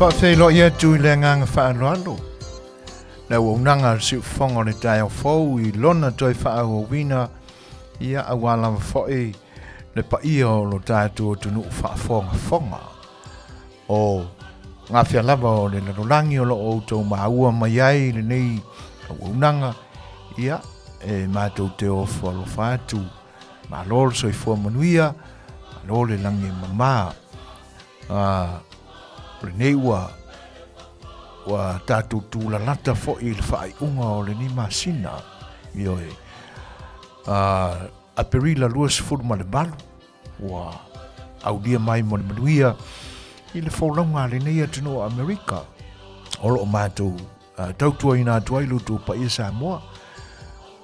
Faafeiloai atu i le agaga faaaloalo le auaunaga a le siufofoga o le taeao fou i lona toe faaauauina ia aua lava foi le paia o lo tatou atunuu faafogafoga. O gafea lava o le lalolagi o lo o outou maua mai ai lenei auaunaga, ia e matou te ofo alofa atu. Malo le soifua manuia, malo le lagi e mama. O lenei ua ua tatou tulalata foi i le faaiuga o lenei masina, ioe, Aperila 28 ua aulia mai mo le manuia i le folauga a lenei atunuu o Amerika o lo o matou tautuaina atu ai lo outou paia Samoa.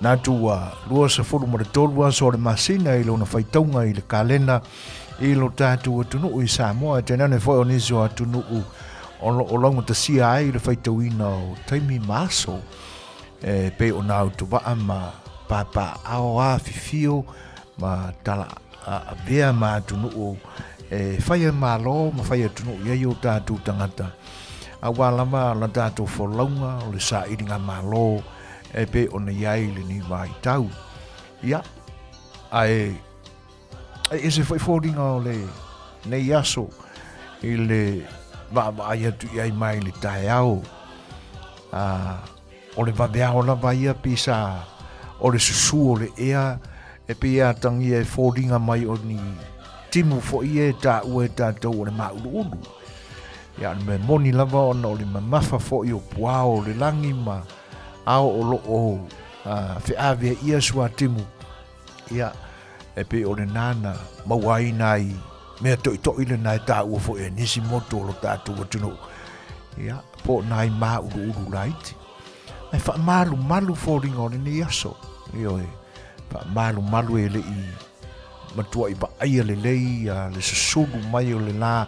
Manatu ua 23 aso o le masina i lona faitauga i le kalena i lo tatou atunuu i Samoa, e tainane foi o nisi o atunuu o lo o laugatasia ai le faitauina o taimi ma aso e pei ona autovaa ma papaaao afifio ma tala avea ma atunuu e fai malo ma fai atunuu i ai o tatou tagata aua lava la tatou folauga o le sailiga malo e pei ona i ai lenei vaitau. Ia, ae e ese foi foliga o lenei aso i le vaavaai atu i ai mai le taeao. O le vaveao lava ia pei sa o le susu o le ea e pei e atagia e foliga mai o ni timu foi ia e taua e tatou o le māuluulu. Ia, o le mea moni lava ona o le mamafa foi o puao o le lagi ma ao o lo o feaveaia suatimu, ia, e pei o lena na maua ai nai mea toitoi lena e taua foi e nisi motu o lo tatou atunuu, ia, po o nai māuluulu laiti. Ae faamalumalu foliga o lenei aso, ioe, faamalumalu e le i matuai vaaia lelei le susulu mai o le la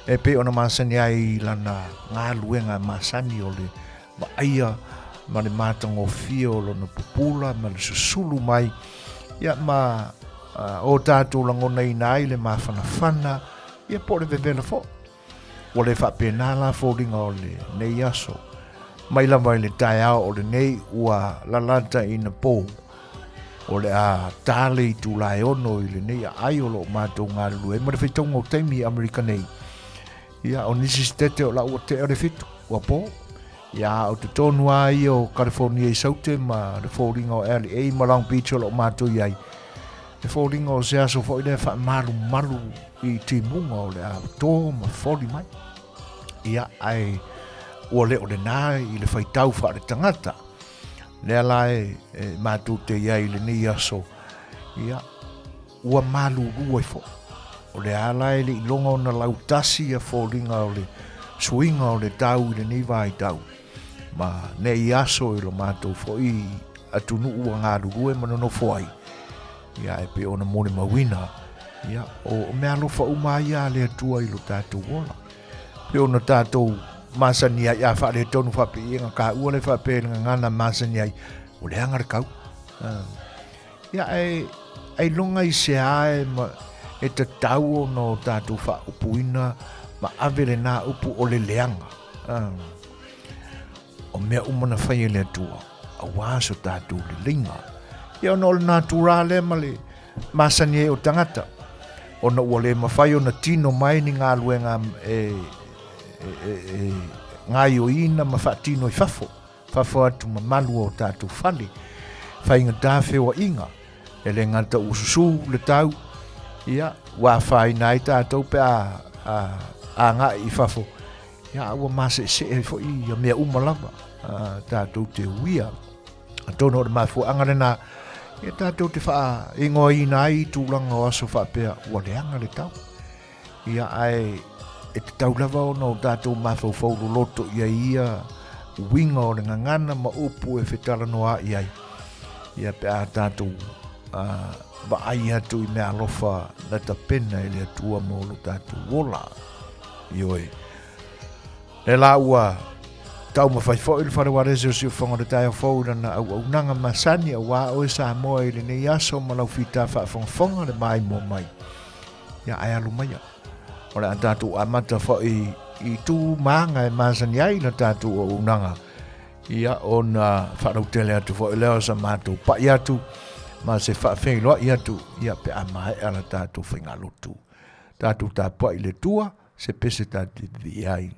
e pei ona masani ai lana galuega masani o le vaaia ma le matagofie o lona pupula ma le susulu mai, ia ma o tatou lagonaina ai le mafanafana, ia po o le vevela foi. Ua le faapena la foliga o lenei aso. Mai lava i le taeao o lenei ua lalata ina pou, o le a ta le itula e 6 i lenei aai o lo o matou galulue ai ma le faitauga o taimi i Amerika nei. Ia, o nisi sitete o la ua tea le 7, ua po. Ia, o totonu lava ia o California i Saute ma le foliga o LA ma Long Beach o lo o matou i ai. Le foliga o se aso foi lea faamalumalu i timuga o le a to ma foli mai. Ia, ae ua le o lena i le faitau faaletagata. Lea la e matou te i ai i lenei aso, ia, ua malulu ai foi. O le a la e le i loga ona lautasi ia foliga o le suiga o le tau i lenei vaitau, ma nei aso i lo matou foi atunuu ua galulue ma nonofo ai, ia e pei ona molimauina, ia o meaalofa uma ia a le Atua i lo tatou ola. Pei ona tatou masani ai, a faaletonu faapeiega ka ua le faapea i le gagana masani ai, ua leaga le kau. Ia, e ailoga i se a e, ma, e tatau ona o tatou faaupuina ma ave lenā upu o le leaga. O mea uma na fai e le Atua, auā so tatou leleiga. Ia ona o le natura lea ma le masani ai o tagata, ona ua le mafai ona tino mai ni galuega e, e, e, e gaioiina ma faatino i fafo. Fafo atu mamalu o tatou fale, faigata feoaiga, e le gata ua susu le tau, ia, ua afaina ai tatou pe a agai i fafo, ia, a ua maseesee ai foi ia mea uma lava tatou te uia. Atonu o le mafuaaga lena, ia tatou te faaingoaina ai tulaga o aso faapea ua leaga le tau. Ia, ae e tatau lava ona o tatou mafaufau loloto i ai ia uiga o le gagana ma upu e fetalanoa'i ai, ia pe a tatou vaai atu i meaalofa na tapena e le Atua mo lo tatou ola. Ioe. Lea la ua taumafai foi le Fale Ualesi o Siufofoga o le Taeao Fou i lana auaunaga masani auā oe Samoa i lenei aso ma lau fita faafogafoga le maimoa mai. Ia, ae alu maia. O le a tatou amata foi i tu ma aga e masani ai la tatou auaunaga, ia ona faalautele atu foi lea o sa matou pa'i atu ma se faafeiloai atu, ia pe a maea la tatou faigalotu. Tatou tapuai i le Atua se pese tatou te viia ai.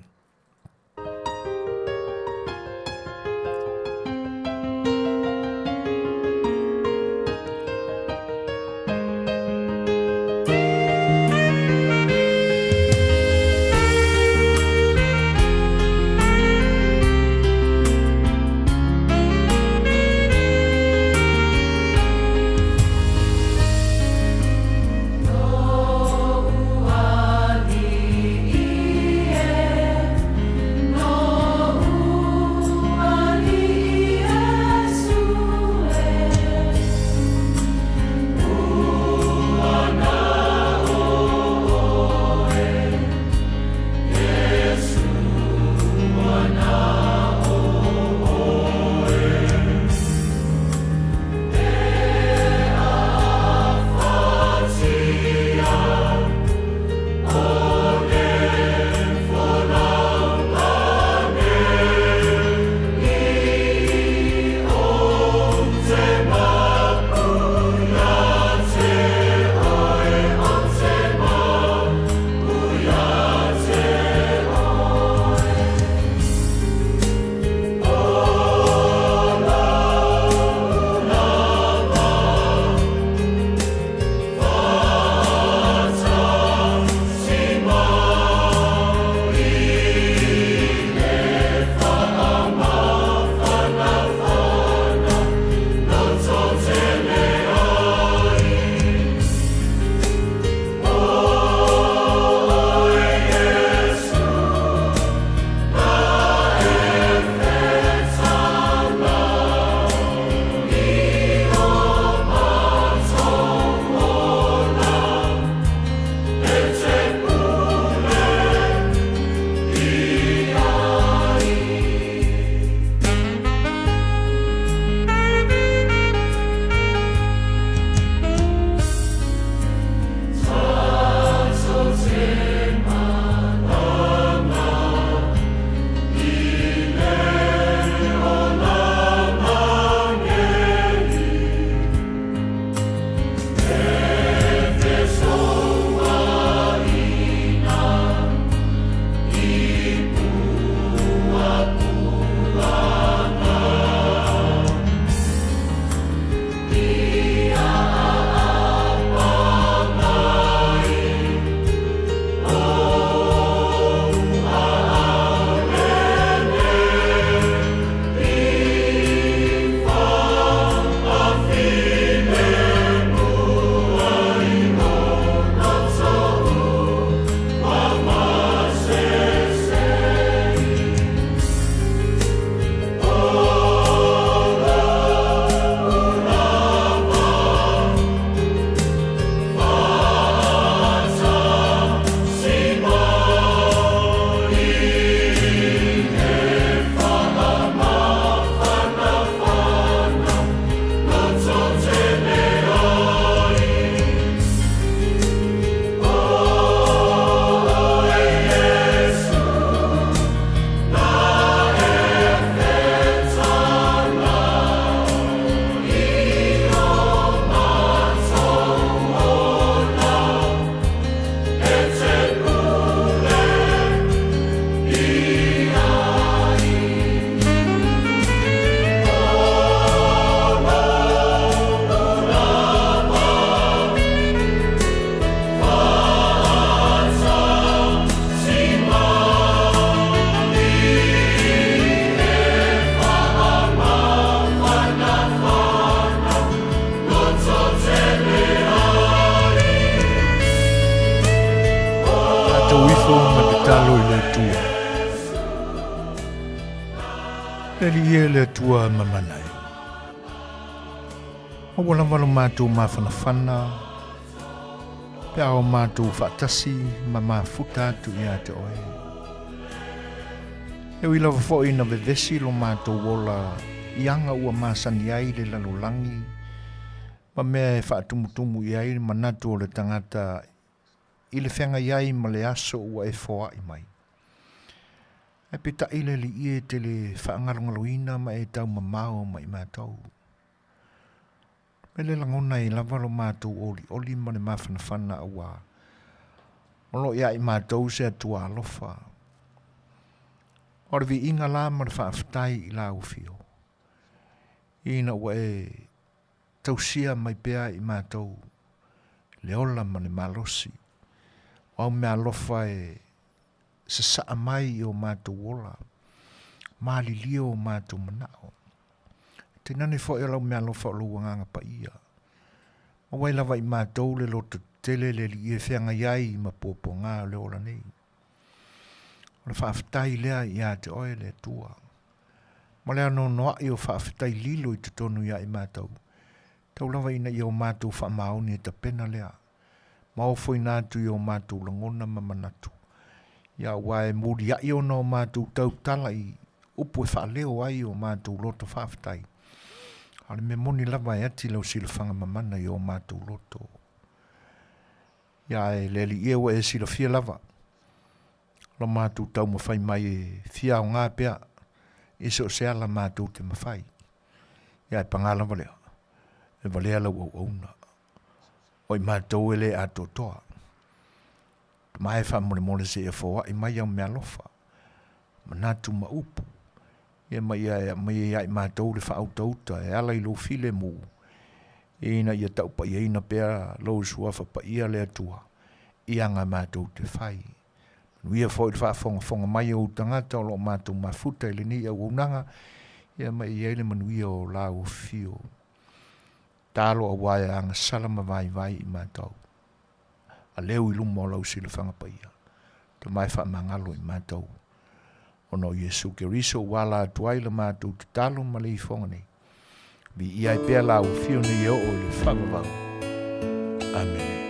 Tatou ifo ma tatalo i le Atua. Le Alii e le Atua mamana e. Ma ua lava lo matou mafanafana pe a o matou faatasi ma mafuta atu ia te oe. E ui lava foi ina vevesi lo matou ola i aga ua masani ai le lalolagi ma mea e faatumutumu i ai le manatu o le tagata i le feagai ai ma le aso ua e foai mai. Ae peitai le Alii e te le faagalogaloina ma e taumamao ma i matou. Me le lagona ai lava lo matou olioli ma le mafanafana auā o lo o ia i matou se Atua alofa. O le viiga la ma le faafetai i lau Afio, ina ua e tausia mai pea i matou le ola ma le malosi. O au meaalofa e sasaa mai i o matou ola, malilie o matou manao. Tainane foi o lau meaalofa o lou Agaga Paia. Maua ai lava i matou le loto tetele le Alii e feagai ai ma puapuaga o le ola nei. O le faafetai lea ia te oe le Atua. Ma le anoanoai o faafetai lilo i totonu ia i matou, tau lava ina ia o matou faamaoni e tapena lea, ma ofoina atu i o matou lagona ma manatu, ia aua e muliai ona o matou tautala i upu e faaleo ai o matou loto faafetai, a o le mea moni lava e ati lau silafaga mamana i o matou loto. Ia e le Alii e ua e silafia lava lo matou taumafai mai e fia aoga pea i so o se ala matou te mafai. Ia e paga lava lea, e valea lau auauna. O i matou e le atoatoa. Ma e faamolemole seia foai mai au meaalofa, manatu ma upu, ia ma ia e aumai ai ia i matou le faautauta e ala i lou filemu, ina ia taupaiaina pea lou suafa paia le Atua i aga matou te fai. Manuia foi le faafogafoga mai o ou tagata o lo o matou mafuta i lenei auaunaga, ia ma ia i ai le manuia o lau afifio. Talo aua e agasala ma vaivai i matou. Aleu i luma o lau silafaga paia. Tama e faamagalo i matou. Ona o Iesu Keriso ua ala atu ai la matou tatalo ma le ifoga nei. Viia ai pea lau afio nei e oo i le faavavau. Amene.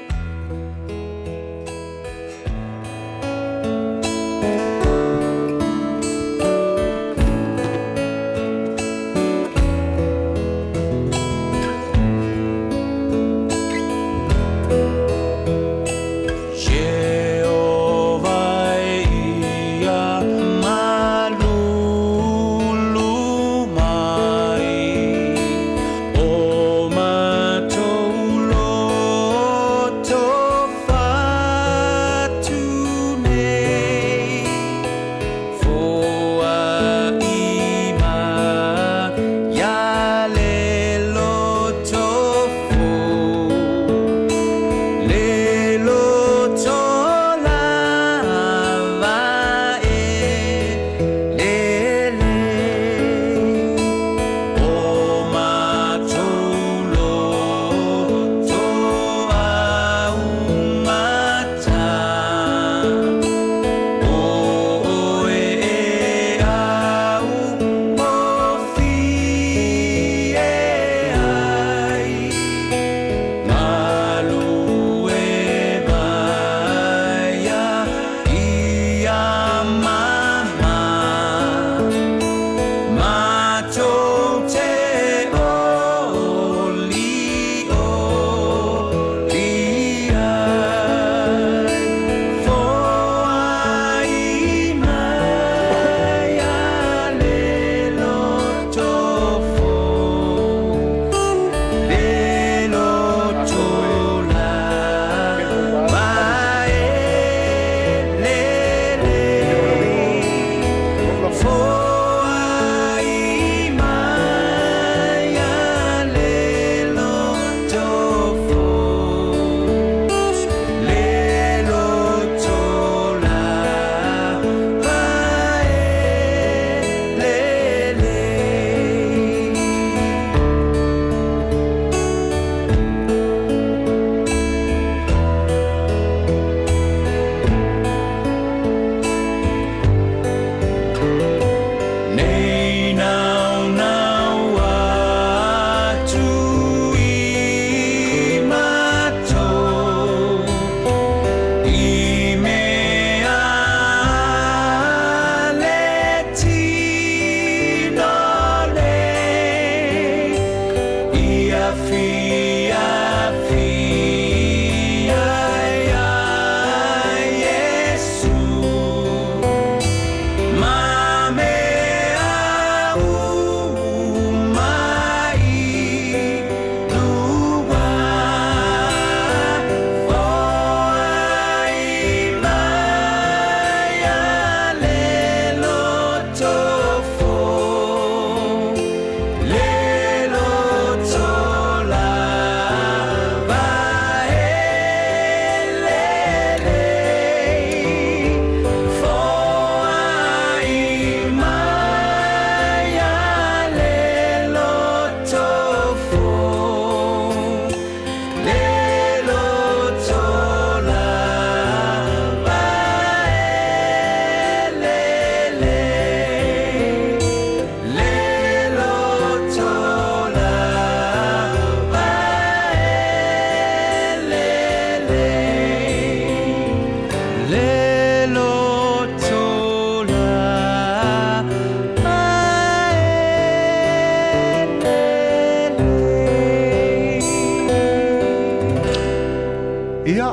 Ia,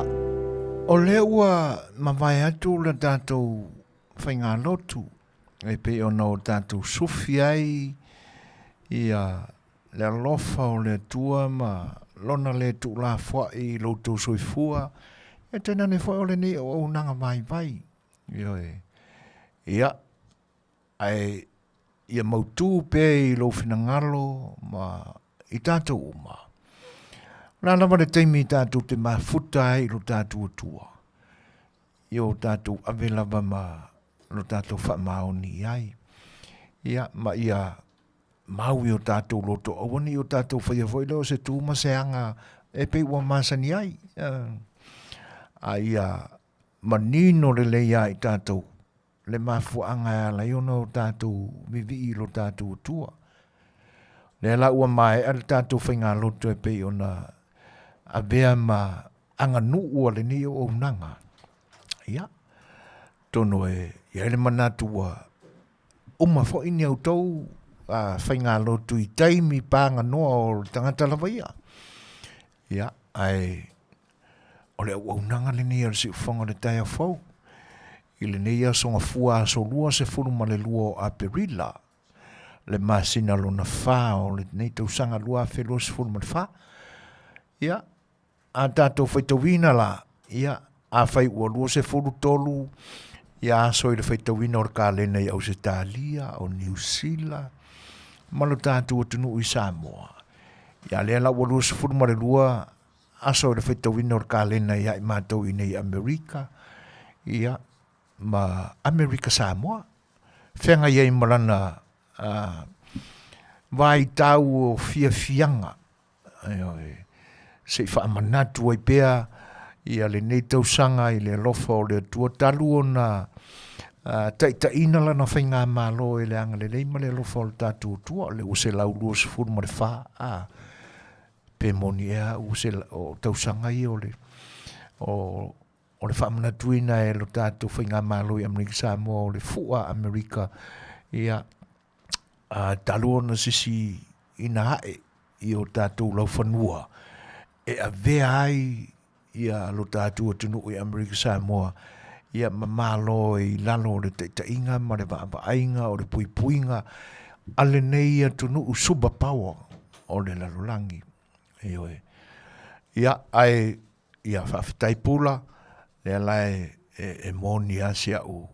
o lea ua mavae atu le tatou faigalotu e pei ona o tatou sufi ai ia le alofa o le Atua ma lona le tuulafoai i lo outou soifua, ia tainane foi o lenei auaunaga vaivai. Ioe. Ia, ae ia mautu pea i lou finagalo ma i tatou uma. O le a lava le taimi tatou te mafuta ai i lo tatou Atua, ia o tatou ave lava ma lo tatou faamaoni i ai. Ia, ma ia mau i o tatou loto, aua ne i o tatou faia foi lea o se tu ma se aga e pei ua masani ai. A ia manino lelei ia i tatou le mafuaaga e ala ai ona o tatou vivii i lo tatou Atua. Lea la ua maea le tatou faigalotu e pei ona avea ma aganuu a lenei auaunaga. Ia, atonu e i ai le manatu ua uma foi ni a outou faigalotu i taimi paganoa o le tagata lava ia. Ia, ae o le auaunaga lenei a le Siufofoga o le Taeao Fou i lenei aso Gafua aso 22 o Aperila le masina lona fa o lenei tausaga 2024. Ia, a tatou faitauina la, ia, afai ua 23 ia aso i le faitauina o le kalena i Ausetalia, o Niu Sila, ma lo tatou atunuu i Samoa. Ia lea la ua 22 aso i le faitauina o le kalena ia i matou i nei Amerika, ia, ma Amerika Samoa. Feagai ai ma lana vaitau o fiafiaga Ioe. Se i faamanatu ai pea ia lenei tausaga i le alofa o le Atua talu ona taitaiina lana faigamalo e le agalelei ma le alofa o le tatou Atua, lea ua 124, a, pe moni ea ua o tausaga ia o le, o le faamanatuina e lo tatou faigamalo i Amerika Samoa o le fua Amerika, ia, talu ona sisi ina ae i o tatou laufanua e avea ai ia lo tatou atunuu i Amerika Samoa ia ma Malo i lalo o le taitaiga ma le vaavaaiga o le puipuiga a lenei atunuu super power o le lalolagi. Ioe. Ia, ae ia faafetai Pula, lea la e, e, e moni lava si au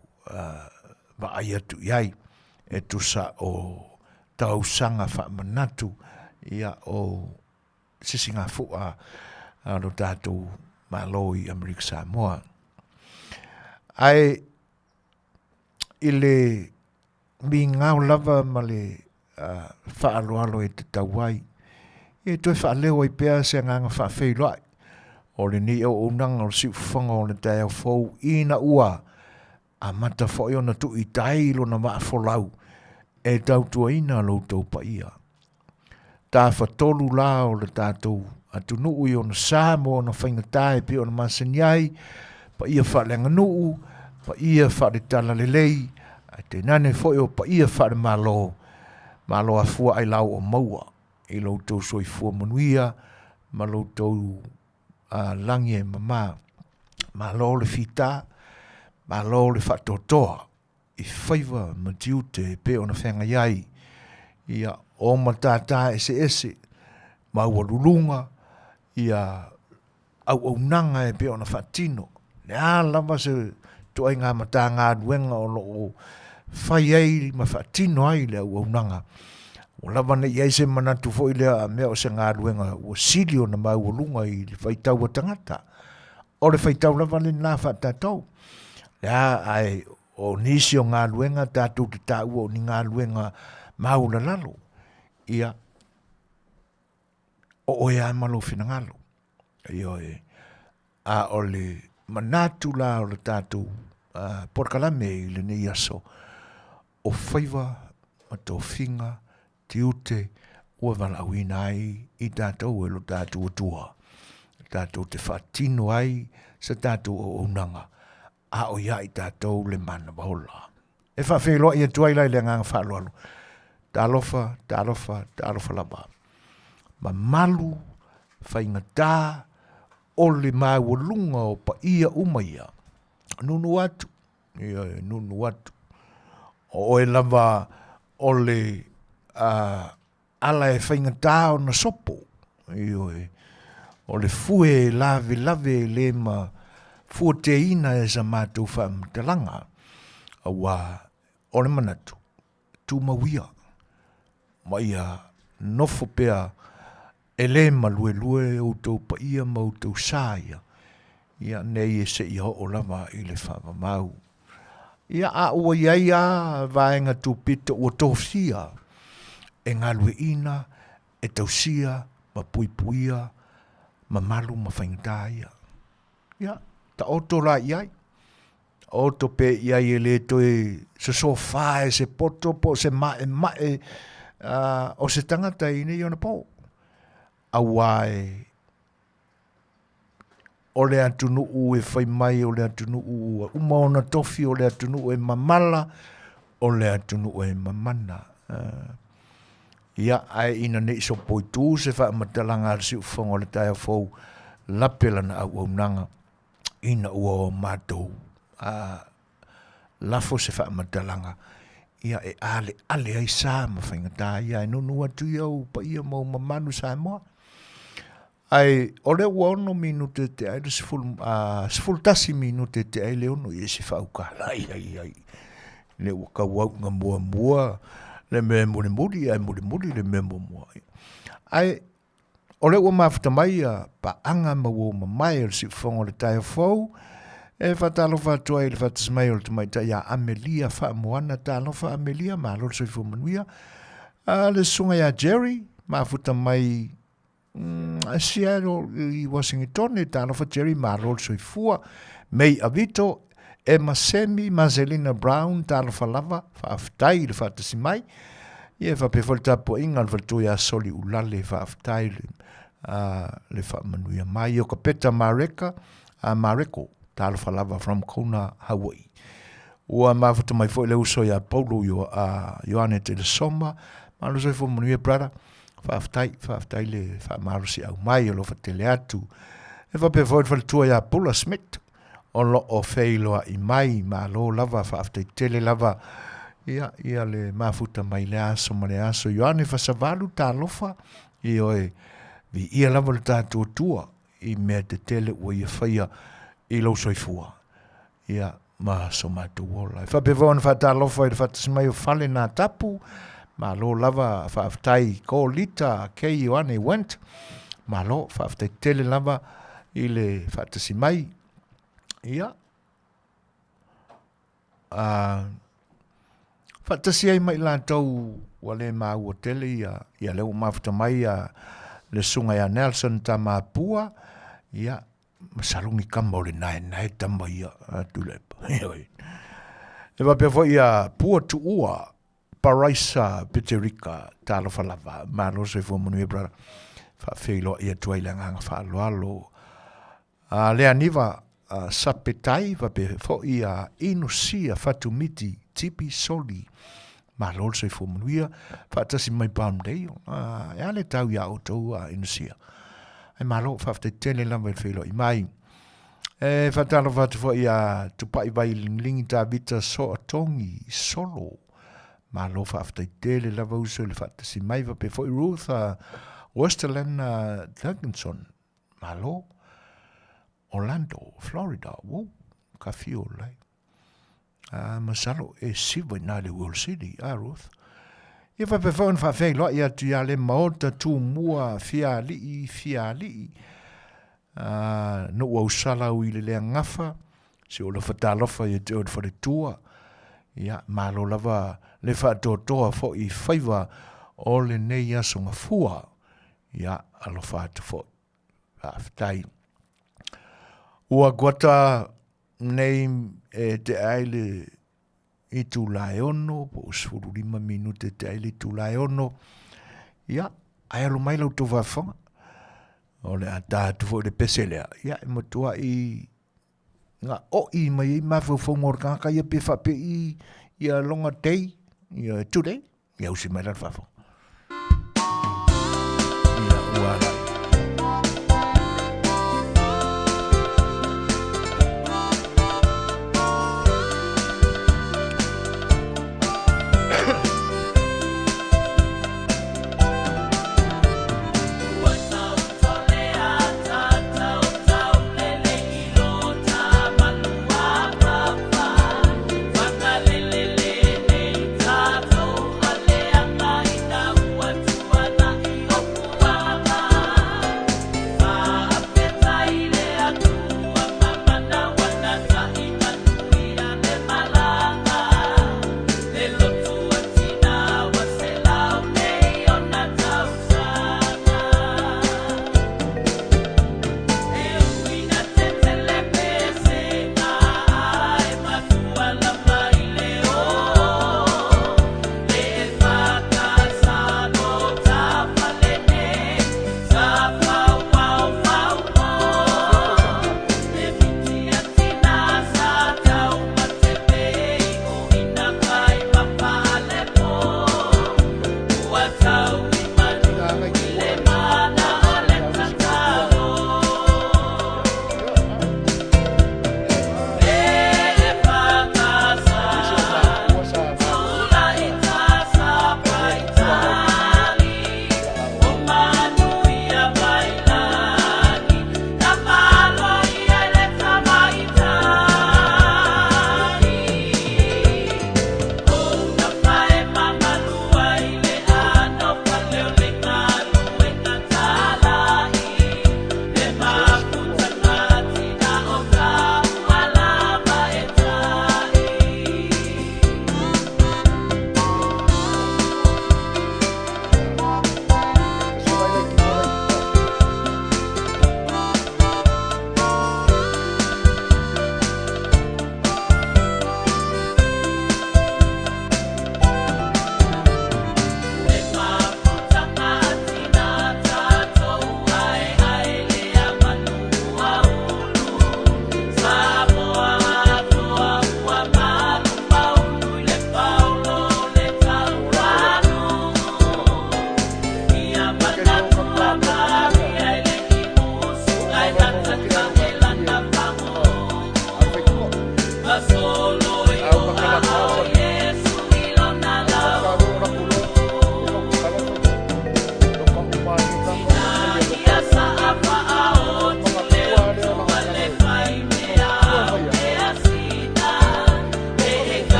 vaai atu i ai e tusa o tausaga faamanatu ia o sisigafua a lo tatou Malo i Amerika Samoa. Ae i le migao lava ma le faaaloalo e tatau ai, e toe faaleo ai pea se agaga faafeiloai o lenei auaunaga o le siufofoga o le taeao fou ina ua amata foi ona tuu i tai lona vaa folau e tautuaina lo outou paia. Tafatolu la o le tatou atunuu i ona sa ma ona faigata e pei ona masani ai, paia faaleaganuu, paia faaletalalelei, ae tainane foi o paia faalemalo, malo afua ailao o maua i lo outou soifua manuia ma lo outou lagi e mama. Malo le fita, malo le faatoatoa i faiva ma tiute e pei ona feagai ai ia o matata eseese maualuluga ia auaunaga e pei ona faatino. Le a lava se ituaiga Matagaluega o lo o fai ai ma faatino ai le auaunaga, ua lava ne i ai se manatu foi lea a mea o se galuega ua sili ona maualuga i le faitau a tagata. O le faitau lava lena faatatou. Le a, ae o nisi o galuega tatou te taua o ni galuega maualalalo, ia, o oe lava ma lou finagalo. Ioe. A o le manatu la o le tatou polokalame i lenei aso, o faiva ma tofiga tiute ua valaauina ai i tatou e lo tatou Atua, tatou te faatino ai se tatou auaunaga, a o ia i tatou le manava ola. E faafeiloai atu ai la i le agaga faaaloalo, talofa, talofa, talofa lava. Mamalu, faigata, o le maualuga o paia uma ia, nunu atu, ioe, nunu atu. O oe lava o le ala e faigata ona sopo, ioe, o le fue e lavelave e le ma fuateina e sa matou faamatalaga, auā o le manatu, tumau ia, ma ia nofo pea e le maluelue outou paia ma outou sa ia, ia nei e seia oo lava i le faavavau. Ia a ua i ai lava vaega tupito ua tofia e galueaiina, e tausia ma puipuia mamalu ma faigata ia. Ia, taoto la i ai, taoto pea i ai e le toe sosofa e se poto po o se maemae o se tagata i nei ona po. Auā e o le atunuu e fai mai o le atunuu ua uma ona tofi, o le atunuu e mamala, o le atunuu e mamana. Ia, ae ina ne i sopoitu se faamatalaga a le siufofoga o le taeao fou, lape lana auaunaga ina ua o matou lafo se faamatalaga ia e aleale ai sa ma faigata ia e nunu atu ia ou paia ma ou mamalu Samoa. Ae o lea ua 6 minute te ai le 11 minute te ai le 6 ia se faaukala ai ai ai. Le ua tauauga muamua le mea mulimuli ae mulimuli le mea muamua. Ae o lea ua mafuta mai ia paaga ma uo mamae o le siufofoga o le taeao fou, e faatalofa atu ai i le faatasi mai o le tamaitai ia Amelia Faamoana. Talofa Amelia, malo le soifua manuia. A le susuga ia Jerry, mafuta mai Seattle i Washington, talofa Jerry, malo le soifua. May Avito, Emma Semi, Marcelina Brown, talofa lava, faafetai i le faatasi mai. Ia e faapea foi le tapuaiga a le faletua ia Soli Ulale, faafetai le, le faamanuia mai. O ka Peta Mareka, Mareko, talofa lava from Kona, Hawaii. Ua mafuta mai foi le uso ia Paulo Ioane Telesoma, malo soifua manuia brother. Faafetai, faafetai le faamalosiau mai, alofa tele atu. E faapea foi le faletua ia Pula Smith, o lo o feiloai mai, malo lava, faafetai tele lava. Ia, ia le mafuta mai le aso ma le aso. Ioane Fasavalu, talofa, ioe, viia lava le tatou Atua i mea tetele ua ia faia i lou soifua. Ia, ma so matou ola. E faapea foi ona faatalofa i le faatasi mai o Fale nā Tapu, malo lava faafetai ko Lita K. Ioane Went, malo faafetai tele lava i le faatasi mai. Ia, faatasi ai ma i latou ua le maua tele ia, ia lea ua mafuta mai ia le susuga ia Nelson Tamapua, ia, masalo ni kama o le naenae tama ia a Tuilaepa. E faapea foi ia Pua Tuua Paraisa Peterika, talofa lava, malo soifua manuia brother. Faafeiloai atu ai le agaga faaaloalo. A Leaniva Sapetai, faapea foi ia Inusia Fatumiti Tipi Soli, malo le soifua manuia, faatasi mai Palmdale, e a le tau iā outou a Inusia. Ai malo, faafetai tele lava i le feiloai mai. E faatalofa atu foi ia Tupai Vailingilingi Tavita Soatongi Solo. Malo faafetai tele lava uso i le faatasi mai, faapea foi Ruth Westerland Dickinson. Malo. Orlando, Florida. Woo, ka fio lai. A, masalo e siva i nā le World City, a Ruth. Ia faapea foi ona faafeiloai atu ia le Maota Tumua Fiali'i Fiali'i. A, nu'u au sala ui le lea gafa, si o lofa talofa ia te oe le faletua. Ia, malo lava le faatoatoa foi i faiva o lenei aso gafua. Ia, alofa atu foi. Faafetai. Ua kuata nei e tea ai le itula e 6 po o 15 minute e tea ai le itula e 6. Ia, ae alo mai la outou faafofoga. O le a ta atu foi le pese lea. Ia, e matuai gaoi mai ai mafaufauga o le tagata ia pe faapei ia longa day, ia today, ia usi mai la le faafofoga. Ia, ua alai.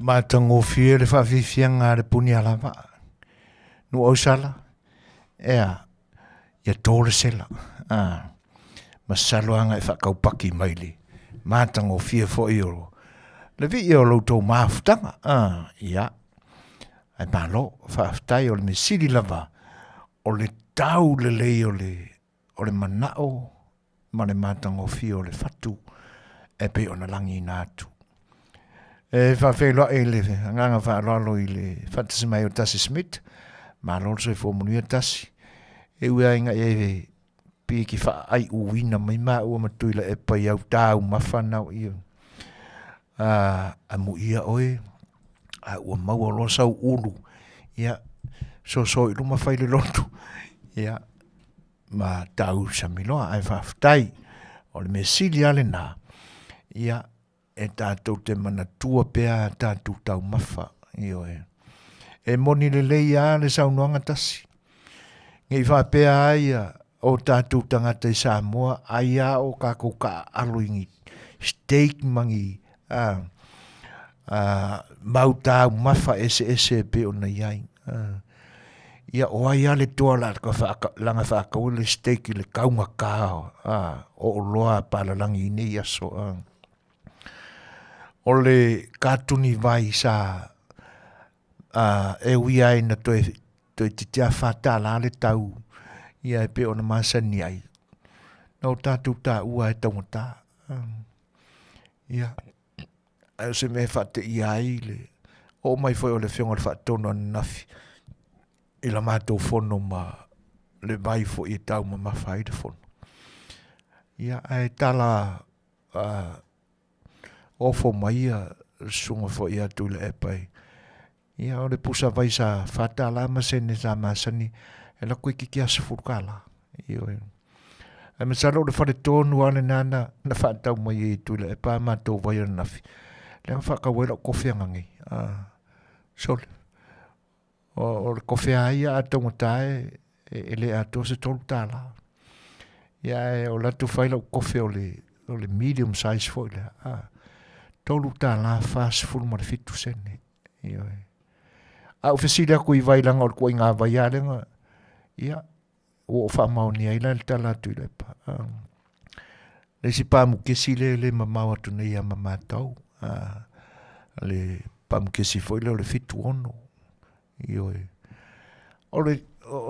Matagofie le faafiafiaga a le punialavaa. Nuuausala, ea, ia to le sela. Ah, masalo aga e faakaupaki mai le matagofie foi o le vii o lo outou mafutaga. Ah, ia, ae malo, faafetai o le mea sili lava o le tau lelei o le manao ma le matagofie o le fatu e pei ona lagiina atu. E faafeiloai i le agaga faaaloalo i le faatasi mai o Tasi Smith, malo le soifua manuia Tasi. E ui lava ina e pei e te faaaiuina mai maua ma Tuilaepa i au taumafa na o ia amuia oe a ua maua loa sau ulu, ia soso i luma fai le lotu, ia ma tausami loa. Ae faafetai, o le mea sili lava lena, ia e tatou te manatua pea a tatou taumafa, ioe. E moni lelei lava le saunoaga tasi, ne i faapea ai o tatou tagata i Samoa, ai lava o tatou taaalo i ni steak ma ni mau taumafa eseese e pei ona i ai. Ia o ai lava le toa laga faataua le steak i le taugata o oloa a palalagi i nei aso. O le katuni vai sa e ui lava ina toeitiiti lava $4 le tau ia e pei ona masani ai, na o tatou taua lava e taugata. Ia, ae o se mea e faateia ai le oo mai foi o le Afioga i le Faatonu ananafi i la matou fono ma le vai foi e taumamafa ai le fono. Ia, ae tala ofo mai ia le susuga foi ia Tuilaepa i Ia, o le pusa vai sa $4 ma sene sa masani, e alu atu toeitiiti lava $10. Ioe. Ae masalo o le faletonu lava lena na faatau mai ai e Tuilaepa a matou vai ananafi, lea na faatau ai lau kofe ananei. Ah, sole. O le kofe lava ia a taugata e le atoa se $3. Ia ae o la atu fai lau kofe o le medium size foi lea. Ah, $3.47. Ioe. A ou fesili atu i vai leaga o le tuaiga vai lava lea na, ia, ua ou faamaonia ai la le tala a Tuilaepa. Le isi pamukesi lea e le mamao atu nei ia ma matou, le pamukesi foi lea o le 76. Ioe. O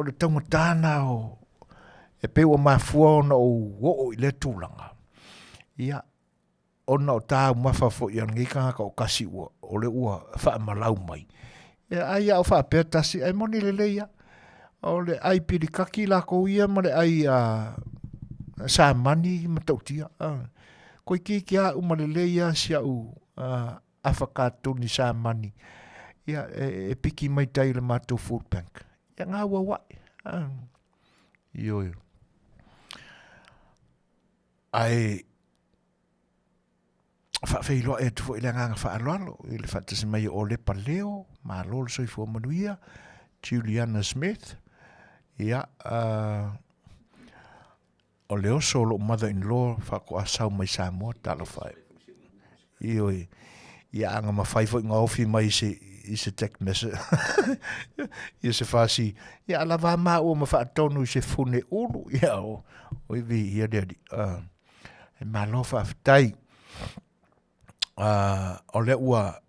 le taugata lena o, e pei ua mafua ona ou oo i lea tulaga, ia, ona o taumafa foi a lenei tagata o tasi ua o le ua faamalau mai. Ia ai a o faapea tasi ae moni lelei a. O le ai pilikaki lakou ia ma le ai a samani ma tautia. Toeitiiti a uma lelei a si au afa katoni samani ia e piki mai tai i le matou food bank. Ia gauaua'i. Ioe. Ae faafeiloai atu foi i le agaga faaaloalo i le faatasi mai o Lepa Leo, malo le soifua manuia, Juliana Smith, ia, o le oso o lou mother-in-law faatoa sau mai Samoa, talofa e. Ioe, ia ana mafai foi ona ofi mai i se text message, ia se fasi, ia a lava maua ma faatonu i se fune ulu, ia o, oi viia le Alii. E malo faafetai. O lea ua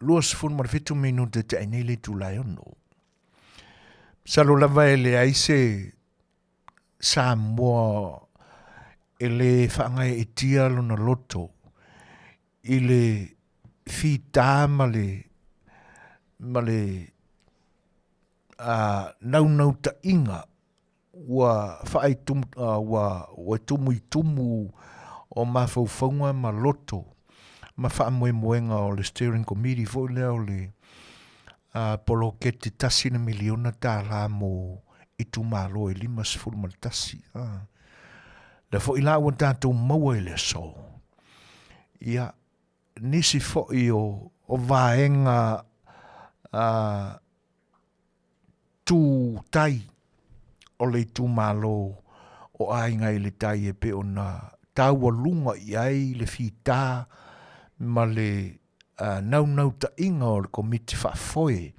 27 minute te ai nei le itula e 6. Masalo lava e leai se Samoa e le faagaeetia lona loto i le fita ma le naunautaiga ua ua tumu i tumu o mafaufauga ma loto ma faamoemoega o le steering committee foi lea o le poloketi $1 miliona mo itumalo e 51. Lea foi la ua tatou maua i le aso, ia, nisi foi o vaega tu tai o le itumalo o Aiga i le Tai e pei ona taualuga i ai le fita ma le naunautaiga o le Komiti Faafoe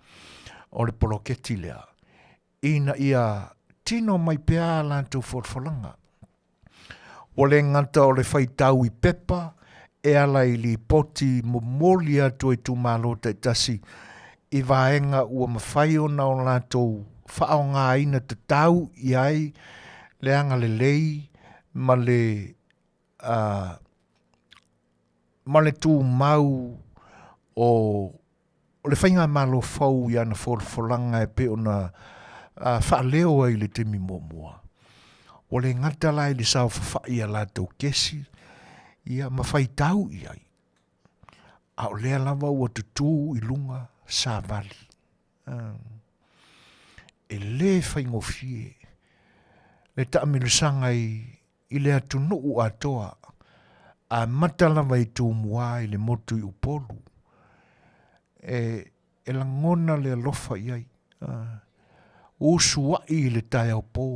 o le poloketi lea, ina ia tino mai pea a latou folafolaga. Ua le gata o le faitau i pepa e ala i lipoti momoli atu a itumalo taitasi i vaega ua mafai ona o latou faaaogaina tatau i ai le agalelei ma le ma le tumau o o le faigamalo fou i ana folafolaga e pei ona faaleo ai i le taimi muamua. Ua le gata la i le saofafai a latou kesi ia ma faitau i ai, a o lea lava ua tutū i luga savali. E le faigofie le taamilosaga i le atunuu atoa, amata lava i Tumua i le motu i Upolu. E, e lagona le alofa i ai. Usuai i le taeao pō,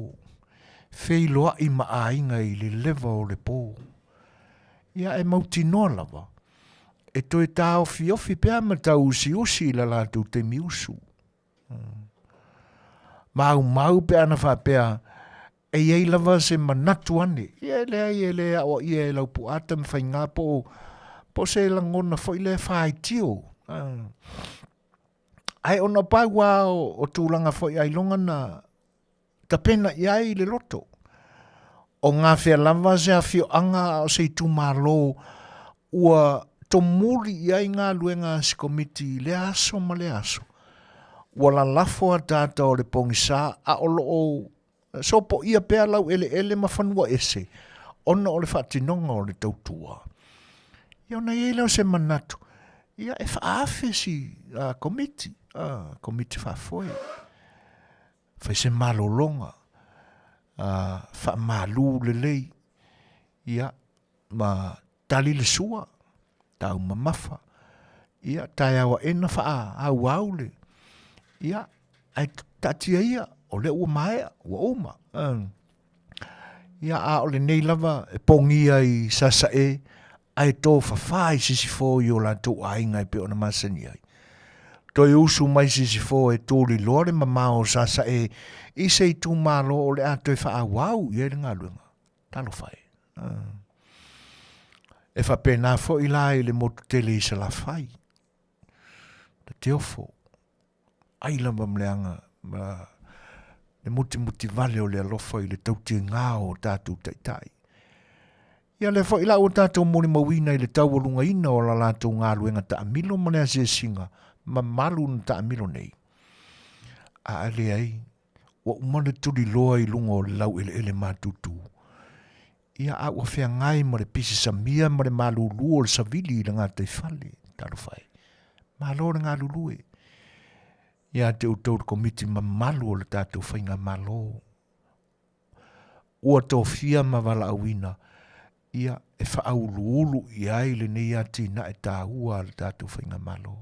feiloai ma aiga i le leva o le pō. Ia e mautinoa lava, e toe taofiofi pea ma tauusiusi i la latou taimi usu. Maumau pe ana faapea e i ai lava se manatu ane, ia e leai e le aoaia e Laupua Tamafaiga po o, po o se lagona foi lea faitio. Ae ona pau lava o, o tulaga foi ailoga na tapena i ai le loto. O gafea lava se afioaga a o se itumalo ua tomuli i ai galuega a se komiti i lea aso ma lea aso. Ua lalafo ataata o le pogisa a o lo o sopoia pea laueleele ma fanua ese ona o le faatinoga o le tautua. Ia ona i ai lea o se manatu, ia e faaafe si komiti, komiti faafoe, fai se malologa, faamalu lelei, ia ma tali le sua, taumamafa, ia taeao aena faaauau le, ia, ae taatia ia, o lea ua maea, ua uma. Ia, a o lenei lava e pogia i Sasae, ae tofafa i Sisifo i o latou aiga e pei ona masani ai. Toe usu mai Sisifo e tuliloa le mamao o Sasae i se itumalo o le a toe faaauau i ai le galuega. Talofa e. E faapena foi la i le motu tele i Salafai, le Teofo, ai lava ma le aga ma le mutimuti vale o le alofa i le tautiga o tatou taitai. Ia lea foi la ua tatou molimauina i le taualugaina o la latou galuega taamilo ma le asiasiga mamalu na taamilo nei. A leai, ua uma le tuliloa i luga o le laueleele matutu. Ia, a ua feagai ma le pisisamia ma le malulu o le savili i le gataifale. Talofa e. Malo le galulue. Ia te outou le komiti mamalu o le tatou faigamalo ua tofia ma valaauina ia e faauluulu i ai lenei atinae taua a le tatou faigamalo.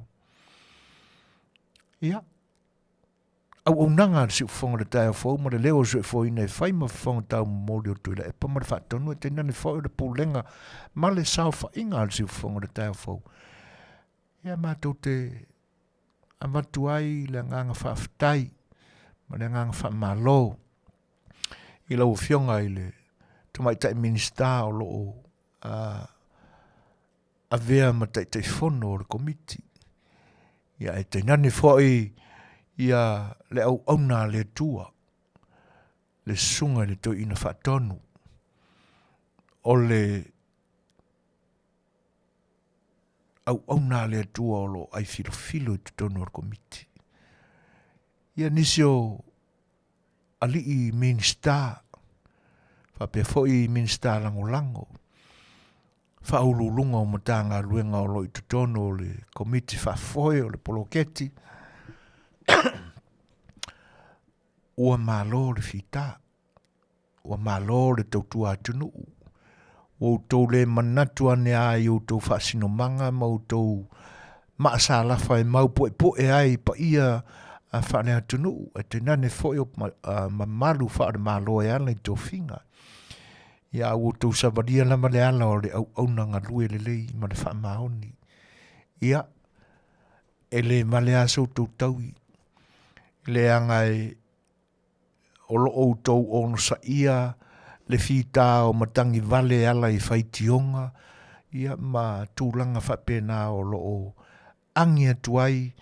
Ia, auaunaga a le Siufofoga o le Taeao Fou ma le leo o le Soifuaina e fai ma fofoga taumomoli o Tuilaepa ma le faatonu e tainane foi o le pulega ma le saofaiga a le Siufofoga o le Taeao Fou. Ia matou te avatu ai le agaga faafetai ma le agaga faamalo i lau Afioga i le Tamaitai Minisita o lo o avea ma Taitaifono o le Komiti. Ia e tainane foi ia le auauna a le Atua, le susuga i le Toeaina Faatonu o le auauna a le Atua o lo o ai filofilo i totonu o le Komiti. Ia nisi o alii Minisita, faapea foi Minisita Lagolago, Faauluuluga o Matagaluega o lo o i totonu o le Komiti Faafoe o le Poloketi, ua malo le fita, ua malo le tautua atunuu, ua outou le manatu ane lava i outou faasinomaga ma outou maasalafa e maupuepue ai paia faale-atunuu, e tainane foi o mamalu faale-Malo e ala i tofiga. Ia, a ua outou savalia lava le ala o le auauna galue lelei ma le faamaoni. Ia, e le vale lava so outou taui, leaga e o lo o outou onosaia le fita o matagi vale e ala i faitioga ia ma tulaga faapena o lo o agi atu ai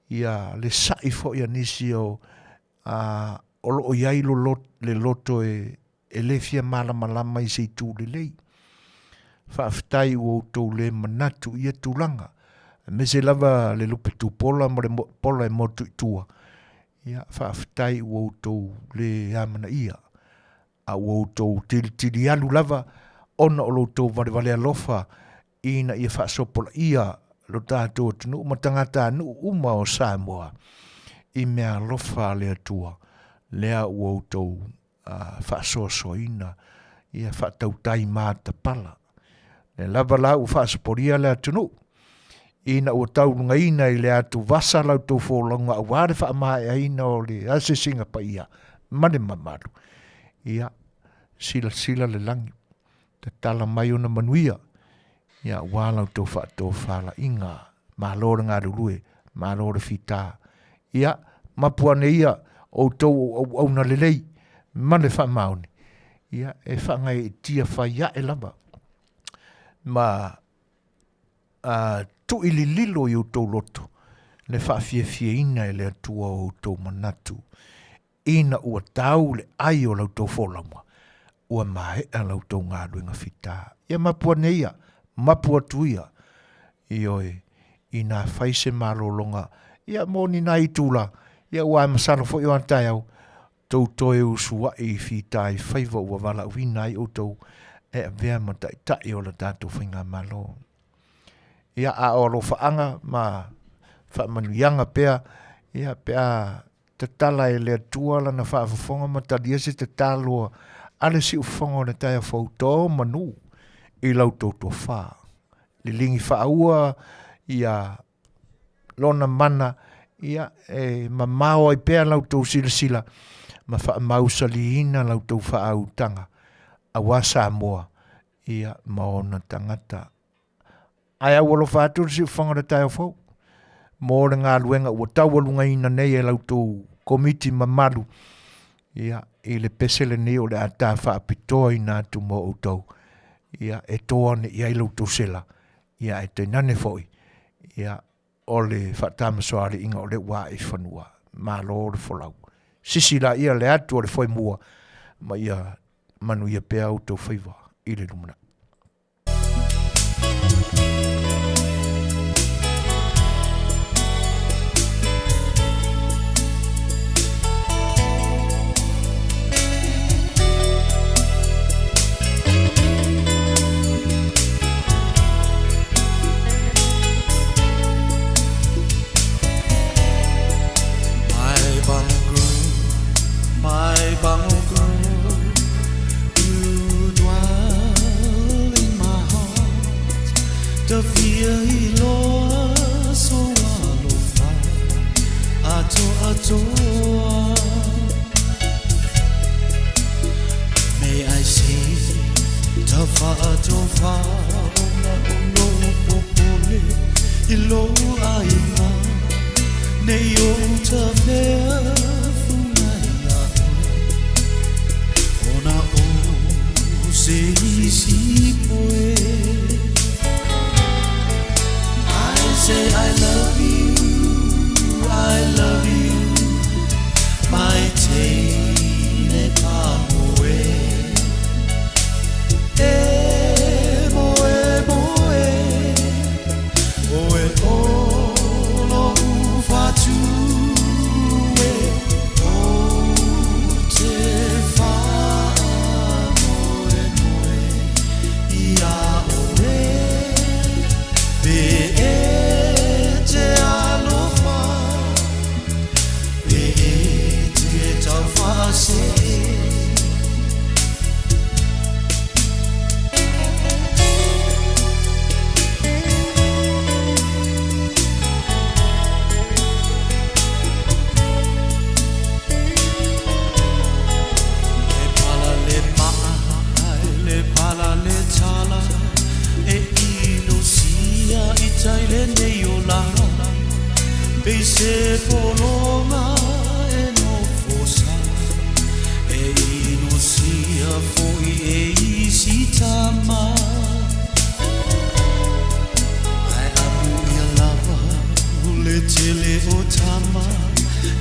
ia le sai foi a nisi o a o lo o i ai le loto e e le fia malamalama i se itu lelei. Faafetai ua outou le manatu i ia tulaga, aemaise lava le lupe tupola ma le pola e motu i tua, ia faafetai ua outou le amanaia, a ua outou tilitili alu lava ona o lo outou valevale alofa ina ia faasopolaia lo tatou atunuu ma tagatanuu uma o Samoa i meaalofa a le Atua lea ua outou faasoasoaina ia faatautai matapala. Lea lava la ua faasopolia le atunuu ina ua taulugaina i le atuvasa la outou folauga aua le faamaeaina o le asiasiga paia ma le mamalu, ia silasila le lagi, tatala mai ona manuia ia aua la outou faatofalaiga. Malo le galulue, malo le fita. Ia, mapu ane ia outou o auauna lelei ma le faamaoni, ia e faagaeetia fai ae lava ma tuuilililo i outou loto le faafiafiaina e le Atua o outou manatu ina ua tau le ai o la outou folauga, ua maea la outou galuega fita. Ia mapu ane ia, mapu atu ia, ioe, ina fai se malologa, ia mo ni nai itula, ia aua e masalo foi o a taeao, tou toe usuai i fita i faiva ua valaauina ai outou e avea ma taitai o le tatou faigamalo. Ia, a o alofaaga ma faamanuiaga pea, ia pe a tatala e le Atua lana faafofoga ma talia se tatalo a le siufofoga o le taeao fou, to manu i la outou tofa. Liligi faaua ia lona mana ia e mamao ai pea la outou silasila ma faamausaliina la outou faautaga aua Samoa ia ma ona tagata. Ae aualofa atu le siufofoga o le taeao fou mo le galuega ua taualugaina nei e la outou komiti mamalu ia i le pese lenei o le a ta faapitoaina atu mo outou ia e to ane i ai la outou sela ia ae tainane foi ia o le faatamasoaliiga o lea ua ae i fanua. Malo le folau. Sisi laia le atu o le foemua ma ia manuia pea outou faiva i le lumanai. My bongo girl, my bongo girl, you dwell in my heart. Tafia iloa so alofa, ato atoa. May I say, tafa atofa ona o lou popole i lou aiga nei o tafea funga ia oe ona o se isi poe. I say I love you, I love you, my teine pamoe. E moe moe, oe o lou fatu e, o te whaamoemoe ia. te pologa e nofo sa E inosia fo'i e isi tama Ae amu ia lava o le tele o tama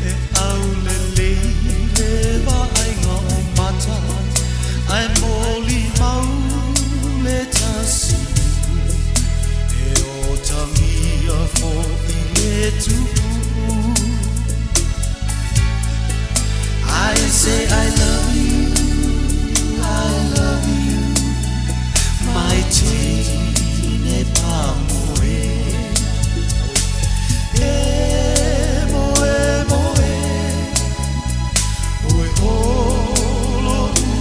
E aulelei le vaaiga o mata Ae molimau le tasi E otagia fo'i le tu'u I say I love you, I love you My teine pamoe E moe moe Oe olo u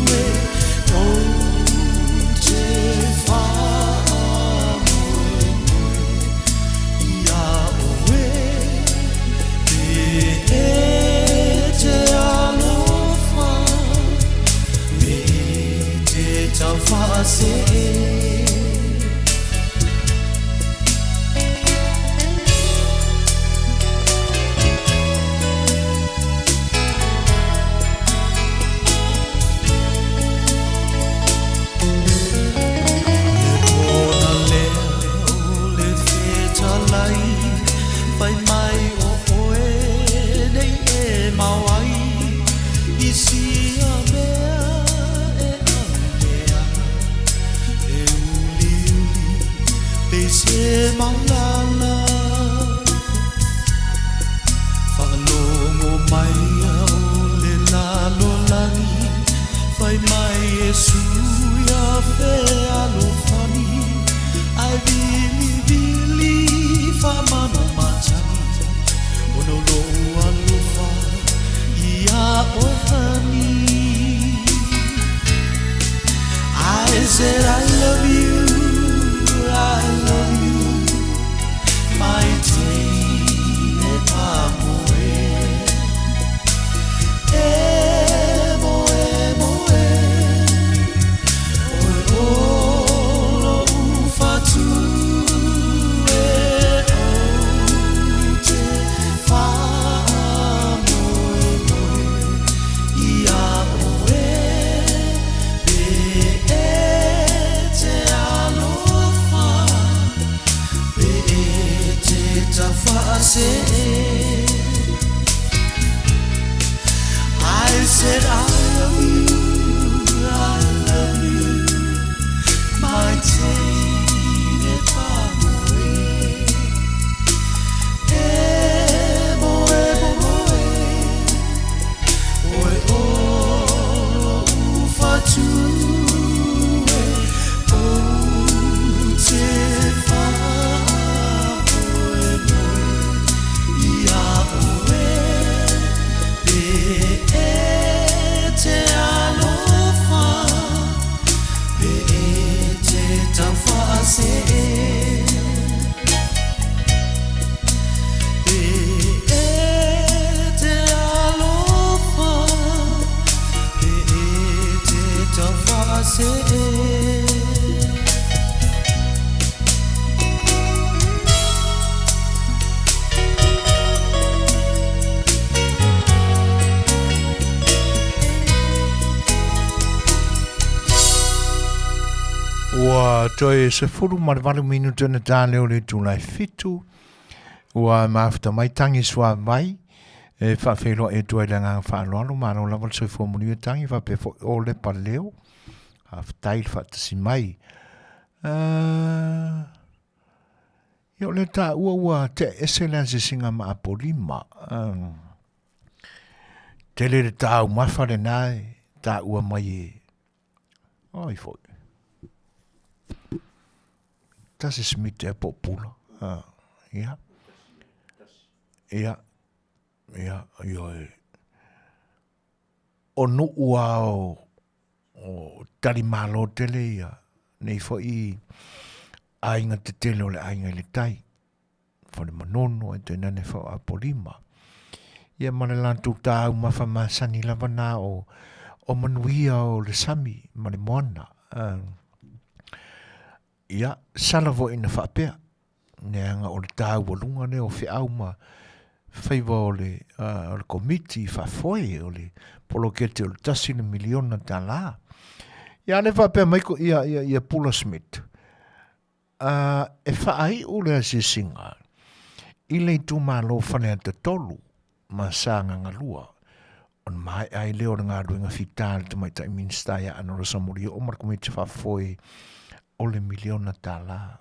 e O te whaamoemoe Ia oe Pe e te alofa Pe e te taufaasee Le pona lea o le fetalai Fai mai o oe nei e mau ai I sia mea e aulea E uliuli pei se maulala Faalogo mai au le lalolagi Fai mai e sui a fealofani Ae vilivili faamano matagi Ona o lo'u alofa iā oe honey I said I love you, I love you My teine pamoe E moe moe Oe o lo'u fatu e Ou te faamoemoe Ia oe Pe e te alofa Pe e te taufaasee I said I love you, I love you My teine pamoe E moe moe Oe o lo'u fatu e Ou te faamoemoe Ia oe Pe e te alofa Pe e te taufaasee Pe e te alofa Pe e te taufaasee Ua toe 18 minute na tā leo le itula e fitu. Ua mafuta mai tangi suavai e faafeiloai atu ai le agaga faaaloalo malo lava le soifua manuia tangi faapea foi o lepa leo. Faafetai le faatasi mai. Uh, ia o le taua ua tea ese le asiasiga ma Apolima. Uh, tele le taumafa lena e taua mai e Oi foi. Tasi Smith e po pula. Uh, ia. Ia. Ia, ioe. O nuu a o, o talimalo tele ia. Nei foi aiga tetele o le aiga i le tai. Fale Manono e toe nane fao Apolima. Ia ma le latou taumafa masani lava na o, o manuia o le sami ma le moana. Uh, ia, sala foi ina faapea. Leaga o le taualuga lea o feau ma faiva o le, o le komiti faafoe o le poloketi o le $1 miliona. Ia a lea faapea mai ko ia, ia, ia Pula Smith, e faaiu le asiasiga i le itumalo Faleata 3 ma Sagaga 2 ona maea ai lea o le galuega fita a le Tamaitai Minisita ia Anola Samulio'o ma le Komiti Faafoe o le miliona tala.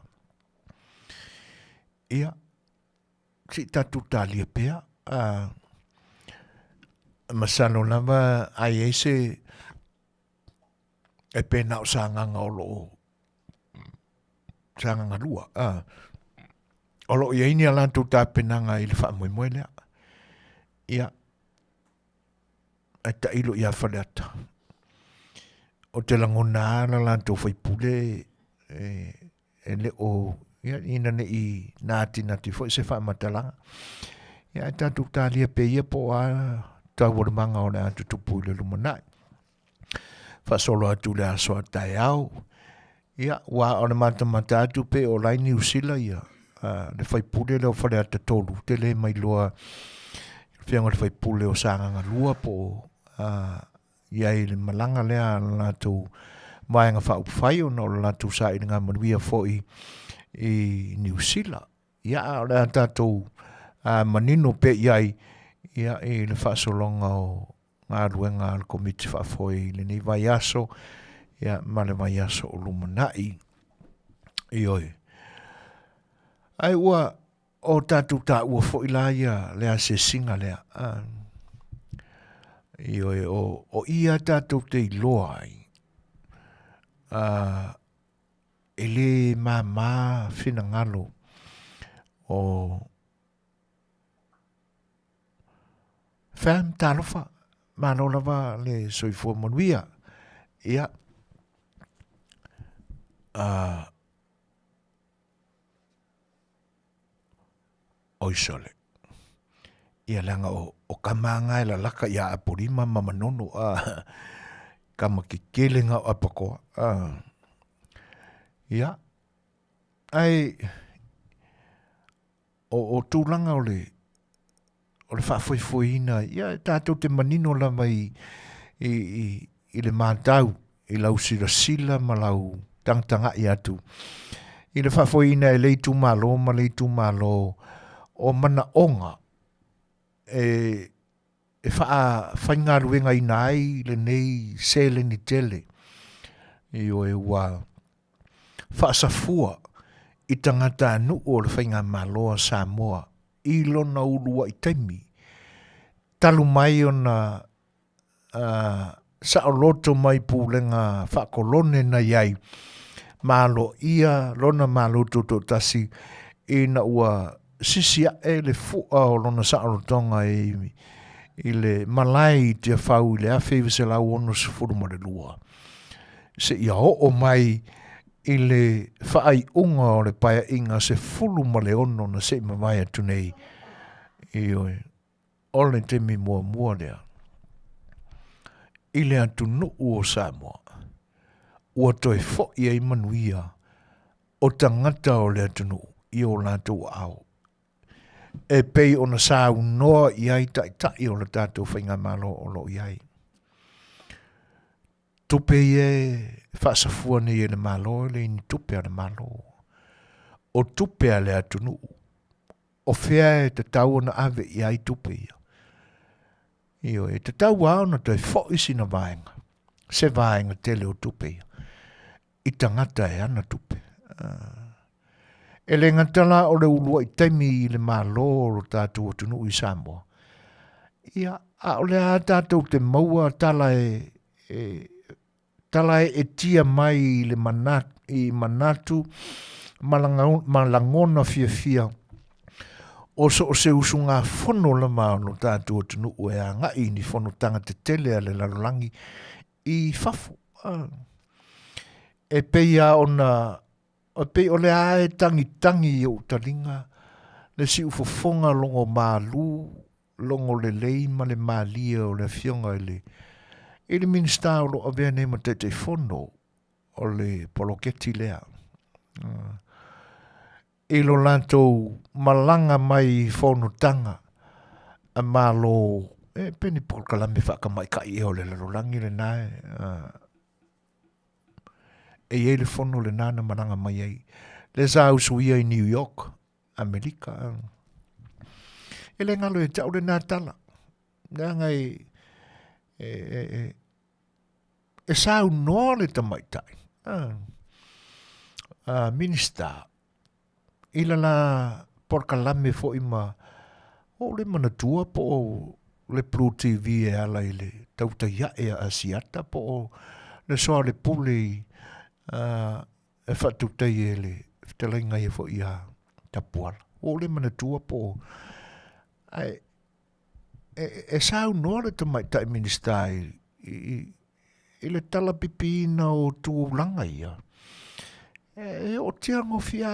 Ia, se i tatou talia pea, masalo lava a i ai se e pe na o Sagaga o lo o Sagaga 2, o lo o i ai ni a latou tapenaga i le faamoemoe lea. Ia, ae tailo ia Faleata. Ou te lagona lava la latou faipule e, e le o, ia, ina ne i natinati foi se faamatalaga. Ia, ae tatou talia pea ia po o a taualumaga o le a tutupu i le lumanai. Faasolo atu le aso a taeao, ia, ua o le matamata atu pe o la e Niu Sila ia, le faipule lea o Faleata 3, te le mailoa afioga i le faipule o Sagaga 2 po o i ai i le malaga lea a le latou Vaega Faaupufai ona o le latou sailiga manuia foi i Niu Sila. Ia, a o le a tatou manino pea i ai ia, i le faasologa o galuega a le Komiti Faafoe i lenei vaiaso ia, ma le vaiaso o lumanai. Ioe. Ai ua o tatou taua foi la ia le asiasiga lea. Ioe, o ia tatou te iloa ai, e le māmā finagalo o Fam, talofa, malo lava le soifua manuia. Ia, oi sole. Ia leaga o, o kama nga e lalaka ia Apolima ma Manono, a, kama kekele nga o Apakoa. A, ia, ai, o, o tulaga o le, o le faafoefoeina, ia e tatou te manino lava i, i, i, i le matau, i lau silasila ma lau tagatagai atu i le faafoeina e le itumalo ma le itumalo o manaoga e, e faafaigaluegaina ai lenei seleni tele. Ioe ua faasafua i tagatanuu o le Faigamalo a Samoa i lona uluai taimi talu mai ona saoloto mai pulega faakolone na i ai ma aloaia lona Malo Tutoatasi ina ua sisi ae le fua o lona saolotoga i le malae i Tiafau i le 1962 seia oo mai i le faaiuga o le Paeaiga 16 na se i mavae atu nei. Ioe, o le taimi muamua lea i le atunuu o Samoa ua toe foi ai manuia o tagata o le atunuu i o latou aao e pei ona saunoa i ai taitai o le tatou faigamalo o lo o i ai. Tupe ia e faasafua nei e le Malo, e le ni tupe a le Malo. O tupe a le atunuu. O fea e tatau ona ave i ai tupe ia? Ioe, e tatau lava ona toe foi sina vaega, se vaega tele o tupe ia, i tagata e ana tupe. E le gata la o le uluai taimi i le Malo o lo tatou atunuu i Samoa, ia, a o le a tatou te maua tala e, e tala e etia mai i le manatu, i manatu ma, langa, ma lagona fiafia o so o se usugafono lava o lo tatou atunuu e agai i ni fonotaga tetele a le lalolagi i fafo. E pei lava ona, e pei o lea lava e tagitagi i ou taliga le siufofoga logo malu, logo lelei ma le malie o le Afioga i le i le Minisita o lo o avea nei ma Taitaifono o le poloketi lea. i lo latou malaga mai i fonotaga a Malo, e pe ni polokalame faatamaita'i ea o le lalolagi lena e, e i ai le fono lena na malaga mai ai. Lea sa usuia i New York, Amerika. E le galo ia te au lena tala. Leaga e, e, e, e, e saunoa le tamaitai a Minista i lana polokalame foi ma ua ou le manatua po o le Blue TV e ala i le tautai ae a Asiata po o le soaolepule i e faatautai e le fetalaiga ia foi ia Tapuala. Ua ou le manatua po o ae e, e saunoa le tamaitai Minista i, i, i le talapipiina o tulaga ia, e ootia gofie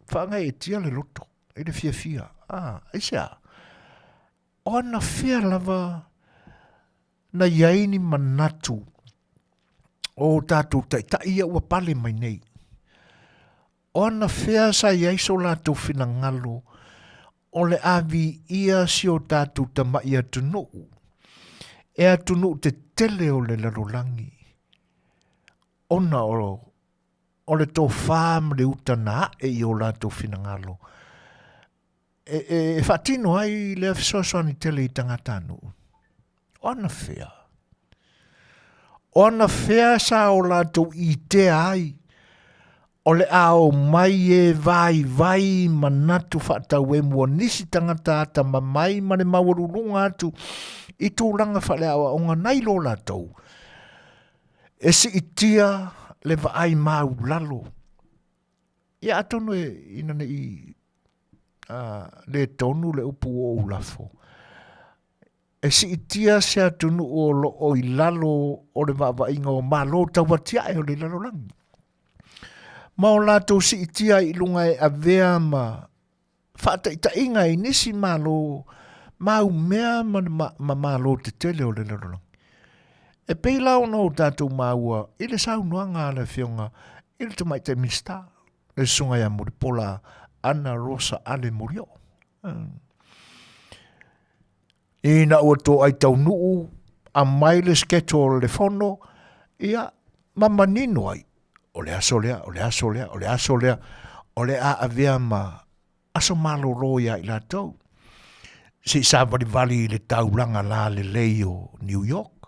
faagaeetia le loto i le fiafia. A, aisea? O anafea lava na i ai ni manatu o tatou taitai ia ua pale mai nei. O anafea sa i ai so latou finagalo o le a viia si o tatou tama'i atunuu e atunuu tetele o le lalolagi ona o le tofa ma le uta na a'e i o latou finagalo e faatino ai lea fesoasoani tele i tagatanuu. O anafea? O anafea sa o latou itea ai o le a o mai e vaivai manatu faatauemu o nisi tagata atamamai ma le maualuluga atu i tulaga faaleaoaoga nai lo latou e siitia le vaai maulalo. Ia atonu e ina ne i le tonu le upu ua ou lafo, e siitia se atunuu o lo o i lalo o le vaavaainga o Malo tauatiae o le lalolagi. Ma o latou siitia i luga e avea ma faataitaiga i nisi Malo maumea ma, ma, ma Malo tetele o le lalolagi. E pei la ona o tatou maua i le saunoaga a le Afioga i le Tamaitai Minisita, le Susuga ia Mulipola Ana Rosa Ale Murioo. Ina ua toai taunuu aumai le schedule o le fono, ia, ma manino ai, o le aso lea, o le aso lea, o le aso lea, o le a avea ma aso malolo ia i latou. Se i savalivali i le taulaga lalelei o New York,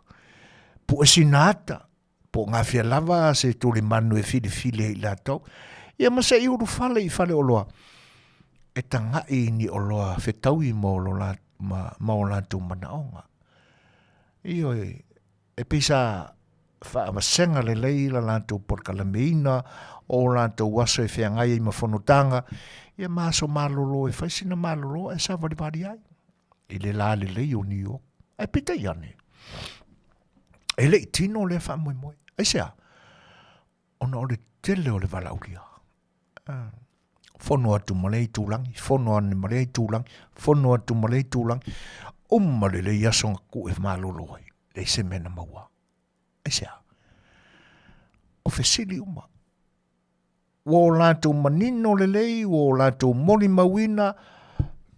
pue sina ata, po o gafea lava se tulimanu e filifili ai i latou. Ia ma se i ulufale i faleoloa, e taga'i i ni oloa fetaui mo lo la, ma, ma o latou manaoga. Ioe, e pei sa faavasega lelei la latou polokalameina o latou aso e feagai ai ma fonotaga, ia ma aso malolo e fai sina malolo ae savalivali ai i le lalelei o New York. Ae peitai ane, e le i tino lea faamoemoe. Aisea? Ona o le tele o le valaaulia. Ah. Fono atu ma lea itulagi, fono ane ma lea itulagi, fono atu ma lea itulagi. Uma lelei aso na kuu e malolo ai. Leai se mea na maua. Aisea? O fesili uma. Ua o latou manino lelei, ua o latou molimauina,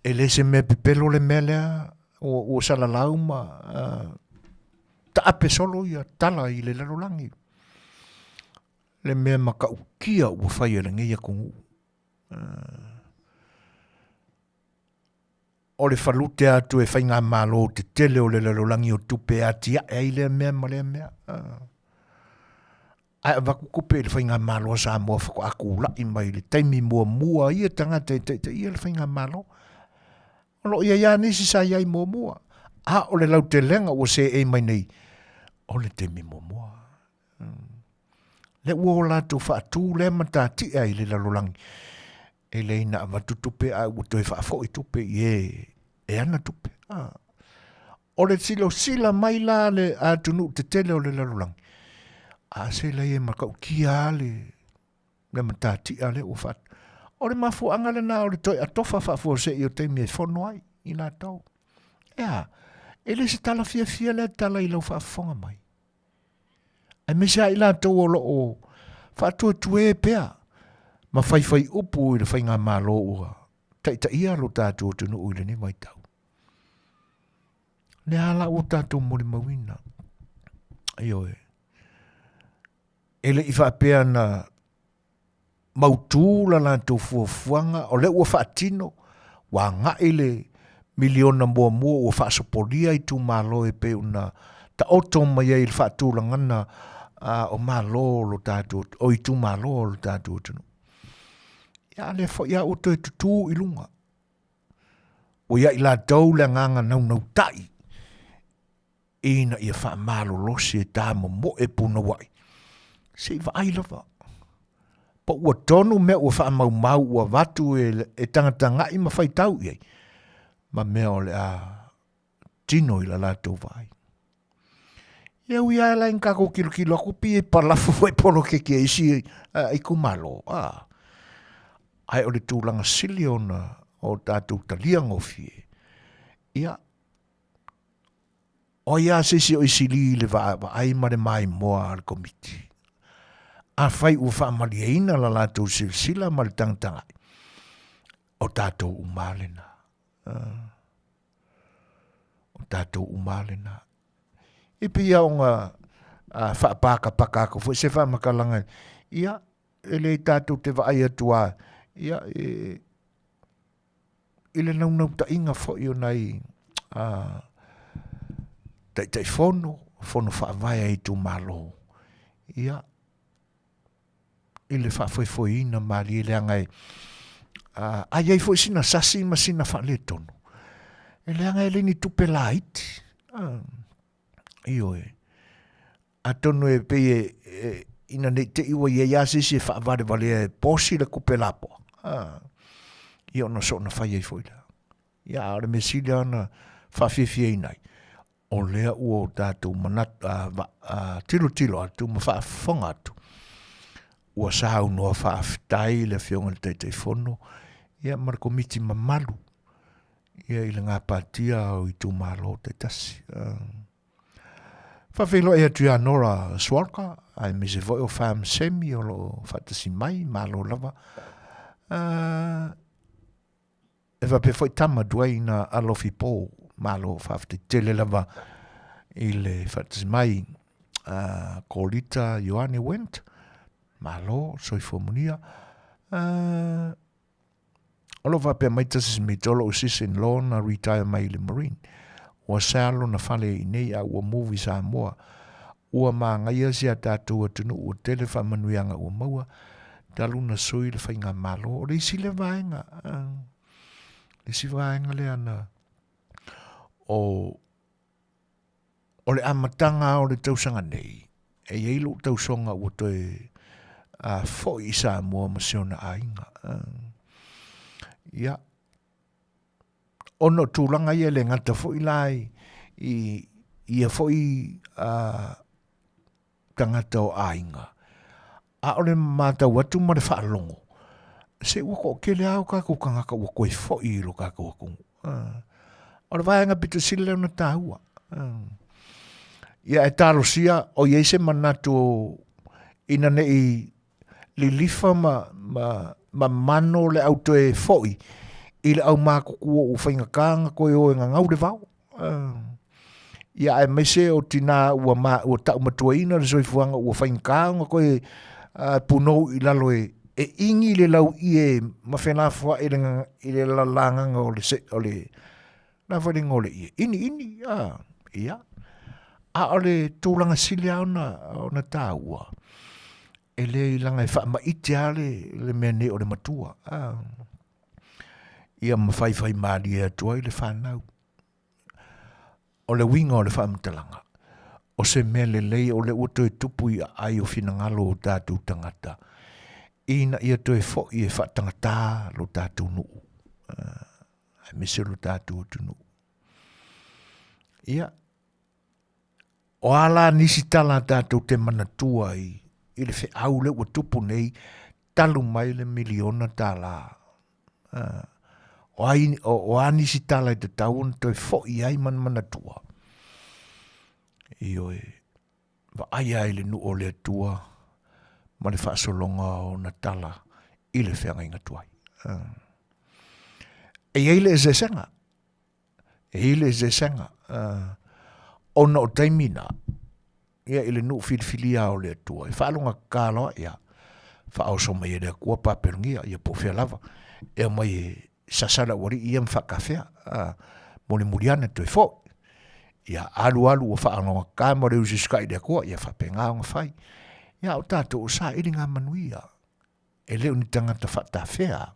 e le se mea pepelo le mea lea, ua, ua salalau ma uh, taape solo ia tala i le lalolagi. Le mea matautia ua fai e lenei atunuu. Uh, o le falute atu e faigamalo tetele o le lalolagi o tupe e atiae ai lea mea ma lea mea. Uh. Ae avatu tupe i le faigamalo a Samoa faatoa tulai mai i le taimi muamua ia tagata e taitaia le faigamalo. O lo o i ai lava nisi sa i ai muamua, a o le lautelega ua seei mai nei, o le taimi muamua. Lea ua o latou faatu lea matatia i le lalolagi, e lei na avatu tupe ae ua toe faafoi tupe i e e ana tupe. Ah. O le silosila mai la le atunuu tetele o le lalolagi, a se lei e matautia lava le, le matatia lea ua faatu. O le mafuaaga lena o le toe atofa faafuasei o taimi e fono ai i latou. E a, e le se tala fiafia lea tala i lau faafofoga mai. Aemaise lava i latou o lo o faatuetue pea. ma faifai upu i le faigamalo ua taitaia lo tatou atunuu i lenei vaitau. Lea la ua tatou molimauina. Ioe. E le i faapea na mautu la latou fuafuaga, o lea ua faatino, ua agai le miliona muamua ua faasopolia itumalo e pei ona taoto mai ai i le faatulagana o malo o lo tatou, o itumalo o lo tatou atunuu. Ia, a lea foi lava ua toe tutū i luga. Ua ia i latou le agaga naunautai ina ia faamalolosi e tamomoe punouai, se i vaai lava. Po ua tonu mea ua faamaumau ua avatu e, e tagatagai ma faitau i ai, ma mea o le a tino i la latou vaai. Ia ui lava la ina tatou tilotilo atu pei e palafu foi poloketi a isi itumalo, a. Ae o le tulaga sili ona o tatou talia gofie, ia, O ai lava se isi o i sili i le vaavaai ma le maimoa a le Komiti? Afai ua faamalieina la latou silasila ma le tagatagai, o tatou uma lava lena. O tatou uma lava lena. E pei lava ona faapakapaka atu foi se faamatalaga, ia, e le tatou te vaai atu lava, ia, e, i le naunautaiga foi o nai Taitaifono, fono faavae a itumalo, ia, i le faafoefoeina malie leaga e, a i ai foi sina sasi ma sina faaletonu, e leaga e le ni tupe laiti. Ioe. Atonu e pei e, e ina nei te i ua i ai lava se isi e faavalevalea e posi le tupe lapoa. Ia ona soona fai ai foi lea. Ia, a o le mea sili lava ona faafiafiaina ai, o lea ua o tatou manatu, tilotilo atu ma faafofoga atu, ua saunoa faafetai le Afioga i le Taitaifono ia ma le Komiti mamalu ia i le gapatia o itumalo taitasi. Faafeiloai atu ia Nora Swarka, aemaise foi o Fam Semi o lo o faatasi mai, malo lava. E faapea foi tama Dwayne Alofi Paul, malo faafetai tele lava i le faatasi mai. Kolita Ioane Went, malo, soifua manuia. O lo o faapea mai tasi Smith, o lou sis in law na retire mai i le Marine. Ua sea lona fale i inei a ua move i Samoa. Ua magaia si a tatou atunuu ua tele faamanuiaga ua maua talu na sui le faigamalo. O le isi lea vaega, le isi vaega lea na o O le amataga o le tausaga nei, e i ai lou tausoga ua toe foi i Samoa ma si ona aiga. Ia, ona o tulaga ia e le gata foi la i ia foi tagata o aiga, a o le matau atu ma le faalogo, se ua toatele lava o tatou tagata ua toe foi i lo tatou atunuu. O le vaega pito sili lea ona taua. Ia e talosia o i ai se manatu ina ne i lilifa ma, ma, ma mano le au toe foi i le au matutua ua faigata ona toe o e gagau le vao. Ia aemaise o tinā ua, ma, ua taumatuaina le soifuaga ua faigata ona toe punou i lalo e, e igi le lauie ma felafoai i le, i le lalagaga o le, se, o le, la foi le igoa o le ie, iniini, a, ia. A o le tulaga sili lava ona, ona taua, e le leaga e faamaite lava le, le mea nei o le matua, a. Ia ma faifaimalie atu ai le fanau. O le uiga o le faamatalaga, o se mea lelei o lea ua toe tupu i aai o finagalo o tatou tagata, ina ia toe foi e faatagata lo tatou nuu, aemaise lo tatou atunuu. Ia, o a la nisi tala tatou te manatua i, i le feau lea ua tupu nei, talu mai le miliona tālā. O a, o, o a nisi tala e tatau ona toe foi ai ma manatua? Ioe, vaai ai le nuu o le Atua ma le faasologa o ona tala i le feagaiga tuai. E i ai le eseesega, e i ai le eseesega, ona o taimi na, ia i le nuu filifilia o le Atua, e faalogakaka loa, ia, faaoso mai e le Atua Papelonia, ia po o fea lava, e aumai e sasa le aualii ia ma faatafea, mulimuli ane toe foi. Ia alu alu ua faalogakaka ma le usiusitai i le Atua, ia faapena ona fai. Ia a o tatou o sailiga manuia, e le o ni tagata faatafea,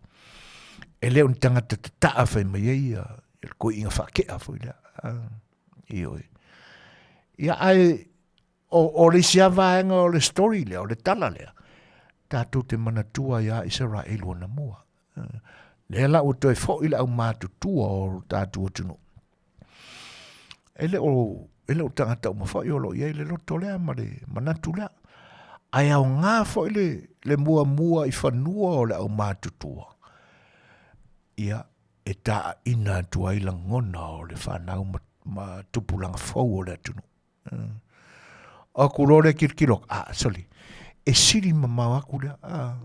e le o ni tagata tataa fai mai ai ia le toeaina faakea foi lea. Ioe. Ia ae o le isi lava vaega o le story lea, o le tala lea, tatou te manatua ia Isaraelu anamua. Lea la ua toe foi le aumatutua o lo tatou atunuu. E le o, e le o tagata uma foi o lo o i ai le loto lea ma le manatu lea. Ae aoga foi le, le muamua i fanua o le aumatutua, ia, e taaina atu ai lagona o le fanau ma, ma tupulaga fou o le atunuu. O aku loa lea tilotilo, ah, sorry, e sili mamao atu lea. Ah,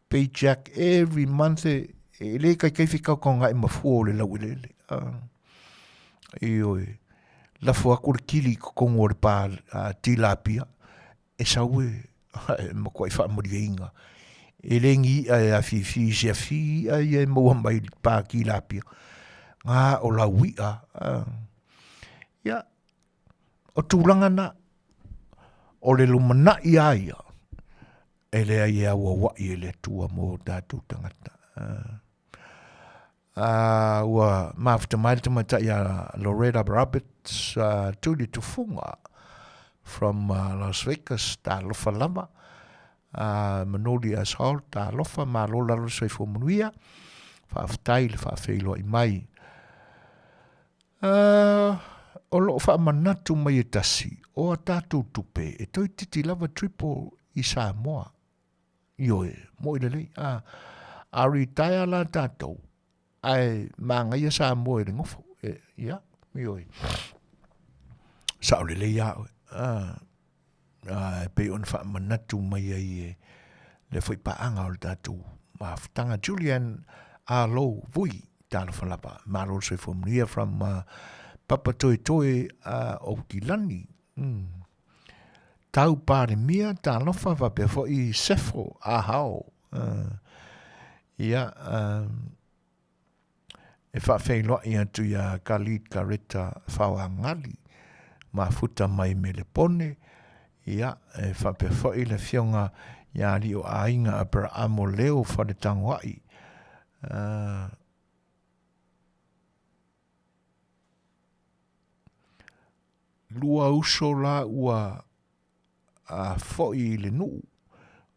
paycheck every month e, e le taitai fitautaogaʻi ma fua o le laueleele. Ah, ioe, lafo atu le kili i totonu o le pa tilapia, e sau e, e matuai faamalieina. E le ni iʻa e afifi i se afi iʻa ia e maua mai i le pa tilapia. Na o lau iʻa. Ah. Ia, o tulaga na, o le lumanai a ia, e leai e auauai e le Atua mo tatou tagata. Ua mafuta mai le tamaitai a Loretta Roberts, Tuli Tufuga from Las Vegas, talofa lava. Manoli Ashol, talofa, malo lalo le soifua manuia. Faafetai le faafeiloai mai. O lo o faamanatu mai e tasi, o a tatou tupe e toeitiiti lava triple i Samoa. Ioe, moʻi lelei. A, a retire la tatou, ae magaia Samoa i le nofo. E, ia, ioe. Sao lelei a oe. A, a, e pei ona faamanatu mai ai e le foi paaga o le tatou mafutaga. Julian Alo Vui, talofa lava. Malo le soifua manuia from Papatoetoe Aukilani. Tau Palemia, talofa faapea foi Sefo Ahao. Ia, e faafeiloai atu iā Khalid Kareta Faoagali, mafuta mai Melepone, ia, e faapea foi le afioga ia Alii-o-Aiga Aperahamo Leo Faletagoai, lua uso la ua foi i le nuu,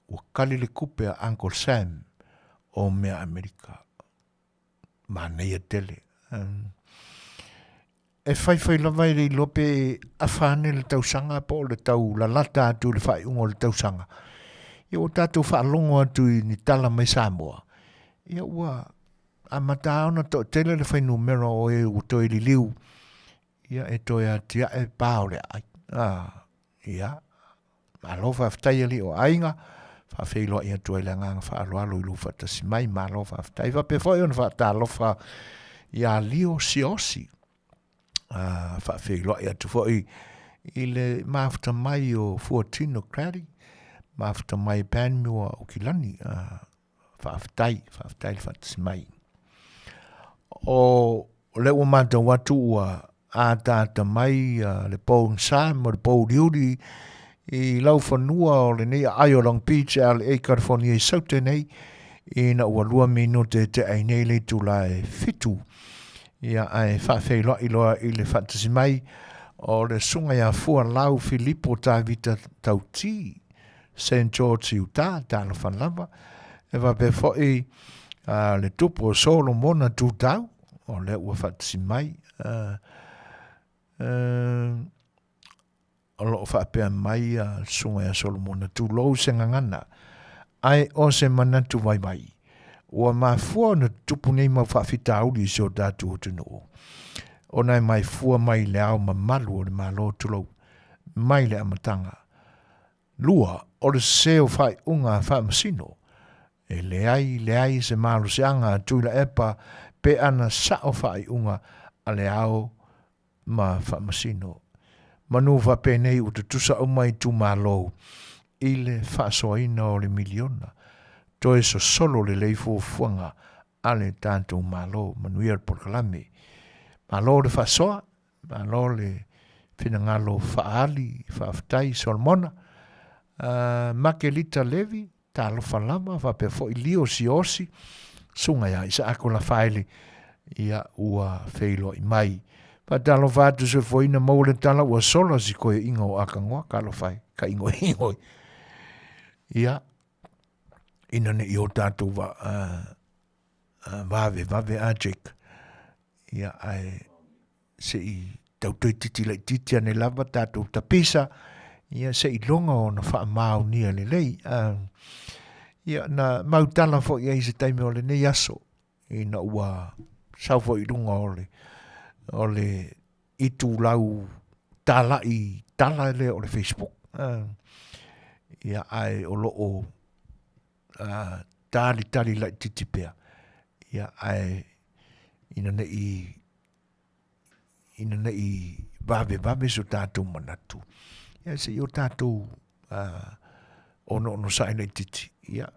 ua kali le kupe a Uncle Sam o mea Amerika. Manaia tele. E faifai lava e le iloa pe afa ane le tausaga po o le tau lalata atu i le faaiuga o le tausaga. Ia ua tatou faalogo atu i ni tala mai Samoa, ia ua amata ona toatele le fuainumera o e ua toe liliu ia e toe atiae pa o le aai. Ah, ia, malo faafetai alii o aiga, faafeiloai atu ai le agaga faaaloalo i lou faatasi mai, malo faafetai. Faapea foi ona faatalofa ia Lio Siosi, ah, faafeiloai atu foi i le mafuta mai o Fuatino Crowley, mafuta mai Panmure o Kilani, ah, Faafetai, faafetai le faatasi mai. O lea ua matau atu ua ataata mai le pogisa ma le pouliuli i laufanua o lenei aai o Long Beach, LA, California i Saute nei, ina ua 2 minute e tea ai nei le itula e 7. Ia, ae faafeiloai loa i le faatasi mai o le susuga ia Fualau Filipo Tavita Tauti, Saint George i uta, talofa lava. E faapea foi le tupu o Solomona Tutau, o lea ua faatasi mai. O lo o faapea mai le susuga ia Solomona, tulou se gagana, ae o se manatu vaivai. Ua mafua ona tutupu nei mau faafitauli i si o tatou atunuu, ona e mai fua mai le ao mamalu o le Malo tulou, mai le amataga. 2, o le sese o faaiuga a Faamasino. E leai, leai se malosiaga a Tuilaepa pe ana sao faaiuga a le ao ma Faamasino. Manu faapenei ua tutusa uma itumalo i le faasoaina o le miliona. Toe sosolo lelei fuafuaga a le tatou Malo. Manuia le polokalame. Malo le faasoa, malo le finagalo faaali, faafetai Solomona. Makelita Levi, talofa lava, faapea foi Lio Siosi, susuga ia Isaako Lafaele, ia ua feiloai mai. Faatalofa atu soifuaina maua le tala ua sola si koeaina o Akagoa, talofa e, ka igoigo. Ia, ina ne i o tatou va, vave vave a Jake. Ia, ae se i tau toeitiiti laitiiti ane lava tatou tapisa, ia se i loga ona faamaonia lelei. Ia, na mautala foi ai se taimi o lenei aso, ina ua sau foi i luga o le, o le itulau talai tala lea o le Facebook. Ia, ae o lo o talitali laitiiti pea, ia, ae ina ne i ina ne i vavevave so tatou manatu, ia se i o tatou onoonosa'i laitiiti, ia,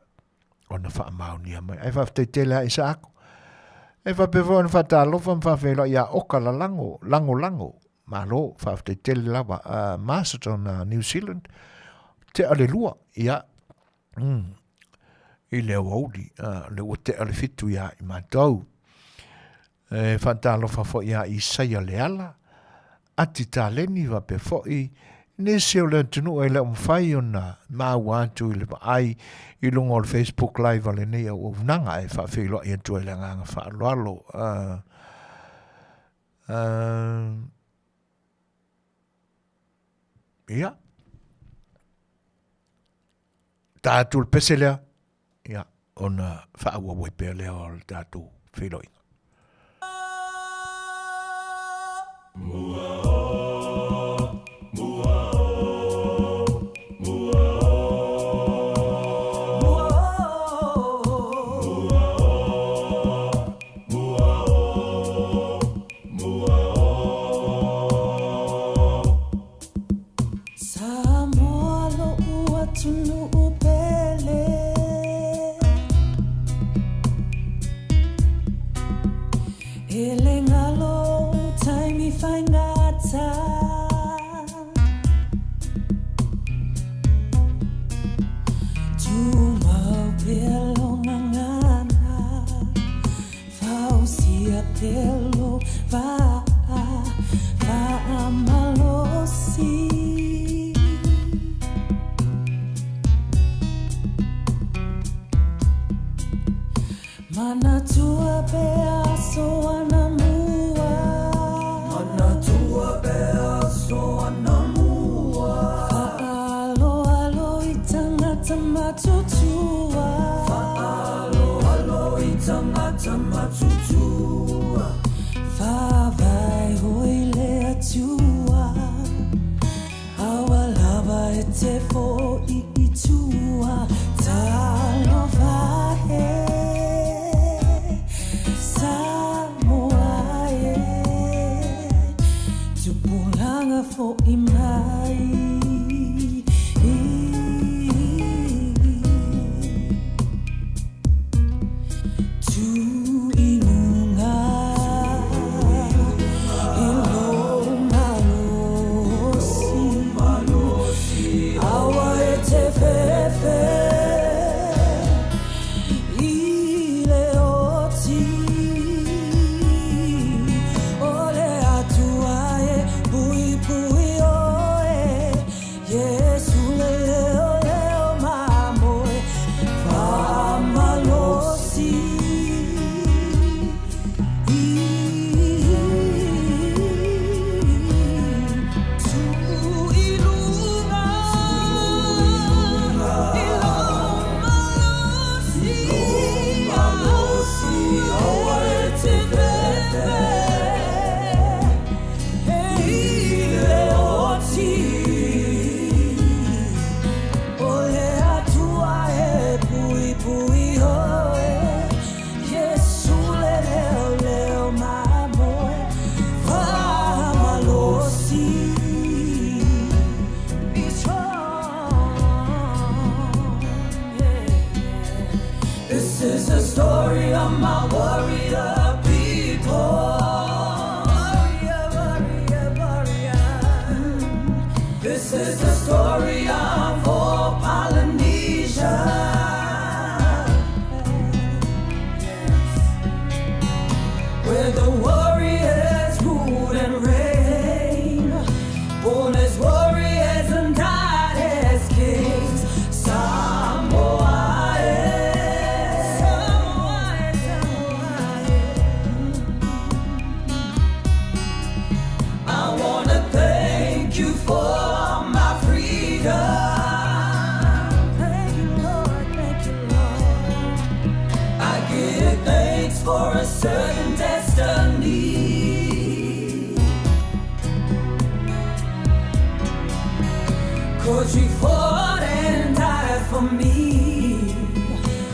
ona faamaonia mai. Ae faafetai tele lava Isaako. E faapea foi ona faatalofa ma faafeiloai ia Oka Lalago, Lagolago, malo, faafetai tele lava. Masterton, New Zealand, tea le lua, ia, i le aoauli, le ua tea le 7 ia i matou. E faatalofa foi ia Isaia Leala, Ati Taleni faapea foi nisi o le atunuu e le o mafai ona maua atu i le vaai i luga o le Facebook Live a lenei auaunaga e faafeiloai atu ai le agaga faaaloalo. Ia, ta atu le pese lea, ia, ona faaauau ai pea lea o le tatou feiloaiga. Samoa lo'u atunuu pele E le galo ou taimi faigata Tumau pea lou gagana Fausia pea lou vaa faamalosi. Manatua pea aso anamua. Manatua pea aso anamua. Faaaloalo i tangata matutua. Faaaloalo i tangata matutua. Faavae hoi le Atua. Aua lava e te fo'i i tua. Talofa e Samoa e. Tupulaga fo'i mai. Tū i luga i lou malosi. Aua e te fefe. of my warrior people. Warrior, warrior, warrior. This is the story of all Polynesia. Where the warriors rule and reign, born as warriors and died as kings. Samoa, eh. Samoa, eh, Samoa, eh. I wanna thank you for my freedom. Thank you, Lord, thank you, Lord. I give thanks for a certain destiny. Cause you fought and died for me.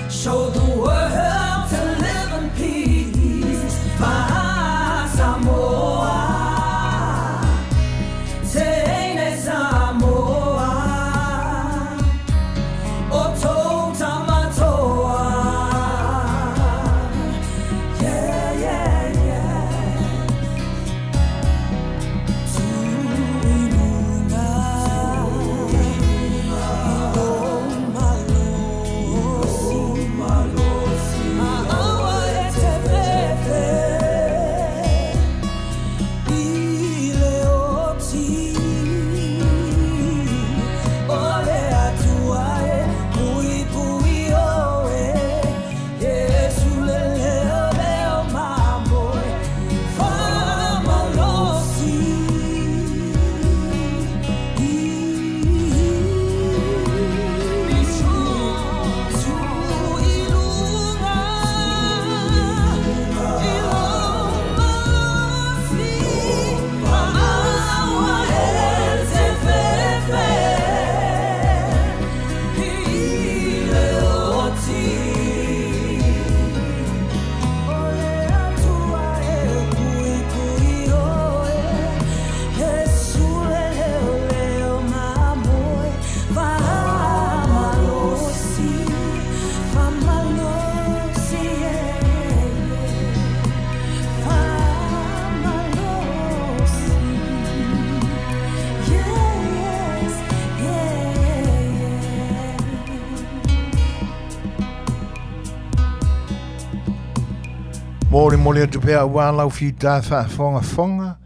Showed the world to live in peace. My Samoa. Teine Samoa. O Tautamatoa. Yeah, yeah, yeah. Tuinuga, ilo malosi, ma'aua e te fefe, i le oti, o le Atua e puipui oe, Iesu le leo leo mamoe, Faamalosi. Be strong Tuiluga, ilo malosi, ma'aua e te fefe, i le oti. O le Atua e puipui oe, Iesu le leo leo mamoe, Faamalosi, faamalosi, yeah, yeah. Faamalosi. Yes, yeah, yeah. Molimoli atu pea auā lau fiutā faafogafoga,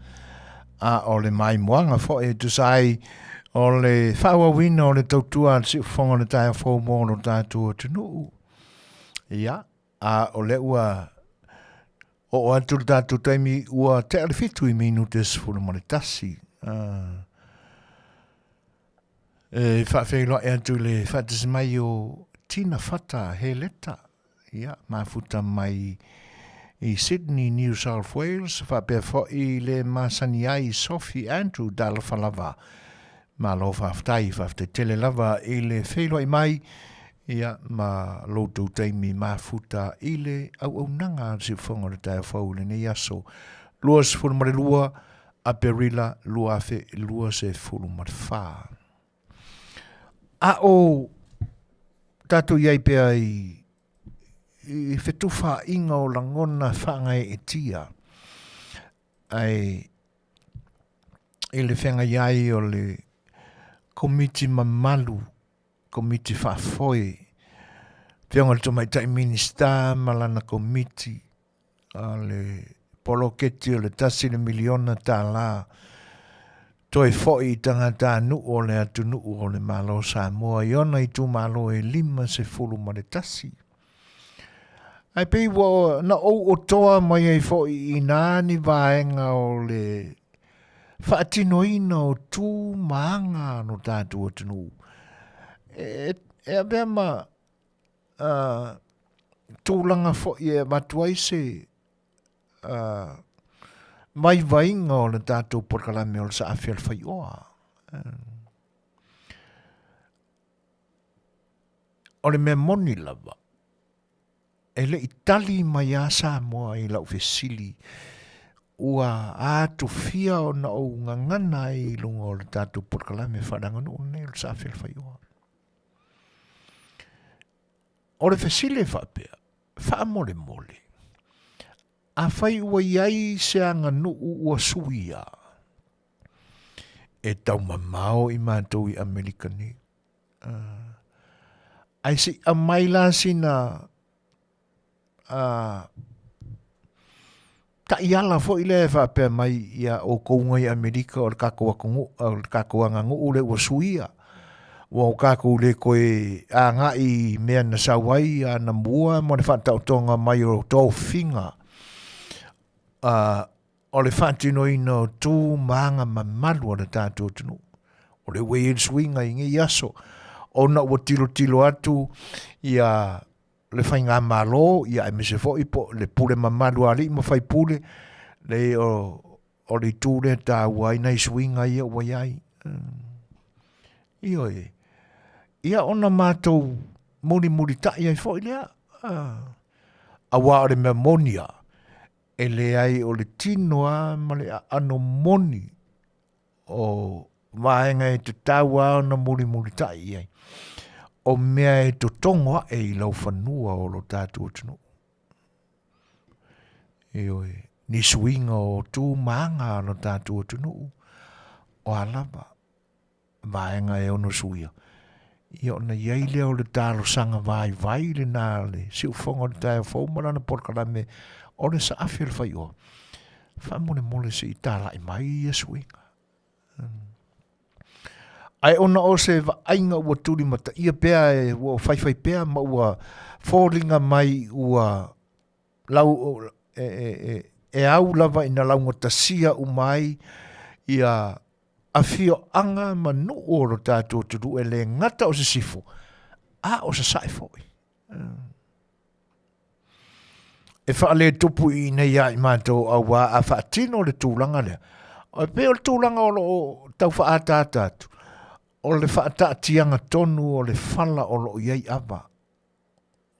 a o le maimoaga foi e tusa ai o le faaauauina o le tautua a le siufofoga o le taeao fou mo lo tatou atunuu. Ia, a o lea ua oo atu le tatou taimi ua tea le 7 i minute 11. E faafeiloai atu i le faatasi mai o Tina Fata Heleta, ia, mafuta mai i Sydney, New South Wales, faapea foi le masani ai Sophie Andrew Talofa lava. Malo faafetai, faafetai tele lava i le feiloai mai, ia, ma lo outou taimi mafuta i le auaunaga a le Siufofoga o le Taeao Fou i lenei aso 22 Aperila 2024. A o tatou i ai pea i i fetufaaiga o lagona faagaeetia, ae i le feagai ai o le Komiti mamalu, Komiti faafoe, Afioga i le Tamaitai Minisita ma lana Komiti, a le poloketi o le $1 miliona toe foi i tagatanuu o le atunuu o le Malo o Samoa i ona itumalo e 51. Ae pei ua na ou otoa mai ai foi i nā ni vaega o le faatinoina o tu ma aga no tātou atunuu. E, e avea ma tulaga foi e avatu ai se vaivaiga o le tatou polokalame o le Saafi a le Faioa. O le mea moni lava, e le i tali mai a Samoa i lau fesili ua atufia ona ou gagana ai i luga o le tatou polokalame faaleaganuu lenei o le Saafi a le Faioa. O le fesili e faapea, Faamolemole, afai ua i ai se aganuu ua suia, e taumamao i matou i Amerika nei. Ae se i aumai la sina taiala foi lea e faapea mai ia outou nai Amerika o le tatou atunuu, o le tatou aganuu lea ua suia, ua o tatou le toe agai i mea na sau ai anamua ma le faataotoga mai o tofiga o le faatinoina o tu ma aga mamalu a le tatou atunuu. O lea ua i ai le suiga i nei aso, ona ua tilotilo atu ia le faigamalo, ia aemaise foi po o le pule mamalu a alii ma faipule, leai o le itu lea e taua ai nai suiga ia ua i ai. Ioe. Ia ona matou mulimulitai ai foi lea, aua o le mea moni lava, e leai o le tino lava ma le aano moni o vaega e tatau lava ona mulimulitai i ai, o mea e totogo ae i laufanua o lo tatou atunuu. Ioe, ni suiga o tu ma aga a lo tatou atunuu, o a lava vaega e ono suia, ia ona i ai lea o le talosaga vaivai lena a le siufofoga o le taeao fou ma lana polokalame o le saafi o le faioa. Faamolemole se i talai mai ia suiga. Ae ona o se vaaiga ua tulimataia pea e ua faifai pea ma ua foliga mai ua lau e, e, e, e au lava ina laugatasia uma ai ia afioaga ma nuu o lo tatou atunuu e le gata o Sisifo, a o Sasae foi. E faaletupu i inei ia i matou auā a faatino le tulaga lea. E pei o le tulaga o lo o tau faaataata atu, o le faataatiaga tonu o le fala o lo o i ai ava,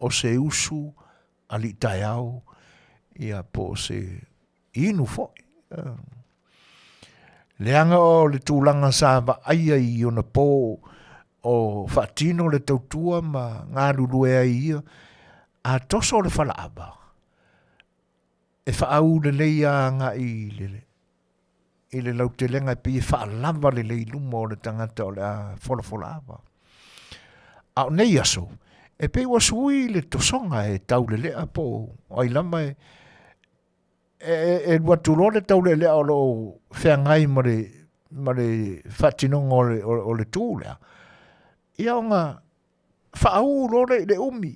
o se usu alii taeao, ia po o se inu foi. Leaga o le tulaga sa vaaia i ona po o faatino le tautua ma galulue ai ia, a toso le falaava, e faaū lelei lava agai i le, i le lautelega e pei e faalava lelei i luma o le tagata o le a folafola ava. A o nei aso, e pei ua sui le tosoga e taulelea po o ai lava e, e, e alu atu loa le taulealea o lo o feagai ma le, ma le faatinoga o le, o, o le tu lea, ia ona faaū loa lea i le umi.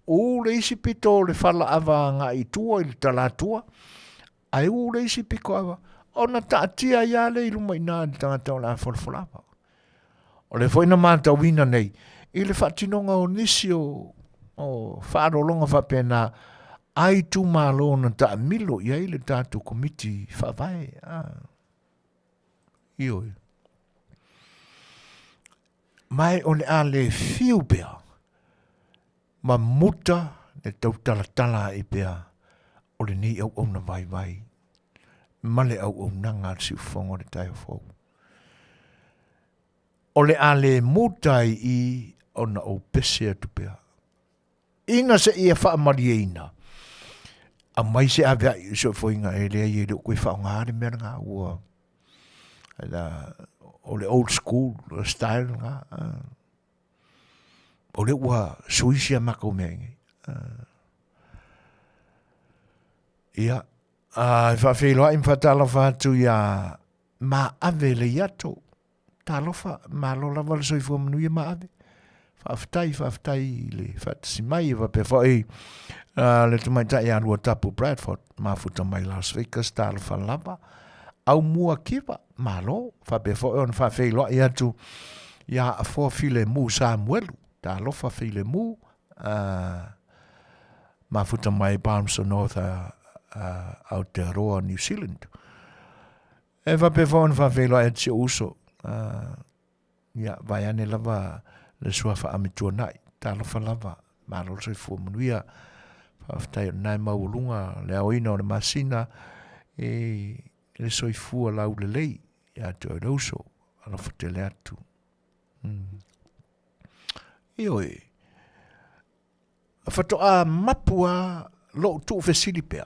Ū le isi pito o le fala ava agai i tua i le talatua, ae ū le isi pito ava, ona taatia ai lava lea i luma i ina i le tagata o le a folafola ava. O lea foi na matauina nei i le faatinoga o nisi o, o faaaloaloga faapena a itumalo na taamilo i ai le tatou komiti faavae. Ah. Ioe. Ma e o le a le fiu pea ma muta le tautalatala ai pea o lenei auauna vaivai ma le auaunaga a le siufofoga o le taeao fou. O le a le muta ai i ona ou pese atu pea. Ina se ia faamalieina, aumai se aveai i soifuaina e leai e le o koe faaaoga le mea lena ua la, o le old school style lena. O lea ua sui si a matou mea nei. Ia, e faafeiloai ma faatalofa atu ia Maave Leiato. Talofa, malo lava le soifua manuia Maave. Faafetai, faafetai i le faatasi mai e faapea foi le tamaitai ia Luatapu Bradford, mafuta mai Las Vegas, talofa lava. Aumua Kiva, malo, faapea foi ona faafeiloai atu ia Afoa Filemu Samuelu, talofa Filemu, mafuta mai Palmerston North, Aotearoa, New Zealand. E faapea foi ona faafeiloai atu si ou uso, ia, vaeane lava le suafa Amituanai, talofa lava, malo le soifua manuia, faafetai o lena e maualuga le aoina o le masina i le soifua laulelei ia te oe le uso, alofa tele atu. Ioe. Faatoa mapu lava lou tuufesili pea,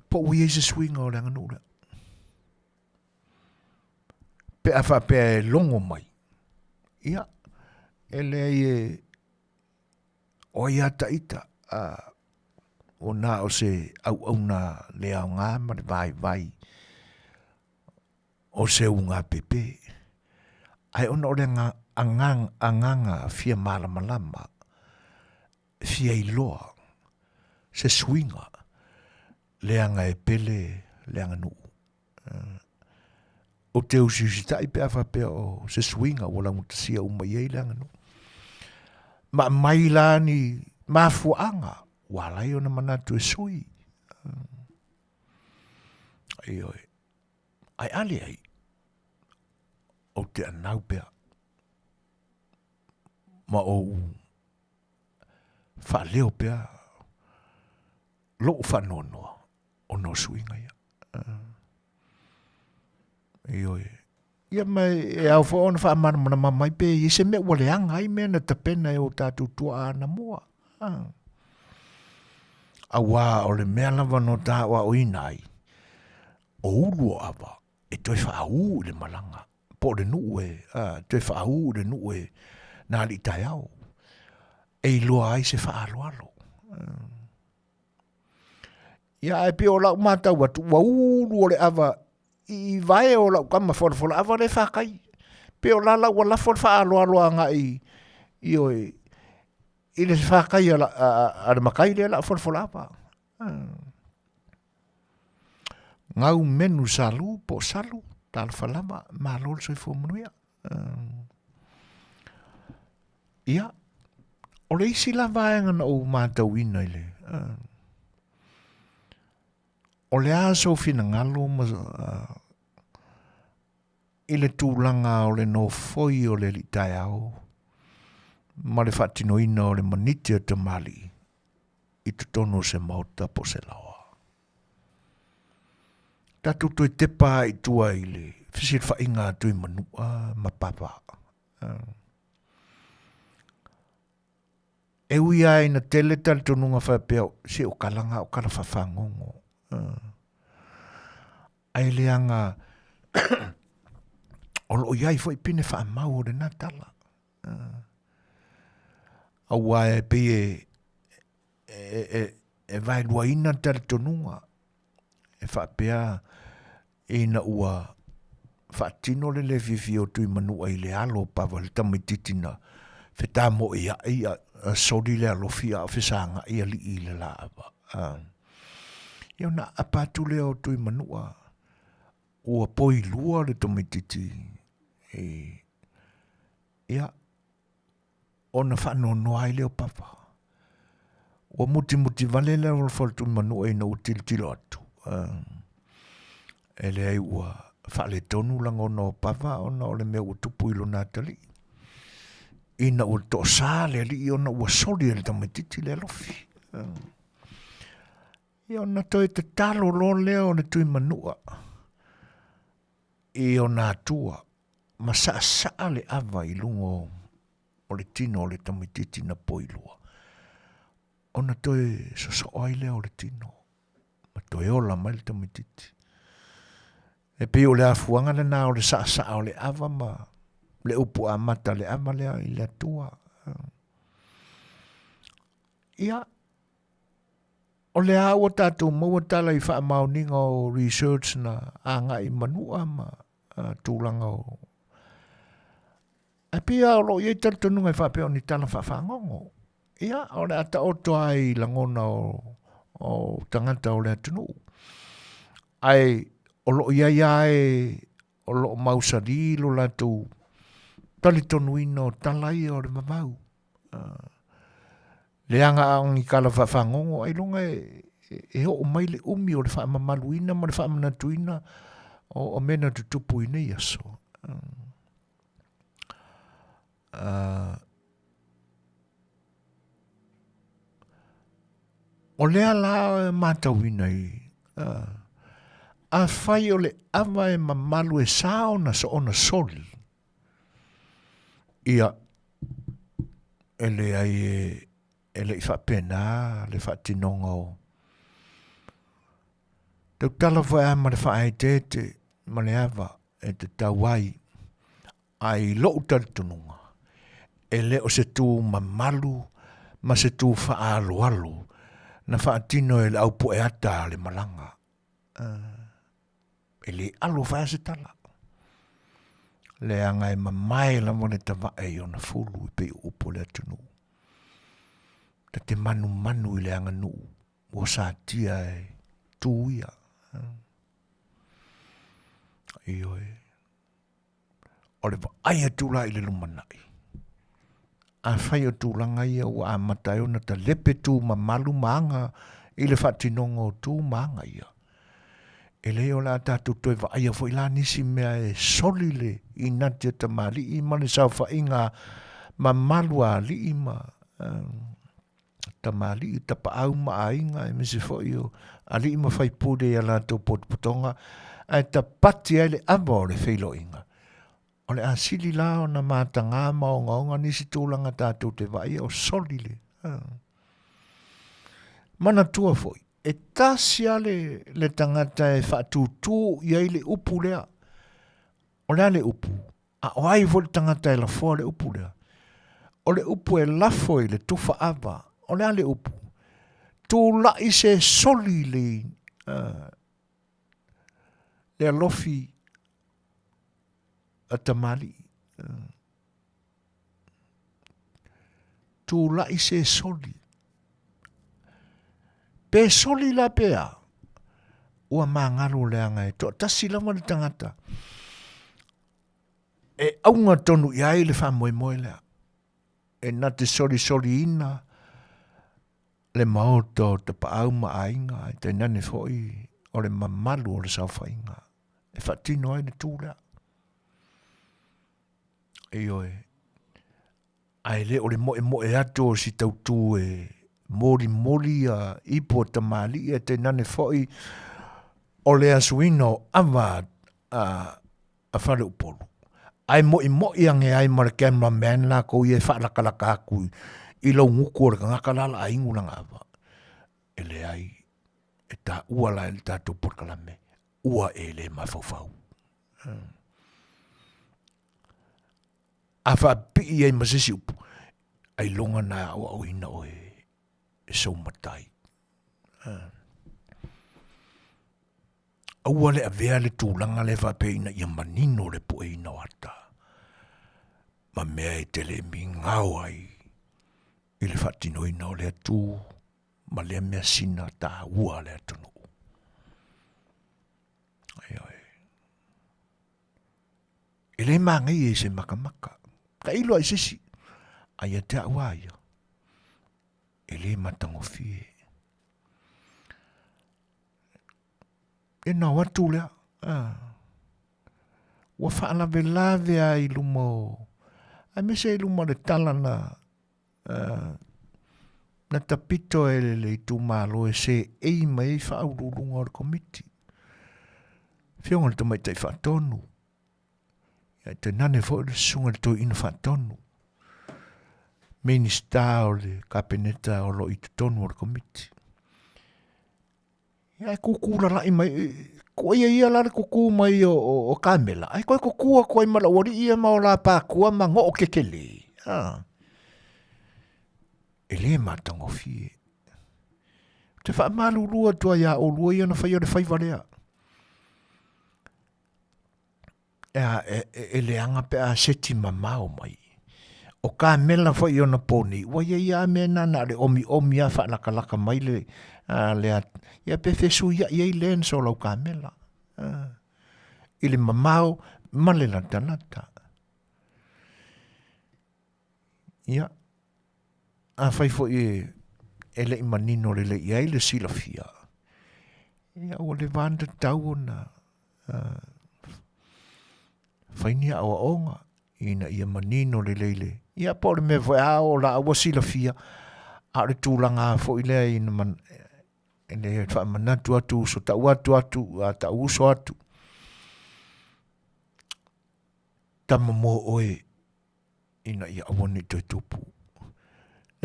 po ua i ai se suiga o le aganuu lea. Pe a faapea e logo mai, ia, e leai e, o ai a ta ita, a, ua na o se auauna le aoga ma le vaivai o se ugapepe. Ae ona o le agaga fia malamalama, fia iloa se suiga leaga e pele le aganuu. Ou te usiusitai pe a faapea o se suiga ua laugatasia uma i ai le aganuu. Ma aumai la ni mafuaaga ua ala ai ona manatu e sui. Ioe. Ae a leai, ou te anau pea ma ou faaleo pea lou faanoanoa ona o suiga ia. Ioe. Ia ma e ao foi ona faamalamalama mai pe i ai se mea ua leaga ai mea na tapena e o tatou tuaa anamua. Auā o le mea lava na ta aoaoina ai, o ulu o ava e toe faaū i le malaga, po o le nuu e, a, toe faaū i le nuu e nā alii taeao, e iloa ai se faaaloalo. Ia, ae pei o lau matau atu, ua ulu o le ava i vae o lau tama folafola ava lea e fatai. Pei o la la ua lafo le faaaloalo agai ioe, i le fatai a, a, a le matai lea la folafola ava. Gau menu salu po o salu, talofa lava, malo le soifua manuia. Ia, o le isi la vaega na ou matauina i le, o le a sou finagalo ma, i le tulaga o le nofoi o le alii taeao ma le faatinoina o le maniti a tamalii i totonu o se maota po o se laoa. Tatou toe tepa i tua i le fesilafaiga a Tuimanua ma Papa. E ui lava ina tele talitonuga faapea, se o kalaga o kala faafagogo. Ae leaga o lo o i ai foi pine faamau o lena tala. Aua e pei e, e, e, e vaeluaina le talitonuga e faapea ina ua faatino le le fiafia o Tuimanua i le alo o Pava le tamaititi na fetamoeai a soli le alofi a o fesagai alii i le laava. Ia ona aapa atu lea o Tuimanua ua poilua le tamaititi i ia ona faanoanoa ai lea o Papa. Ua mutimuti vale le alofa o le Tuimanua ina ua tilotilo atu. E leai ua faaletonu lagona o Papa ona o le mea ua tupu i lona atalii. Ina ua toasa le alii ona ua soli e le tamaititi le alofi. Ia ona toe tatalo loa lea o le Tuimanua i ona atua ma saasaa le ava i luga o le tino o le tamaititi na poilua, ona toe sosoo ai lea o le tino ma toe ola mai le tamaititi. E pei o le afuaga lena o le saasaa o le ava ma le upu amata a le ava lea i le Atua. Ia, o lea ua tatou maua tala i faamaoniga o research na agai i Manua ma tulaga o Ae pei lava o lo o i ai talitonuga e faapea o ni tala faafagogo. Ia, o le a taoto lava i lagona o, o tagata o le atunuu. Ae o lo o i ai lava e o lo o mausali lo latou talitonuina o tala ia o le vavau. Leaga a o ni tala faafagogo ailoga e, e oo mai le umi o le faamamaluina ma le faamanatuina o, o mea na tutupu i nei aso. O lea la e matauina i afai o le ava e mamalu e sa ona soona soli, ia, E leai e, e le i faapena le faatinoga o tautala foi a ma le faaeteete ma le ava e tatau ai. Ae i lou talitonuga, e le o se tu mamalu ma se tu faaaloalo na faatino e le au pueata a le malaga. E le alo faia se tala. Leaga e mamae lava le tavae i ona fulu e pei o upu a le atunuu. Ta te manumanu i le aganuu ua satia e tu ia. Ioe. O le vaai atu la i le lumanai, afai o tulaga ia ua amata ai ona talepe tu mamalu ma aga i le faatinoga o tu ma aga ia, e leai o le a tatou toe vaaia foi la nisi mea e soli le inati a tamalii ma le saofaiga mamalu a alii ma tamalii, tapaau ma aiga, aemaise foi o alii ma faipule i a latou potopotoga, ae tapati ai le ava o le feiloaiga. O le a sili la ona mataga ma ogaoga nisi tulaga tatou te vaaia o soli le. Manatua foi, e tasi lava le, le tagata e faatūtū i ai le upu lea. O le a le upu? A o ai foi le tagata e lafoa le upu lea? O le upu e lafo i le tufa ava, o le a le upu? Tulai se soli le, uh, le alofi a tamalii. Uh, tulai se soli. Pe soli la pe a, ua magalo leaga e toatasi lava le tagata e auga tonu i ai le faamoemoe lea, e na te solisoliina le maota o tapaau ma aiga, ae tainane foi o le mamalu o le saofaiga e faatino ai le tu lea. Ioe, ae le o le moemoe atu o si tautu e molimoli ia ipu o tamalii ae tainane foi o le asuina o ava a, a Faleupolu. Ae moimoi age ai ma le cameraman lakou ia e faalakalaka atu i lou gutu o le tagata la la a inu lana ava. E leai, e taua la e le tatou polokalame, ua e le mafaufau. A faapipii ai ma se isi upu, ailoga na e aoaoina oe e sou matai. Aua le avea le tulaga lea faapea ina ia manino le pueina o ata ma mea e te le migao ai i le faatinoina o lea tu ma lea measina taua a le atunuu. Ioe. E le māngeia i se makamaka. Tailo ai se isi, a ia te au a ia, e le matagofie. E nao atu lea, ah. Ua faalavelave a i luma o, aemaise i luma o le tala na, uh, na tapito e le itumalo e seei mai ai faauluuluga o le komiti. Afioga i le Tamaitai Faatonu, ia tainane foi le Susuga i le Toeaina Faatonu, Minisita o le Kapeneta o lo o i totonu o le Komiti. Ia e kūkū lalaʻi mai, ko ia ia la le kukū mai o, o, o Kamela, ai koe kukū aku ai ma lou alii ia ma o la pākua ma ngoo kekelē. Ah. E le matagofie. Ou te faamalulu atu ai iā ʻolua ia na faia le faiva lea. E, a, e, e, e leaga pe a seti mamao mai. O kamela foi ona pō nei, ua ia ia a mea nā na o le omiomi a faalakalaka mai le, a, le a, ia pe fesuiaʻi ai lens o lau kamela. A, i le mamao ma le latalata. Ia, afai foi e, e le i manino lelei i ai le silafia, ia ua leva ana tatau ona uh, fai ni aoaoga ina ia manino lelei le. Ia po o le mea foi a o la ua silafia, a o le tulaga foi lea ina man, e le faamanatu atu uso tau atu atu a tau uso atu. Tama mo oe ina ia aua ne i toe tupu.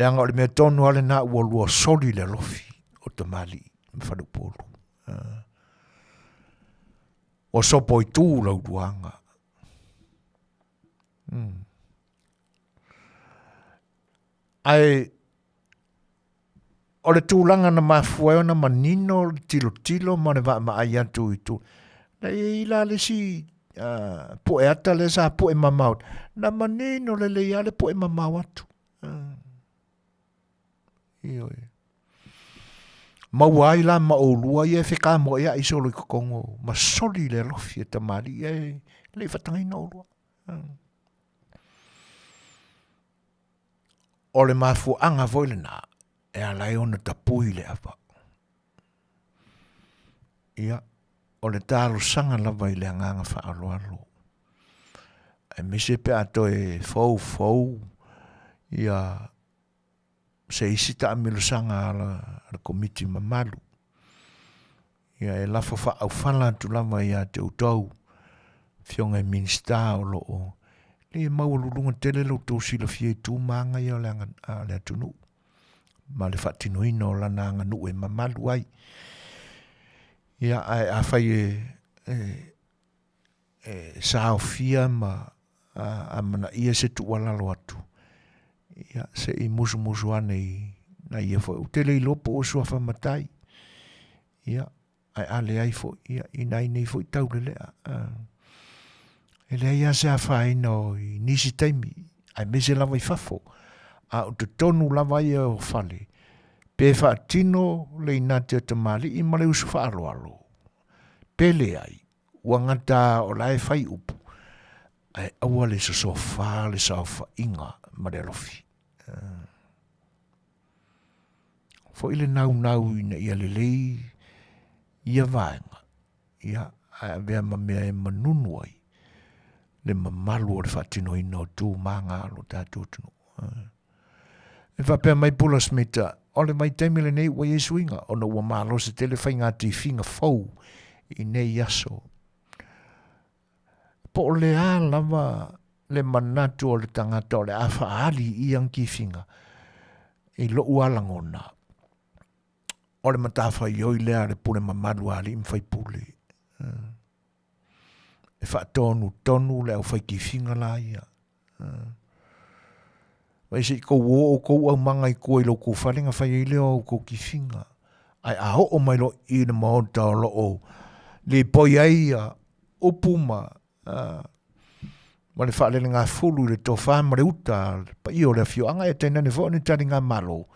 Leaga o le mea tonu lava lena ua lua soli le alofi o tamalii ma faleupolu. Ua sopo i tu lau luaga. Ae o le tulaga na mafua ai ona manino le tilotilo ma le vaavaai atu i tu na i ai la le isi pue ata lea sa pue mamao na manino lelei lava le pue mamao atu. Ioe. Maua ai la ma oulua ia e fekamoeai solo i totonu ma soli le alofi e tamalii ae le i faatagaina oulua. O le mafuaaga foi lena e ala ai ona tapui le ava. Ia, o le talosaga lava i le agaga faaaloalo, aemaise pe a toe foufou ia se isi taamilosaga a le Komiti mamalu. Ia e lafo faaaufala atu lava ia te outou afioga i Minisita o lo o le maualuluga tele lo outou silafia i tu ma aga ia o le, a le atunuu ma le faatinoina o lana aganuu e mamalu ai. Ia, ae afai e, e, e saofia ma amanaia se tuualalo atu, ia, se i musumusu ane i nai ia foi. Ou te le iloa po o suafa matai, ia, ae a leai foi, ia, i nai nei foi taulelea. E leai lava se afaina o i nisi taimi, aemaise lava i fafo, a o totonu lava ia o fale, pe faatino le inate a tamalii ma le usu faaaloalo, pe leai, ua gata o la e fai upu, ae aua le sosofa le saofaiga ma le alofi. Foi le naunau ina ia lelei ia vaega, ia, ae avea ma mea e manunu ai le mamalu o le faatinoina o tu ma aga a lo tatou atunuu. E faapea mai Pula Smita, o le vaitaimi lenei ua i ai suiga ona ua malosi tele faiga tifiga fou i nei aso. Po o le a lava le manatu o le tagata o le a faaali i ia tifiga, i lou lava lagona, o le matafaioi lea a le pule mamalu a alii ma faipule. E faatonutonu le aufai tifiga la ia. Vai se i tou o outou aumaga i tua i lo outou fale na fai ai lea o outou tifiga. Ae a oo mai loa i le maota o lo o lipoi ai ia upu ma ma le faalelegafulu i le tofa ma le uta a le paia o le afioaga, e tainane foi o ni taligamalo,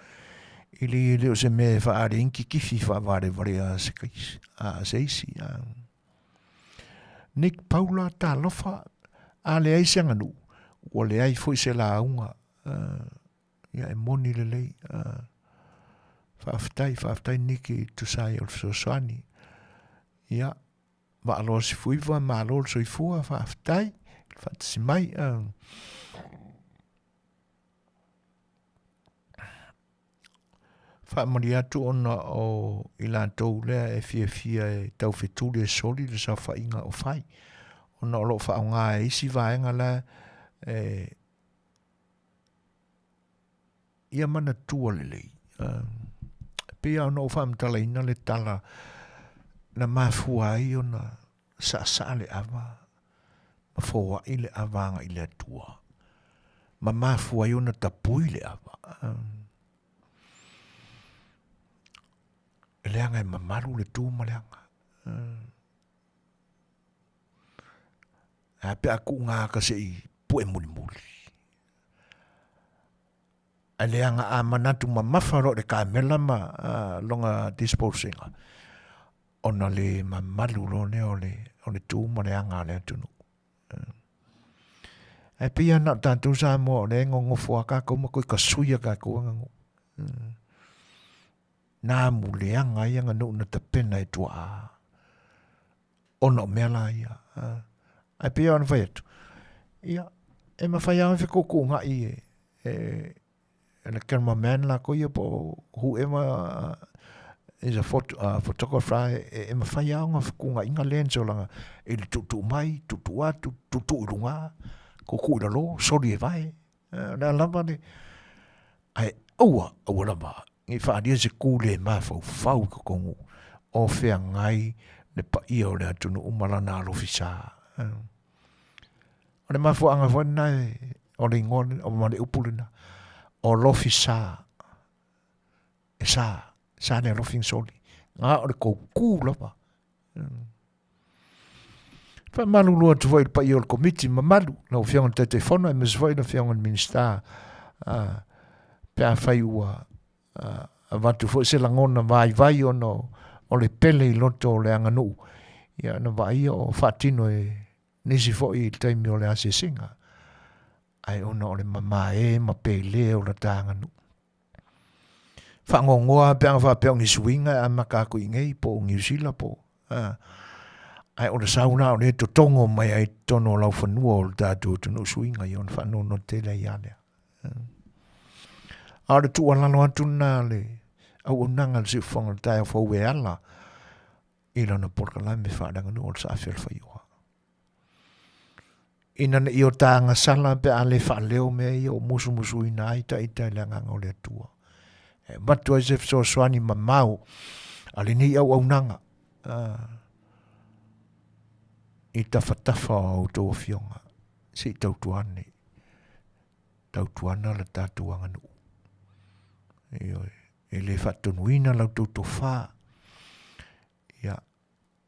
e le, le o se mea e faaali ai ni kikifi faavalevalea a se, a se isi. Nick Paula, talofa, a leai se aganuu, ua leai foi se lauga. Ia e moni lelei. Faafetai, faafetai Nick i tusa ai o le fesoasoani. Ia, Vaaloa Sifuiva, malo le soifua, faafetai, le faatasi mai. Faamalie atu ona o i latou lea e fiafia e taufetuli e soli le saofaiga o fai, ona o lo o faaaoga e isi vaega la e ia manatua lelei. E pei lava ona ou faamatalaina le tala na mafua ai ona saasaa le ava ma foai le ava agai i le Atua, ma mafua ai ona tapui le ava. E leaga e mamalu le tu ma le aga. Ae a pe a kuuga aka se i pue mulimuli. Ae leaga a manatu mamafa loa i le kamela ma lona disposing-a, ona le mamalu loa lea o le, o le tu ma le aga a le atunuu. Ae pei lava na o tatou Samoa o lea e nonofo lava tatou ma toe tasui a tatou aganuu. Na amuleaga ai aganuu na tapena e tuaa ona o mea la ia. Ae pei lava ona fai atu, ia, e mafai lava ona fetuutuunai e, e, e le cameraman latou ia po o whoever is a photo, photographer e, e mafai lava ona fetuunaiga lens o lana i le tuutuu mai, tuutuu atu, tuutuu i luga, tuutuu i lalo, soli e vae. O le a lava le... Ae Aua, aua lava ne i faaalia se ku le mafaufau i totonu o feagai le paia o le atunuu ma lana alofi sa. O le mafuaaga foi lena o le igoa ma le upu lena, o lofi sa. E sa, sa le alofi na soli. Na o le tou ku lava. Faamalulu atu foi i le paia o le Komiti mamalu, lau Afioga i le Taitaifono aemaise foi le Afioga i le Minisita, pe afai ua avatu foi se lagona vaivai ona o le pele i loto o le aganuu, ia ona vaaia o faatino e nisi foi i le taimi o le asiasiga, ae ona o le mamae ma pele o la ta aganuu. Fagogoa pe ana faapea o ni suiga e amata atu i inei po o Niu Sila po o a ae o le sau la o lea e totogo mai ai i totonu o laufanua o le tatou atunuu suiga ia ona faanoanoa tele ai lava lea. A o le tuualalo atu lena a le auaunaga a le Siufofoga o le Taeao Fou e ala i lana polokalame faaleaganuu o le Saafi o le Faioa. Ina ne i o ta agasala pe a le faaleo mea ia o musumusuina ai ta ita i le agaga o le Atua. E avatu ai se fesoasoani mamao a lenei auaunaga i tafatafa o a outou afioga, se i tautuane, tautuana le tatou aganuu. Ioe, e le faatonuina la outou tofa, ia,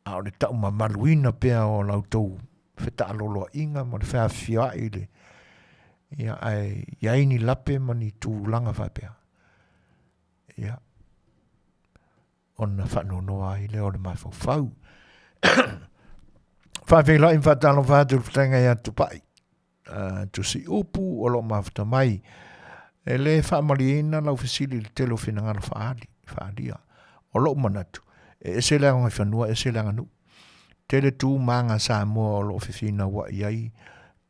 a o le taumamaluina pea o la outou fetaaloloaiga ma le feafioai i le, ia, ae i ai ni lape ma ni tulaga faapea, ia, ona faanoanoa ai lea o le mafaufau. Faafeiloai ma faatalofa atu i le fetalaiga ia Tupai. Tusiupu o lo o mafuta mai. E le faamalieina lau fesili i le tele o finagalo faaali, faaalia. O lou manatu, e ese le agaifanua, ese le aganuu. Tele tu ma aga Samoa o lo o fefinauai ai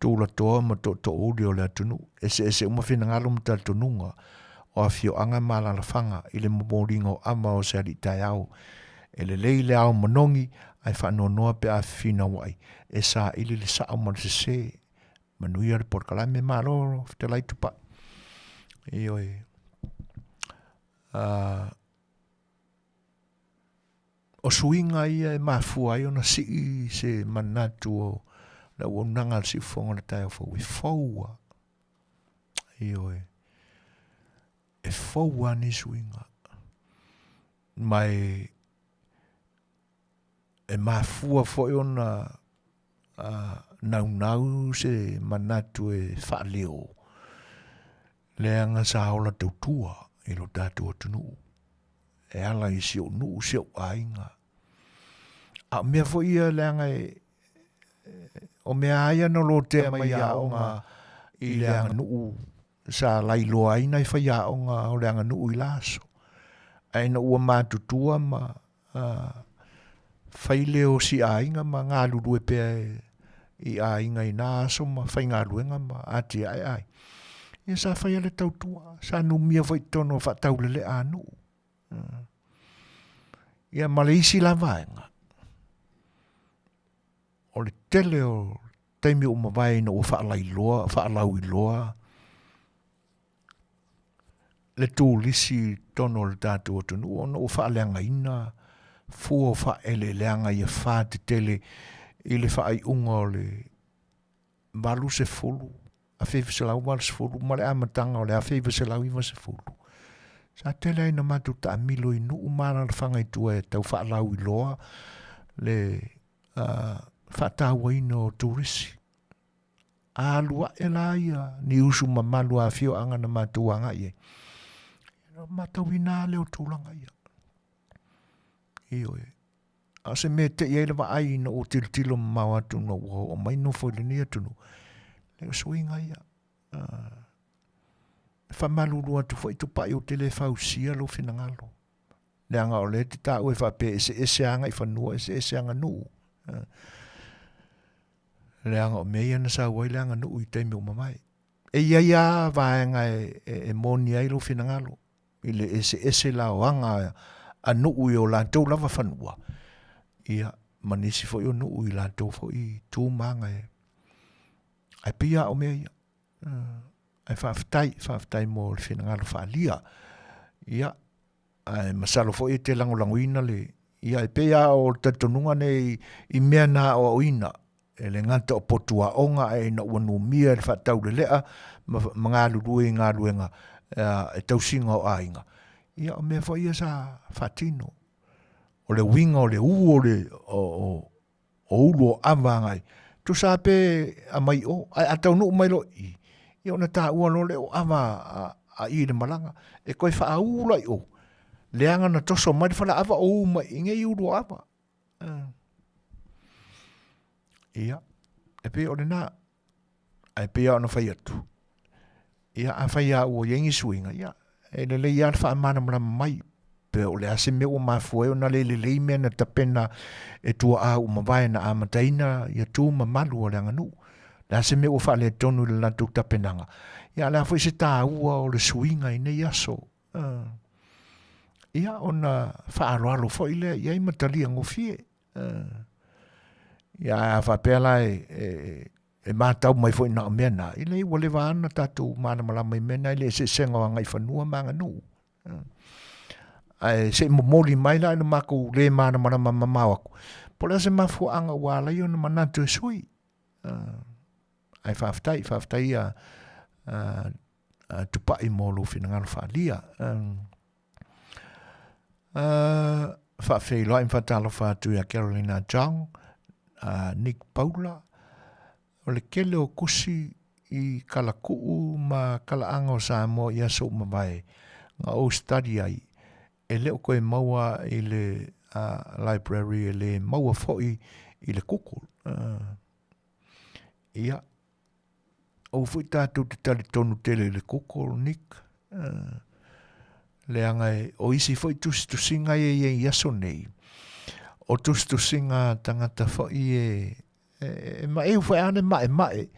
tulatoa ma tootoouli o le atunuu. Eseese uma finagalo ma talitonuga o afioaga ma alalafaga i le momoliga o ava o se alii taeao. E lelei le ao manogi ae faanoanoa pe a fefinauai e saili le sao ma le sese. Manuia le polokalame, malo fetalai Tupai. Ioe. O suiga ia e mafua ai ona sii se manatu o le auaunaga a le Siufofoga o le Taeao Fou e fou lava. Ioe. E fou lava nei suiga. Ma e e mafua foi ona naunau se manatu e faaleo leaga sa ola tautua i lo tatou atunuu e ala i si ou nuu, si ou aiga. A o mea foi ia leaga e, o mea lava ia na lotea mai i aoga i le aganuu sa lailoa ai nai faiaoga o le aganuu i la aso. Ae ina ua matutua ma fai leo o si aiga ma galulue pea i aiga i na aso ma faigaluega ma atiae aiga. Ia sa faia le tautua, sa numia foi i totonu o faataulelea a nuu. Ia ma le isi la vaega, o le tele o taimi ua mavae ina ua faalailoa, faalauiloa le turisi i totonu o le tatou atunuu ona ua faaleagaina fua o faaeleeleaga ia fa tetele i le faaiuga o le 80, 1980 ma le amataga o le 1990. Sa tele ai na matou taamilo i nuu ma alalafaga i tua e tau faalauiloa le faatauaina o turisi. A alu ae la ia ni usu mamalu a afioaga na matou agai ai, ona matauina lava lea o tulaga ia. Ioe. A o se mea e tei ai le vaai ina ua tilotilo mamao atu ina ua oo mai nofo i lenei atunuu, le o suiga ia. E faamalulu atu foi Tupai ou te le fausia lou finagalo. Leaga o lea e te taua e faapea e eseese agaifanua, eseese aganuu. Leaga o mea ia na sau ai le aganuu i taimi ua mavae. E i ai lava vaega e moni ai lou finagalo i le eseese la o aga a nuu i o latou lava fanua, ia, ma nisi foi o nuu i latou foi tu ma aga e. Ae pei lava o mea ia. Ae faafetai, faafetai mo le finagalo faaalia. Ia, ae masalo foi e te lagolagoina le, ia e pei lava o le talitonuga nei i mea na aoaoina, e le gata o potu aoga ae ina ua numia i le faataulelea ma, ma galulue i galuega e tausiga o aiga, ia o mea foi ia sa faatino. O le uiga o le u o le o, o, o ulu o ava agai, tusa lava pe aumai i o, ae a taunuu mai loa i i, ia ona taua loa lea o ava a, a i i le malaga. E toe faaū la i o, leaga na toso mai le falaava o ū mai i nei ulu o ava. Ia, e pei o lena, ae pei lava ona fai atu, ia afai lava ua i ai ni suiga, ia e lelei lava le faamalamalama mai pe o le a se mea ua mafua ai ona le lelei mea na tapena e tuaa ua mavae na amataina ia tu ma malu o le aganuu. Le a se mea ua faaletonu i le latou tapenaga, ia a o le a foi se taua o le suiga i nei aso. Ia ona faaaloalo foi lea i ai ma talia gofie. Ia a faapea la e, e, e matau mai foi na o mea na, e leai ua leva lava ona tatou malamalama i mea na i le eseesega o agaifanua ma aganuu. Ae se i momoli mai la i le matou le malamalama mamao atu, po o le a se mafuaaga ua ala ai ona manatu e sui. Ae faafetai, faafetai ia Tupai mo lou finagalo faaalia. Faafeiloai ma faatalofa atu ia Carolina Chong, Nick Paula, o le tele o tusi i kalakuu ma kalaaga o Samoa i aso ua mavae na ou study ai, e le o toe maua i le library e le maua foi i le Google. Ia, aua foi tatou te talitonu tele i le Google, Nick. Leaga e, o isi foi tusitusiga ia i ai i aso nei, o tusitusiga a tagata foi e, e, e maeu foi lava le maemae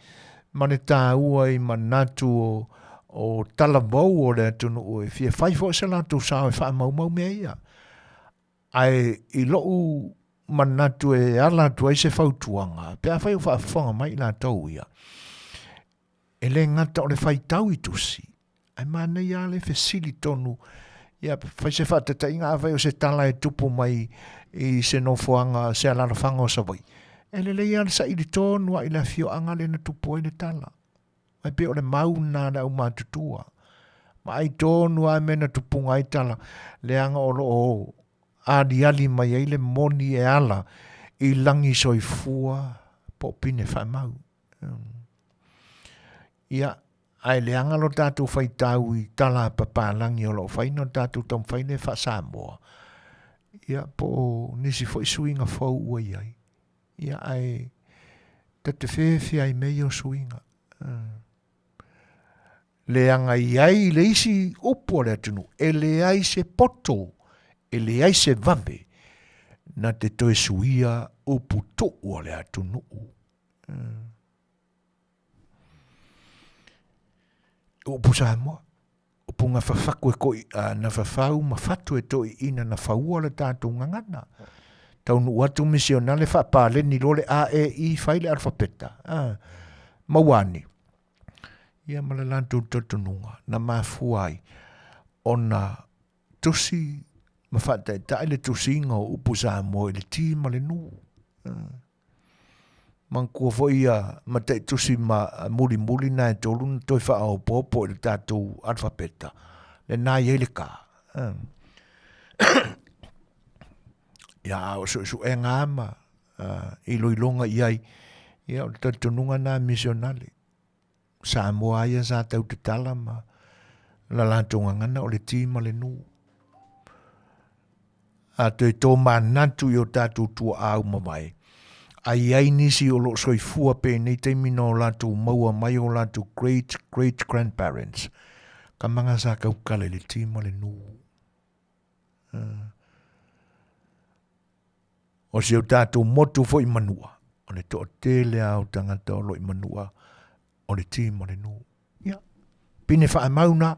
ma le taua i manatu o, o talavou o le atunuu e fia fai foi se latou sao e faamaumau mea ia. Ae i lou manatu e ala atu ai se fautuaga, pe afai o faafofoga mai i latou ia, e le gata o le faitau i tusi, ae manaia lava le fesili tonu, ia fai se faataitaiga afai o se tala e tupu mai i se nofoaga, se alalafaga o Savaii, e lelei lava le saili tonu lava i le afioaga lea na tupu ai le tala. Ae pei o le mau lena a le aumatutua. Vaai tonu lava mea na tupuga ai tala, leaga o lo o aliali mai ai le moni e ala i lagi soifua po o pine faamau. Ia, ae leaga lo tatou faitau i tala a papalagi o lo o fai na o tatou taumafai lea e faa-Samoa, ia, po o nisi foi suiga fou ua i ai. Ia, ae ta te fefe ai mea ia o suiga. Leaga i ai le isi upu a le atunuu, e leai se poto, e leai se vave, na te toe suia upu tuu a le atunuu. Upu Samoa, upu na fafatu e toi, na fafau ma fatu e toeaiina na faua le tatou gagana. Taunuu atu misionale faapaleni loa le A E I fai le alfapeta. Maua ane. Ia ma le latou talitonuga na mafua ai ona tusi ma faataitai le tusiga o upu Samoa i le T ma le N. Manatua foi ia mataitusi ma mulimuli na e tolu na toe faaopoopo i le tatou alfapeta, lena e i ai le K. Ia, a o suesuega lava ma iloiloga i ai, ia o le talitonuga lena a misionale. Samoa lava ia sa tau tatala ma la latou gagana o le T ma le N. A toe tomanatu i o tatou tuaa ua mavae, a i ai nisi o lo o soifua pea i nei taimi na o latou maua mai o latou great great grandparents, ka maga sa tautala i le T ma le N. O si o tatou motu foi i Manua, o le toatele lava o tagata o lo o i Manua, o le T ma le N. Ia, pine faamau na,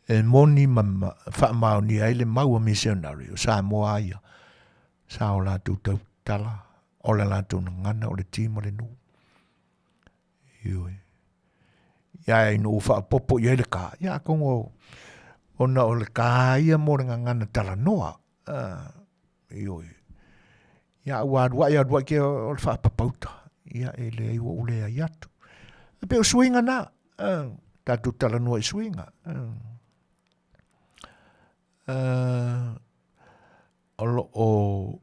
e moni ma faamaonia ai le mau a misionari o Samoa lava ia, sa o latou tautala, o le latou gagana o le T ma le N. Ioe. Ia ina ua faaopoopo i ai le ka, ia atonu ona o le ka ia mo le gagana talanoa. Ioe. Ia ua aluai aluai ke o le faapapauta, ia e leai ua ou leai atu. E pei o suiga na, tatou talanoa i suiga. O lo o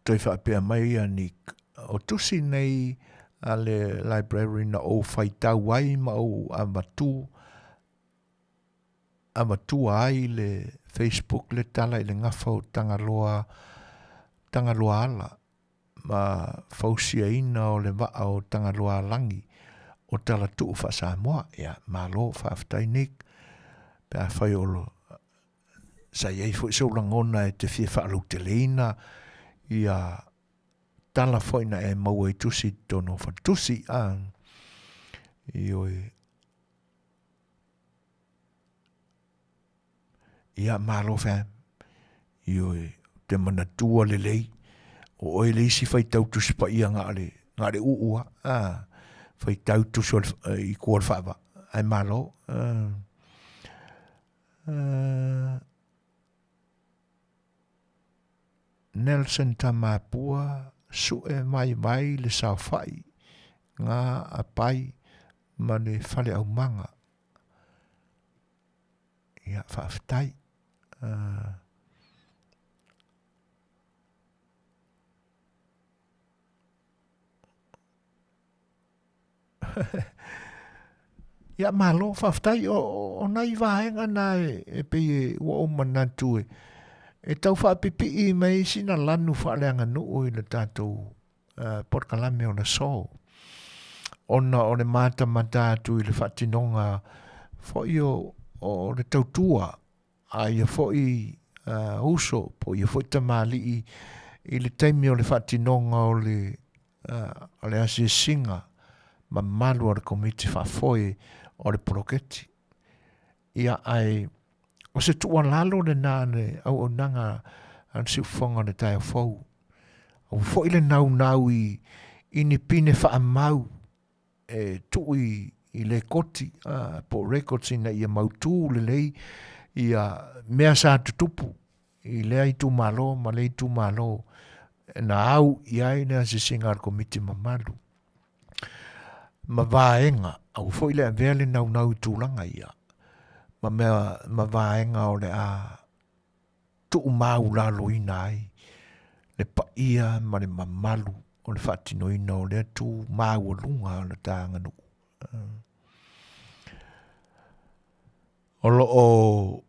toe faapea mai ia Nick, o tusi nei a le library na ou faitau ai ma ou avatu avatua ai le Facebook le tala i le gafa o Tagaloa Tagaloaala ma fausiaina o le vaa o Tagaloaalagi o Talatuu faa-Samoa. Ia, malo, faafetai Nick, pe afai o lo sa i ai foi sou lagona e te fia faalauteleina ia tala foi na e maua i tusi i totonu o faletusi. A, ioe. Ia, malo fam. Ioe, te manatua lelei. O oe le isi faitau tusi paia na o le, na o le uu lava. A, faitau tusi o le, i tua o le faavaa. Ae malo. A, a, Nelson Tamapua, sue vaivai le saofai, ngā apai ma le fale aumaga. Ia, faafetai. Uh, Ia, malo, faafetai. O, o nai vaega na e, e pei e ua ou manatu e, e tau faapipii mai sina lanu faaleaganuu i le tatou uh, polokalame o le aso. Ona o le matamata atu i le faatinoga foi o, o le tautua a ia foi uh, uso po ia foi tamalii i le taimi o le faatinoga o le, uh, o le asiasiga mamalu a le komiti faafoe o le poloketi. Ia ae o se tuualalo lena a le auaunaga a le siufofoga o le taeao fou. Aua foi le naunau i, i ni pine faamau e tuu i, i lekoti uh, po records ina ia mautū lelei ia mea sa tutupu i lea itumalo ma lea itumalo na au i ai le asiasiga a le komiti mamalu ma vaega aua foi le avea le naunau i tulaga ia ma mea ma vaega o le a tuumaulaloina ai le paia ma le mamalu o le faatinoina o lea tu maualuga o le ta aganuu. O lo o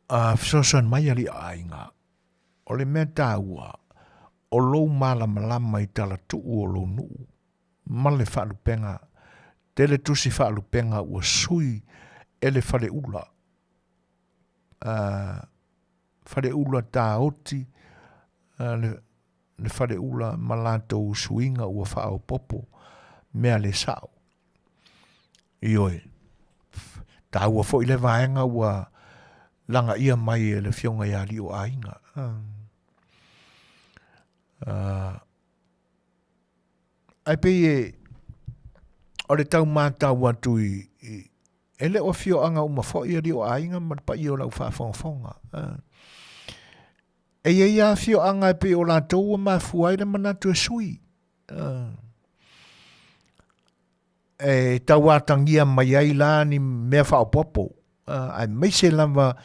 a fesoasoani mai alii aiga, o le mea taua, o lou malamalama i talatuu o lou nuu ma le faalupega, tele tusi faalupega ua sui e le faleula, uh, faleula taoti, uh, le, le faleula ma latou suiga ua faaopoopo mea le sao. Ioe, taua foi le vaega ua lagaia mai e le afioga ia alii o aiga. Uh, ae pei e o le tau matau atu i, i e le o afioaga uma foi alii o aiga ma le paia o lau faafogafoga. Uh, e i ai lava afioaga e pei o latou ua mafua ai le manatu e sui. Uh, e tauatagia mai ai la ni mea faaopoopo, aemaise lava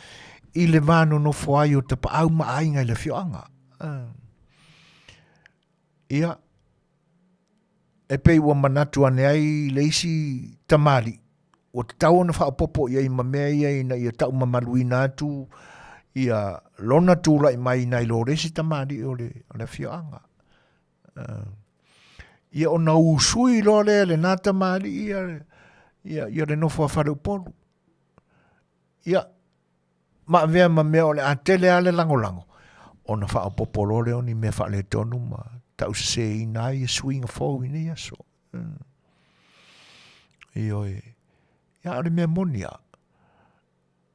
i le va nonofo ai o tapaau ma aiga i le afioaga. Ia, e pei ua manatu ane ai le isi tamalii, ua tatau ona faaopoopo i ai ma mea ia ina ia taumamaluina atu ia lona tulai mai nai lo le isi tamalii o le, o le afioaga. Ia ona usui loa lea e lena tamalii ia, ia, ia le nofo a faleupolu. Ia, ma avea ma mea o le a tele lava le lagolago, ona faaopoopo loa lea o ni mea faaletonu ma tauseseina ai ia suiga fou i nei aso. Ioe. Ia, o le mea moni lava,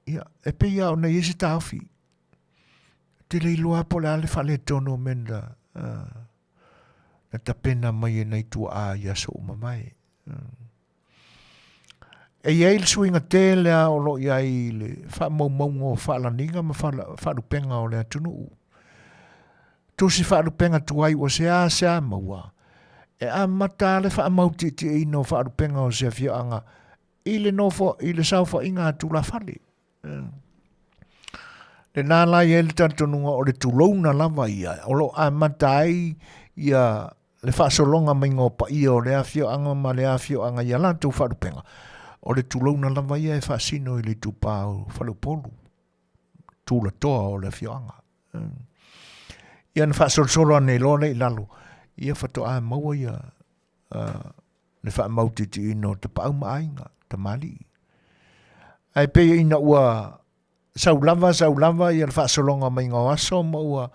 ia, e pei lava ona i ai se taofi, te le iloa po o le a le faaletonu o mea na Na tapena mai e nai tuaa i aso uma mamae. E i ai le suiga tele lava o lo o i ai i le faamaumauga o faalaniga ma faalupega o le atunuu. Tusi faalupega tuai ua seasea maua, e amata lava le faamautietieina o faalupega o se afioaga i le nofo i le saofaiga a tulafale. Lena la e i ai le talitonuga o le tulouna lava ia o lo o amata ai ia le faasologa maiga o paia o lea afioaga ma lea afioaga i a latou faalupega, o le tulouna lava ia e faasino i le itupa o Faleupolu, tulatoa o le afioaga. Ia na faasolosolo ane loa lea i lalo, ia faatoa maua ia le faamautiitiina o tapaau ma aiga, tamalii. Ae pei ina ua sau lava sau lava ia le faasologa maiga o aso ma ua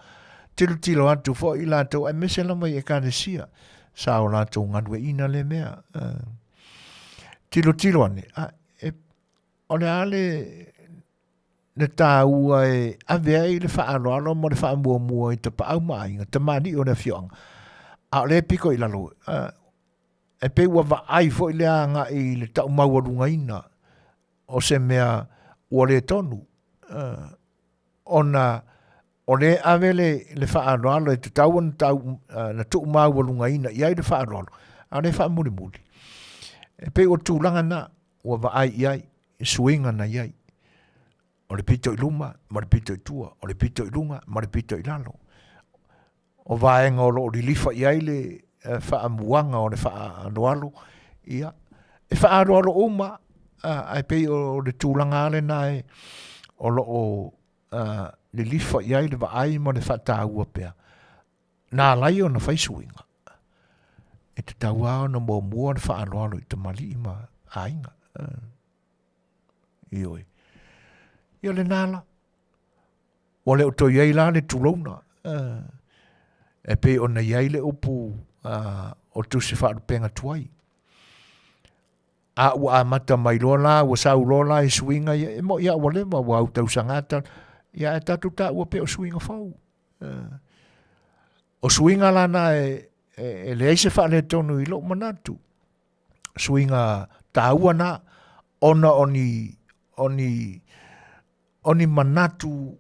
tilotilo atu foi i latou aemaise lava i ekalesia sa o latou galueaiina lea mea. Tilotilo ane, a, e, o le a le, le taua e ave ai le faaaloalo ma le faamuamua i tapaau ma aiga, tamalii o le afioaga, a o lea e piko i lalo, e pei ua vaai foi lea agai i le taumaualugaina o se mea ua le tonu, ona o lea e ave le, le faaaloalo e tatau ona tau, na tuumaualugaina i ai le faaaloalo, a o lea e faamulimuli. E pei o le tulaga lena ua vaai i ai, i suiga na i ai. O le pito i luma ma le pito i tua, o le pito i luga ma le pito i lalo. O vaega o lo o lilifa i ai le eh, faamuaga o le faaaloalo, ia, e faaaloalo uma, ae pei o le tulaga lava lena e, o lo o lilifa i ai le vaai ma le faataua pea, na ala ai ona fai suiga, e tatau lava ona muamua le faaaloalo i tamalii ma aiga. Ioe. Ia lena la. Ua le o toe i ai la le tulouna. E pei ona i ai le upu o le tusi faalupega tuai. A ua amata mai loa la, ua sau loa la i suiga ia, e moi lava ua leva, ua au tausaga ta, ia ae tatou taua pea o suiga fou. O suiga la na e, e, e leai se faaletonu i lou manatu. Suiga taua na, ona o ni, o ni, o ni manatu,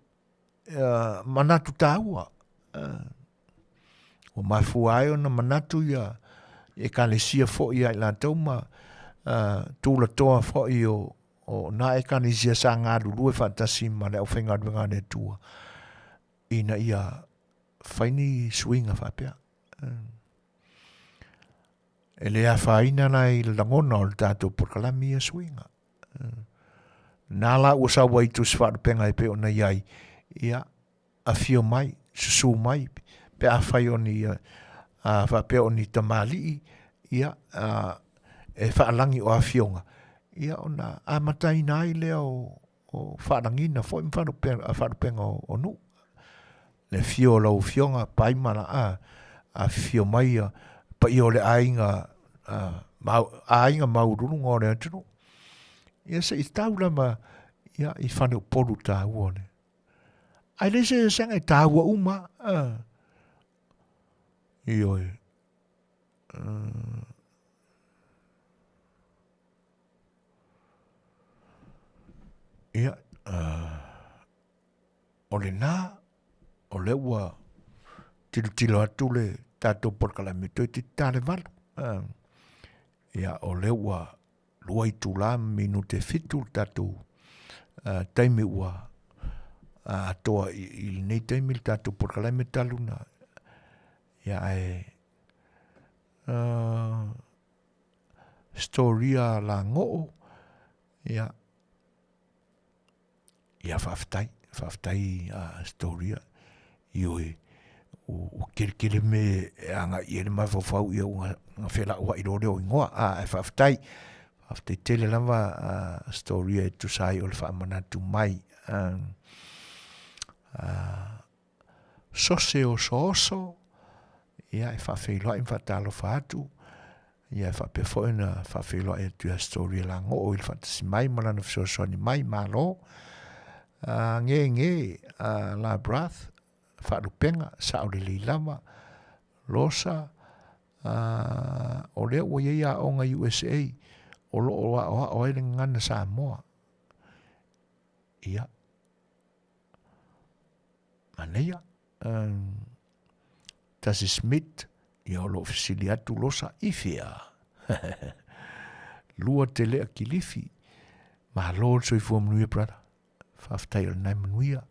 uh, manatu taua. Uh, ua mafua ai ona manatu ia ekalesia foi ia i latou ma uh, tulatoa foi o, o nā ekalesia sa galulue faatasi ma le aufaigaluega a le Atua ina ia fai ni suiga faapea. E le afaina la i le lagona o le tatou polokalame ia suiga. Na la ua sau ai tusi faalupega e pei ona i ai, ia, afio mai, susu mai, pe afai o ni, a, faapea o ni tamalii, ia, a, e faalagi o afioga, ia, ona amataina ai lea o, o faalagiina foi ma faalupega, faalupega o, o nuu. Le afio o lau afioga Paima la, a, afifio mai ia paia o le aiga, a, mau, aiga maualuluga o le atunuu. Ia se i tau lava ia, i Faleupolu taua le. Ae leai se eseesega e taua uma. A. Ioe. Uh, ia, uh, o lena, o lea ua tilotilo atu le tatou polokalame toeitiiti ta le 8. Uh, ia, o lea ua 2 itula ma minute e 7 le tatou uh, taimi ua uh, atoa i, i lenei taimi le tatou polokalame talu na. Ia, ae uh, storia lagoo, ia, Ia faafetai, faafetai a Storia. Ioe, ua kelikeli me e agai i ai le mafaufau ia ua felauai loa lea o igoa. A, ae faafetai, faafetai tele lava a Storia e tusa ai o le faamanatu mai. A, a, sose osooso, ia e faafeiloai ma faatalofa atu. Ia e faapea foi ona faafeiloai atu ia Storia Lagoo i le faatasi mai ma lana fesoasoani mai, malo. Uh, nge nge uh, la brath, faalupega, sao lelei lava, losa, O lea ua i ai aoga USA o lo o aoao ai le gagana Samoa. Ia, manaia. Tasi Smith, ia o lo o fesili atu Losa i fea? Lua Telea Kilifi, malo le soifua manuia brother. Faafetai o lena e manuia.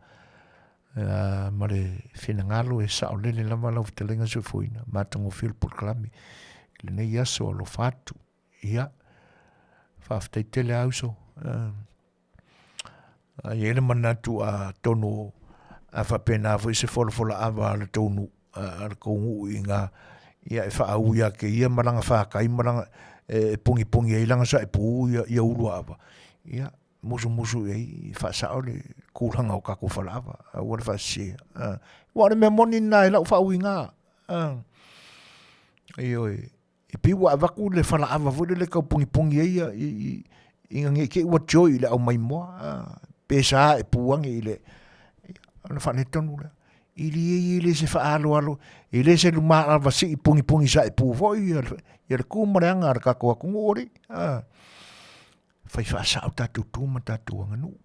Ma le finagalo e saolele lava lau fetalaiga soifuaina, matagofie le polokalame i lenei aso alofa atu. Ia, faafetai tele a uso. E i ai le manatu atonu a faapena foi se folafolaava a le tou nuu, a le tou nuu i ina, ia e faaui ake ia ma lana fatai ma lana, e pogipogi ai lana saepū ia uluaava, ia musumusu i ai e faasao le tulaga o tatou falaava, aua le faasese. Aua o le mea moni lena i lau faauiga. Ioe. E pei ua avatu le falaava foi lele e tau pongipongi ai ia ina ne i te i ua tioi i le aumaimoa, pe sa e pu ane i le, ona faaletonu lea. I le e le se faaaloalo, e le se lumaava sii pongipongi saepu foi ia le tu ma le aga a le tatou atunuu alii. Fai faasao tatou tu ma tatou aganuu.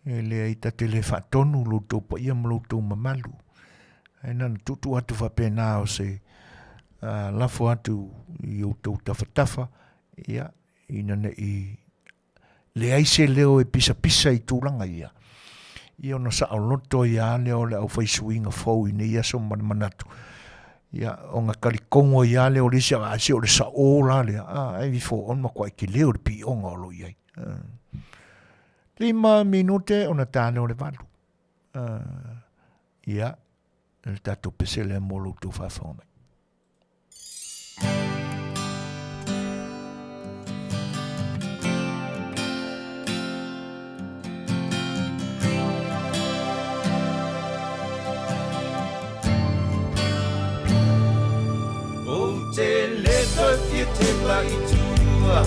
E leai ta te le faatonu lo outou paia ma lo outou mamalu. Ae na ona tuutuu atu faapena o se lafo atu i outou tafatafa, ia, ina ne i leai se leo e pisapisa i tulaga ia, ia ona saoloto ai lava lea o le aufaisuiga fou i nei aso ma le manatu, ia, ona talitogo ai lava lea o le isi, a se o le sao la lea, a, ae ifo ona matuai tele o le pioga o lo o i ai. 5 minute ona ta lea o le 8. Ia, le tatou pese lea mo lo outou faafofoga mai. Ou te le toe fia tepa i tua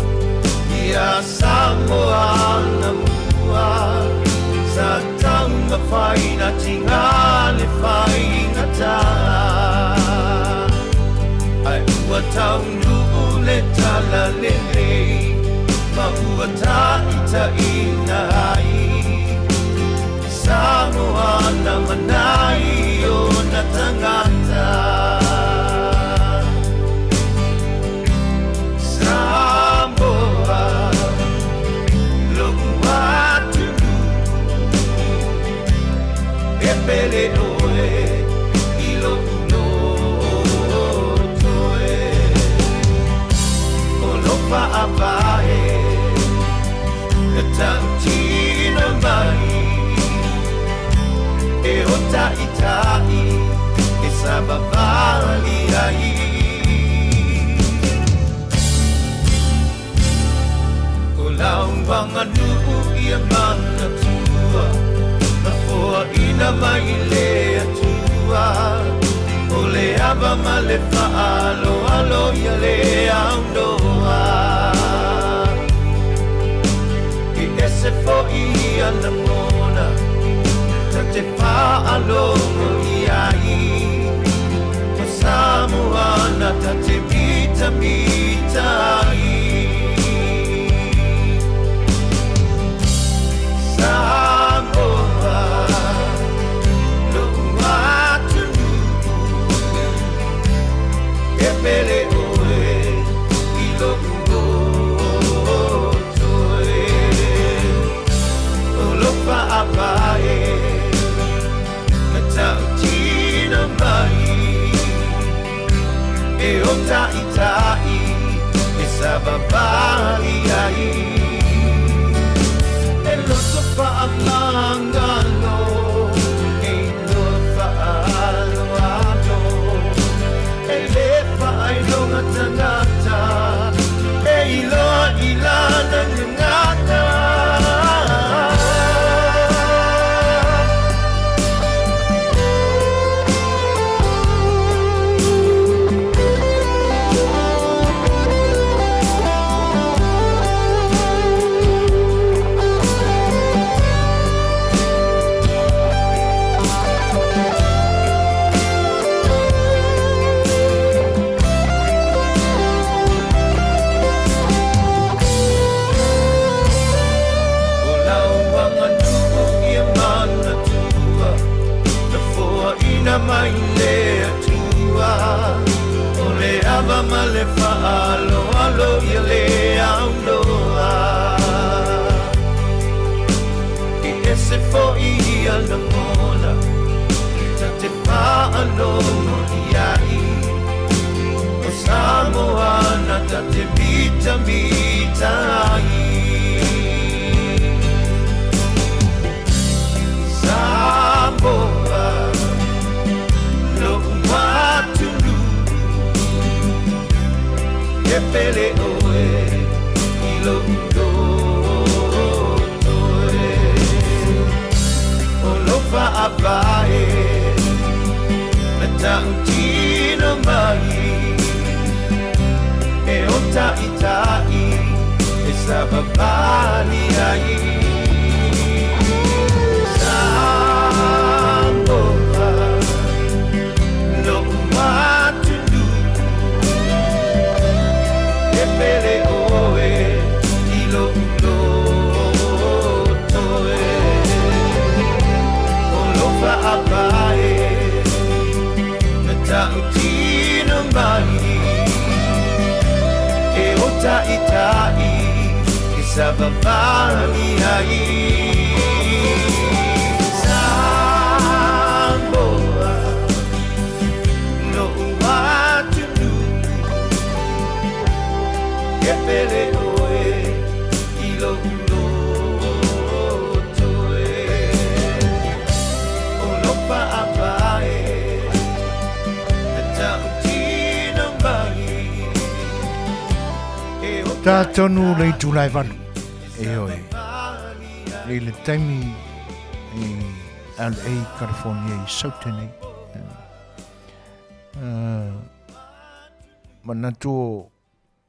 I a Samoa na mua Sa taumafai na tinga le faigata Ai ua taunuu le tala lelei Ma ua taitaina ai Samoa na manai ona tagata Samoa lo'u atunuu E pele ʻoe i lo'u loto e O lou fa'avae E tautino mai E o taʻitaʻi e savavali ai O lau aganuu ia manatua Na foaina mai i le Atua O le ava ma le faaaloalo ia le aunoa E ese foi ia lagona Ta te faalogo i ai O Samoa na ta te mitamita ai Samoa lo'u atunuu E pele ʻoe i lo'u loto e O lou fa'avae Na tautino mai E o taʻitaʻi e savavali ai E loto faamagalo E iloa faaaloalo E le faailoga tagata E iloa i lana gagana. ma le faaaloalo ia le aunoa. E ese foi ia lagona ta te faalogo i ai. O Samoa na ta te mitamita ai. Samoa, lo'u atunuu, e pele oe i lo'u loto e. O lou fa'avae na ta'utino mai e o ta'ita'i e savavali ai. Samoa, lo'u atunuu, e pele oe i lo'u loto e. O lou fa'avae na ta'utino mai e o ta'ita'i e savavali ai. Samoa, lo'u atunuu, e pele oe i lo'u loto e. O lou fa'avae na ta'utino mai e o Tatonu le itula e 8. Ioe. I le taimi i LA, California i Saute nei. Manatu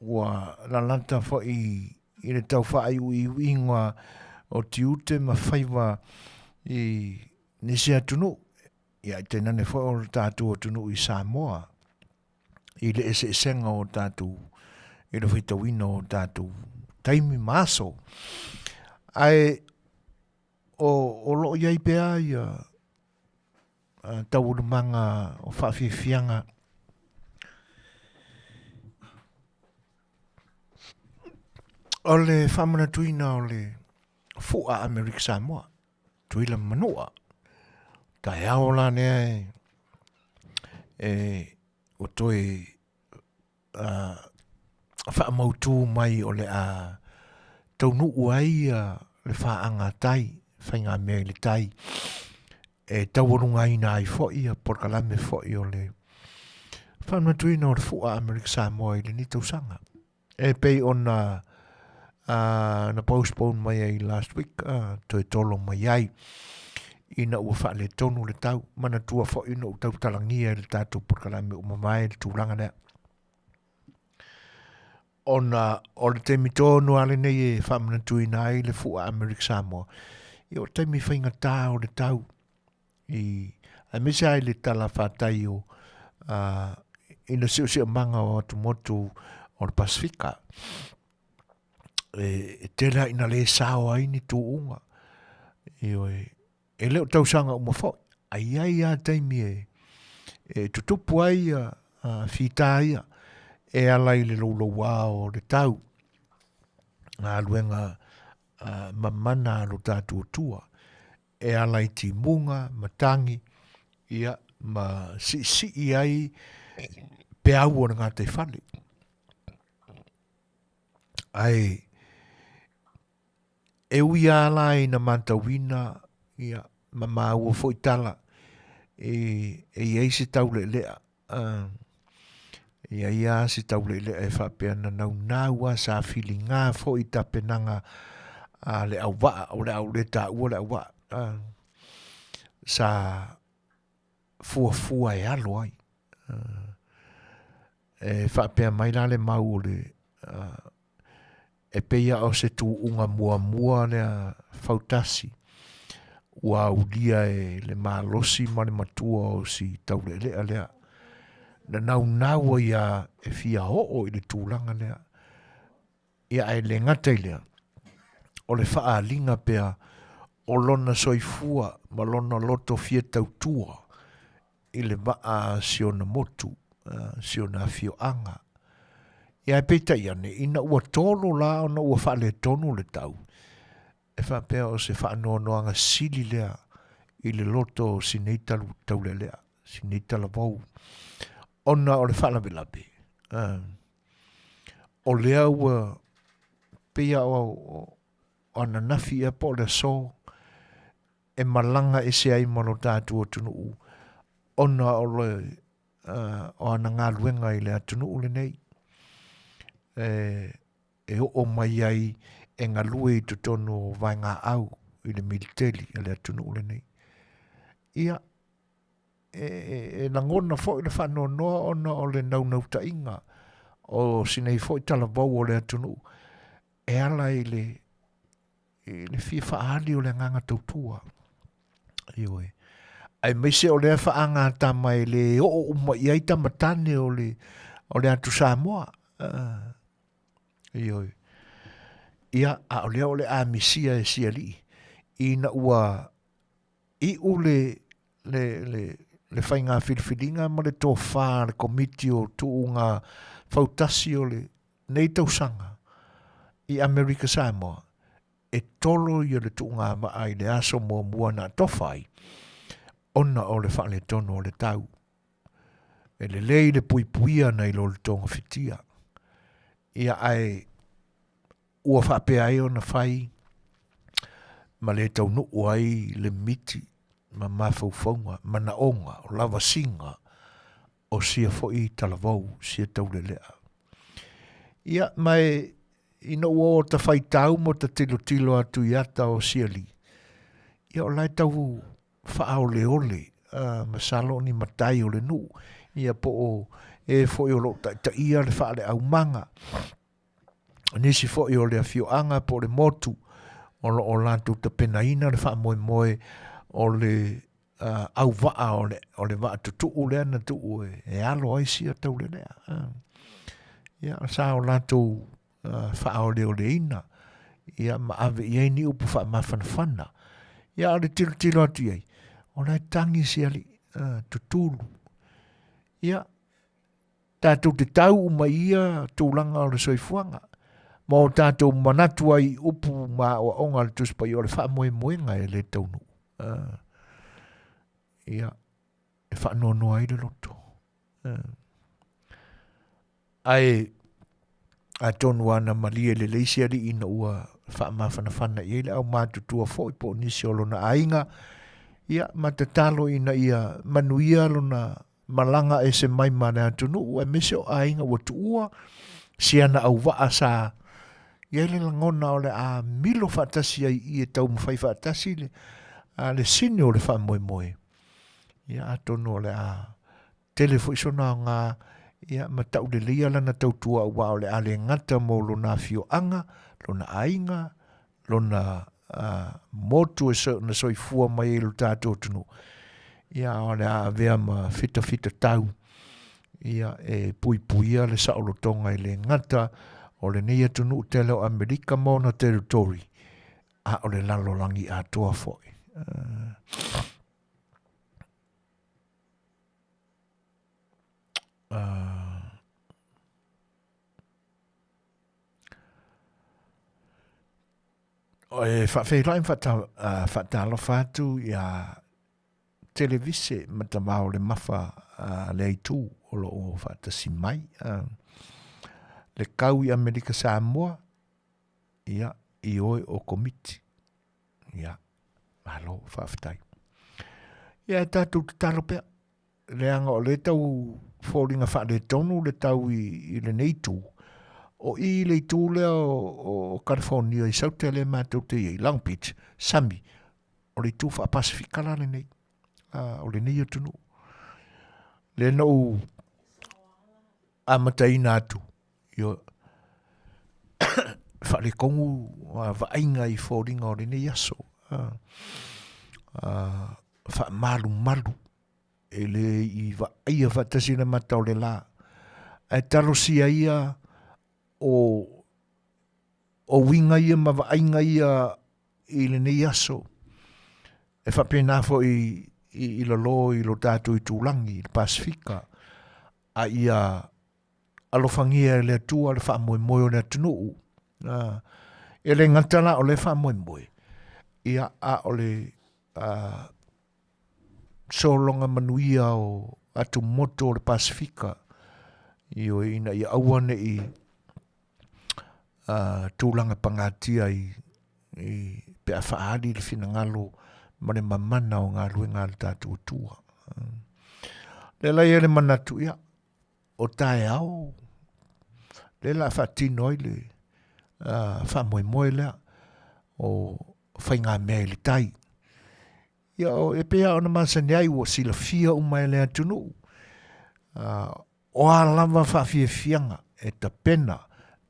ua lalata foi i le tau faaiuiuiga o tiute ma faiva i nisi atunuu, ia i tainane foi o le tatou atunuu i Samoa, i le eseesega o tatou, i le faitauina o tatou taimi ma aso. Ae o loo i ai pea ia taualumaga o faafiafiaga o le faamanatuina o le Fu'a Amerika Samoa, Tutuila ma Manua. Taeao la lea e o toe faamautu mai o le a taunuu ai le faaga tai, faigamea i le tai, e taualugaina ai foi ia polokalame foi o le faamanatuina o le Fu'a Amerika Samoa i lenei tausaga. E pei ona na postpone mai ai last week, toe tolo mai ai ina ua faaletonu le tau. Manatua foi na ou tautalagia i le tatou polokalame ua mavae le tulaga lea. Ona o le taimi tonu lava lenei e faamanatuina ai le Fu'a Amerika Samoa, ia o taimi faigata o le tau i aemaise lava i le tala fatai o i le siosiomaga o atumotu o le Pasefika. E tele lava ina le sao ai ni tuuga. Ioe, e le o tausaga uma foi, ae i ai lava taimi e tutupu ai fita ia e ala i le louloua o le tau, galuega mamana a lo tatou Atua e ala i timuga, matagi, ia, ma siisii ai peau o le gataifale. Ae e ui lava la ina matauina ia, ma maua foi tala e i ai se taulealea e i ai lava se taulealea e faapea na naunau lava sa filiga foi i tapenaga a le auvaa, o le a ou le taua le auvaa, sa fuafua e alo ai. E faapea mai la le mau o le e pei lava o se tuuga muamua lea fautasi ua aulia e le malosi ma le matua o si taulealea lea. Na naunau ai lava e fia oo i le tulaga lea. Ia ae le gata i lea, o le faaaliga pea o lona soifua ma lona loto fia tautua i le vaa a si ona motu, si ona afioaga. Ia ae peitai ane, ina ua tolo la ona ua faaletonu le tau, e faapea o se faanoanoaga sili lea i le loto o si nei talu taulealea, si nei talavou, ona o le faalavelave, o lea ua pei lava o ananafi ea po o le aso e malaga ese ai ma lo tatou atunuu ona o le o ana galuega i le atunuu lenei e, e oo mai ai e galue i totonu o vaegaau i le militeli a le atunuu lenei. Ia, e, e, e lagona foi le faanoanoa ona o le naunautaiga o si nei foi talavou o le atunuu e ala i le, i le fia faaali o le agaga tautua. Ioe. Aemaise o lea faagatama e le oo uma i ai tamatane o le, o le atu Samoa. Uh, ioe. Ia, a o lea o le amisia e sialii, ina ua iu le, le, le, le faiga filifiliga ma le tofā a le komiti o tuuga fautasi o le nei tausaga i Amerika Samoa, e tolo ia le tuugavaa i le aso muamua na tofa ai, ona o le faaletonu o le tau. E lelei le puipuia nai lo le togafitia. Ia ae ua faapea ai ona fai ma le taunuu ai le miti ma mafaufauga, manaoga, o lavasiga o sia foi talavou, sia taulelea. Ia, ma e, ina ua o ta faitau ma ta tilotilo atu i ata o siali, ia o la e tau faaoleole, uh, masalo o ni matai o le nuu, ia po o e foi o loo taitaia le faaleaumaga. Nisi foi o le afioaga po o le motu o lo o latou tapenaina le faamoemoe o le uh, auvaa o le, o le vaa tutuu lea na tuu e, e alo ai sia taulelea. Uh. Ia, sa o latou uh, faaoleoleina ia ma ave i ai ni upu faamafanafana. Ia, o le tilotilo atu i ai, o la e tagi si alii uh, tutulu. Ia, Tatou te tau uma i ia tulaga o le soifuaga, ma o tatou manatu ai i upu ma aoaoga a le Tusi Paia o le faamoemoega e le taunuu. Uh, ia, e faanoanoa ai le loto. Uh, ae atonu ana malie lelei se alii ina ua faamafanafana i ai le aumatutua foi po o nisi o lona aiga, ia, ma tatalo ina ia manuia lona malaga ese mai ma le atunuu aemaise o aiga ua tuua si ana auvaa sa i ai le lagona o le a milo faatasi ai i e taumafai faatasi le, a le sini o le faamoemoe. Ia atonu o le a tele foi sona aoga ia ma tauleleia lana tautua aua o le a le gata mo lona afioaga, lona aiga, lona uh, motu e so, na soifua mai ai lo tātou atunuu. Ia, o le a avea ma fitafita tau, ia, e puipuia le saolotoga i le gata o lenei atunuu tele o Amerika ma ona territory, a o le lalolagi atoa foi. Uh, uh, E faafeiloai ma faatalofa atu ia Televise Matavao le Mafa a le Aitu o lo o faatasi mai. Le kau i Amerika Samoa, ia, i oe o komiti. Ia, malo, faafetai. Ia, e tatou tatalo pea. Leaga o lea e tau foliga faaletonu le tau i, i lenei itu. O i le itu lea o, o California i Saute lea matou te i ai, Long Beach, sami, o le itu faa-Pasifika la lenei, uh, o lenei atunuu. Lea na ou amataina atu, io, faaletonu uh, vaaiga i foliga o lenei aso. Uh, uh, faamalumalu e le i vaaia faatasi le mata o le lā. Ae talosia ia o, o uiga ia ma vaaiga ia i lenei aso, e faapena foi i, i lalo i lo tātou itulagi, i le Pasifika, a ia alofagia e le Atua le faamoemoe o le atunuu. E le gata la o le faamoemoe, ia a o le sologa manuia o atumotu o le Pasefika, ioe, ina ia aua ne i tulaga pagatia i pe a faaali le finagalo ma le mamana o galuega a le tatou Atua. Lea la e i ai le manatu, ia, o taeao lea o le a faatino ai le faamoemoe lea o faigamea i le tai. Ia, e pei lava ona masani ai ua silafia uma e le atunuu, o a lava faafiafiaga e tapena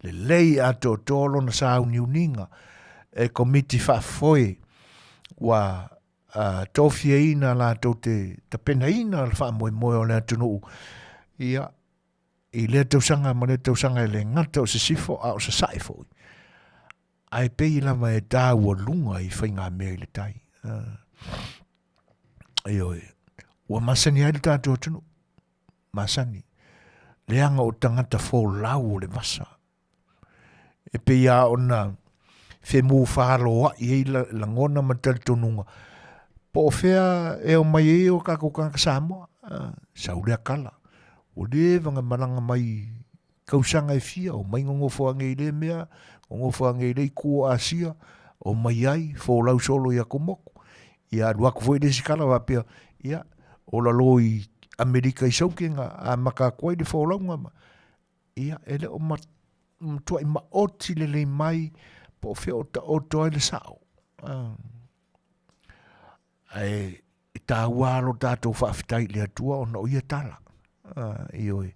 lelei atoatoa lona sauniuniga e Komiti Faafoe ua tofiaina latou te tapenaina le faamoemoe o le atunuu, ia, i lea tausaga ma lea tausaga e le gata o sisifo a o sasae foi, ae pei lava e taualuga i faigamea i le tai. Ioe, ua masani ai le tatou atunuu, masani, leaga o tagata folau o le vasa. E pei lava ona femufaloai ai lagona ma talitonuga, po o fea e omai ai o tatou tagata Samoa, sau lea tala, ua leva ona malaga mai tausaga e fia, omai nonofo ane i lea mea, nonofo ane i le itu o Asia, omai ai, folau solo i atumotu. Ia alu atu foi le isi tala faapea, ia, o lalo i Amerika i Saute na amata atu ai le folauga ma, ia, e le o matuai maoti lelei mai po o fea o taoto ai le sao. Ae e taua lava lo tatou faafetai i le Atua ona o ia tala. Ioe.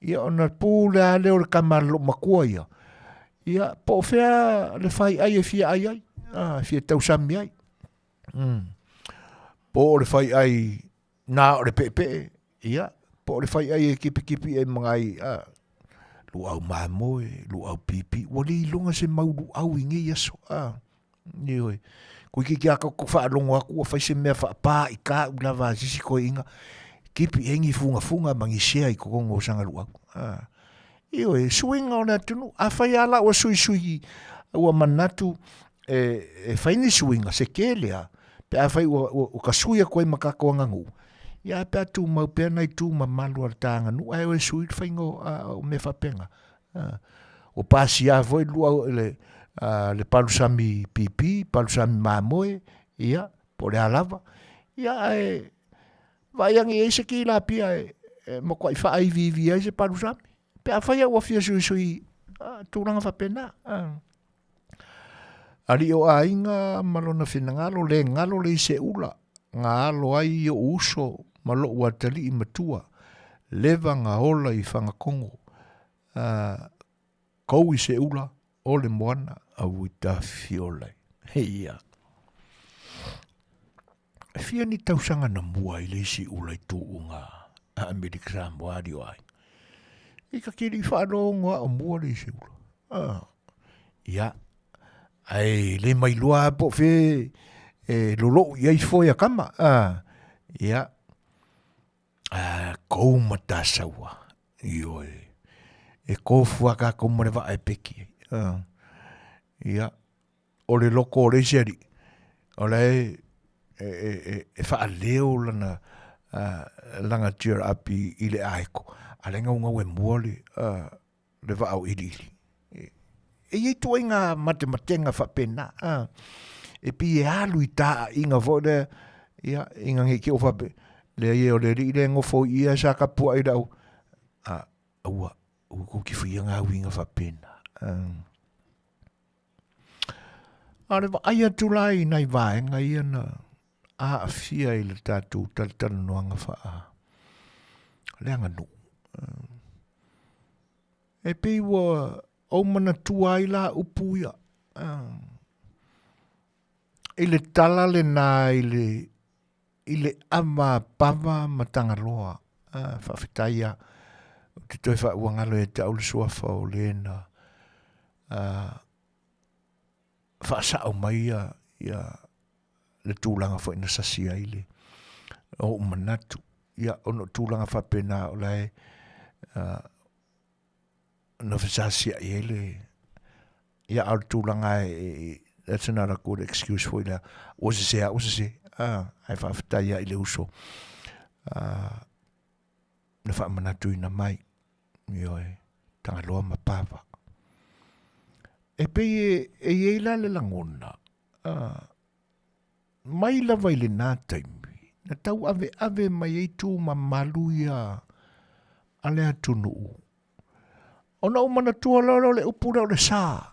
Ia ona pule lava lea o le tama a le loomatua ia, ia po o fea le faiai e fia ai ai, e fia tausami ai. Po o le faiai na o le peepee, ia, po o le faiai e kipikipī ai ma nai luau mamoe, luau pipi, ua le iloga se mau luau i nei aso. Ioe. Toeitiiti lava tatou faalogo atu ua fai se mea faapa i ka u lava a se isi toeaina, kipi i ai ni fugafuga ma ni sea i totonu o sana luau. Ioe, suiga o le atunuu. Afai lava la ua suisui, ua manatu e fai ni suiga, se tele lava, pe afai ua ta sui atu ai ma tatou aganuu, ia ae pe a tumau pea nai tu mamalu a le ta aganuu ae o e sui le faiga o mea faapena. Ua pasia foi le le palusami pipi, palusami mamoe, ia, po o le a lava, ia ae vaai ane i ai se kilapia e matuai faaiviivi ai se palusami, pe afai ua fia suisui tulaga faapena. Alii o aiga ma lona finagalo, le galo le iseula, na alo ai i ou uso ma lou atalii matua, leva na ola i Fagakogo, kou i seula o le moana aua i tafiola ai. Ia. E fia ni tausaga na mua i le isi ula i tuuga a Amerika Samoa ali o aiga. I ka kili whaalogo a o mua le isi ula. Ia, ae le mai loa po fe e lolou i ai foe a kama. Ia, kou matasaua. Ioe. E kofu a kākou ma le vaa e peki ai. Ia, o le loko o le isi alii, o la e, e, e, e, e faaleo lana, lana cheer up i, i le aeko, a le gaugau e mua le, le vaa o iliili. E, e i ai tuaiga matematenga faapena, e pei e alu i taaiga foi lea, ia, ina nei te i ua faapea, leai o le alii lea e nofo i i ae sa tapuai i le au, a, aua, aua tou te faia na uiga faapena. A o le vaai atu la i nai vaega ia na aafia i le tatou talatalanoaga faa le aganuu. E pei ua ou manatua ai la upu ia i le tala lena i le i le ava pava ma Tagaloa. Faafetai lava, ou te toe faauagalo ia te au le suafa o le na faasao mai ia, ia le tulaga foi na sasi ai le ou manatu. Ia, ona o tulaga faapena o la e Na fesasiaʻi ai le ia a o le tulaga e that's not a good excuse foi lea ua sese a ua sese a ae faafetai lava i le uso a na faamanatuina mai ioe Tagaloa ma Pava. E pei e, e i ai la le lagona a mai lava i lena taimi na tauaveave mai ai tu mamalu ia a le atunuu. Ona ou manatua loa lea o le upu lea o le sa.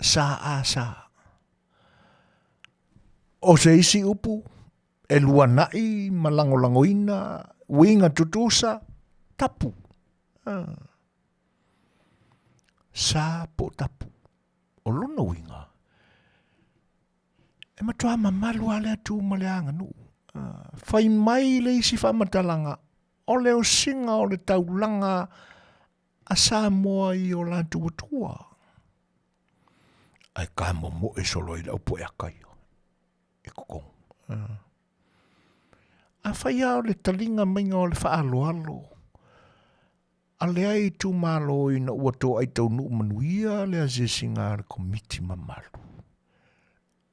Sa a sa. O se isi upu e luanaʻi ma lagolagoina uiga tutusa, tapu. Sa po o tapu. O lona uiga, e matua mamalu lava le atu ma le aganuu. Fai mai le isi faamatalaga, o le osiga o le taulaga a Samoa i o latou atua. Ae ka momoe solo ai le au poe aka ia i totonu. Afai lava o le taliga maiga o le faaaloalo a lea itumalo ina ua toai taunuu manuia le asiasiga a le Komiti mamalu,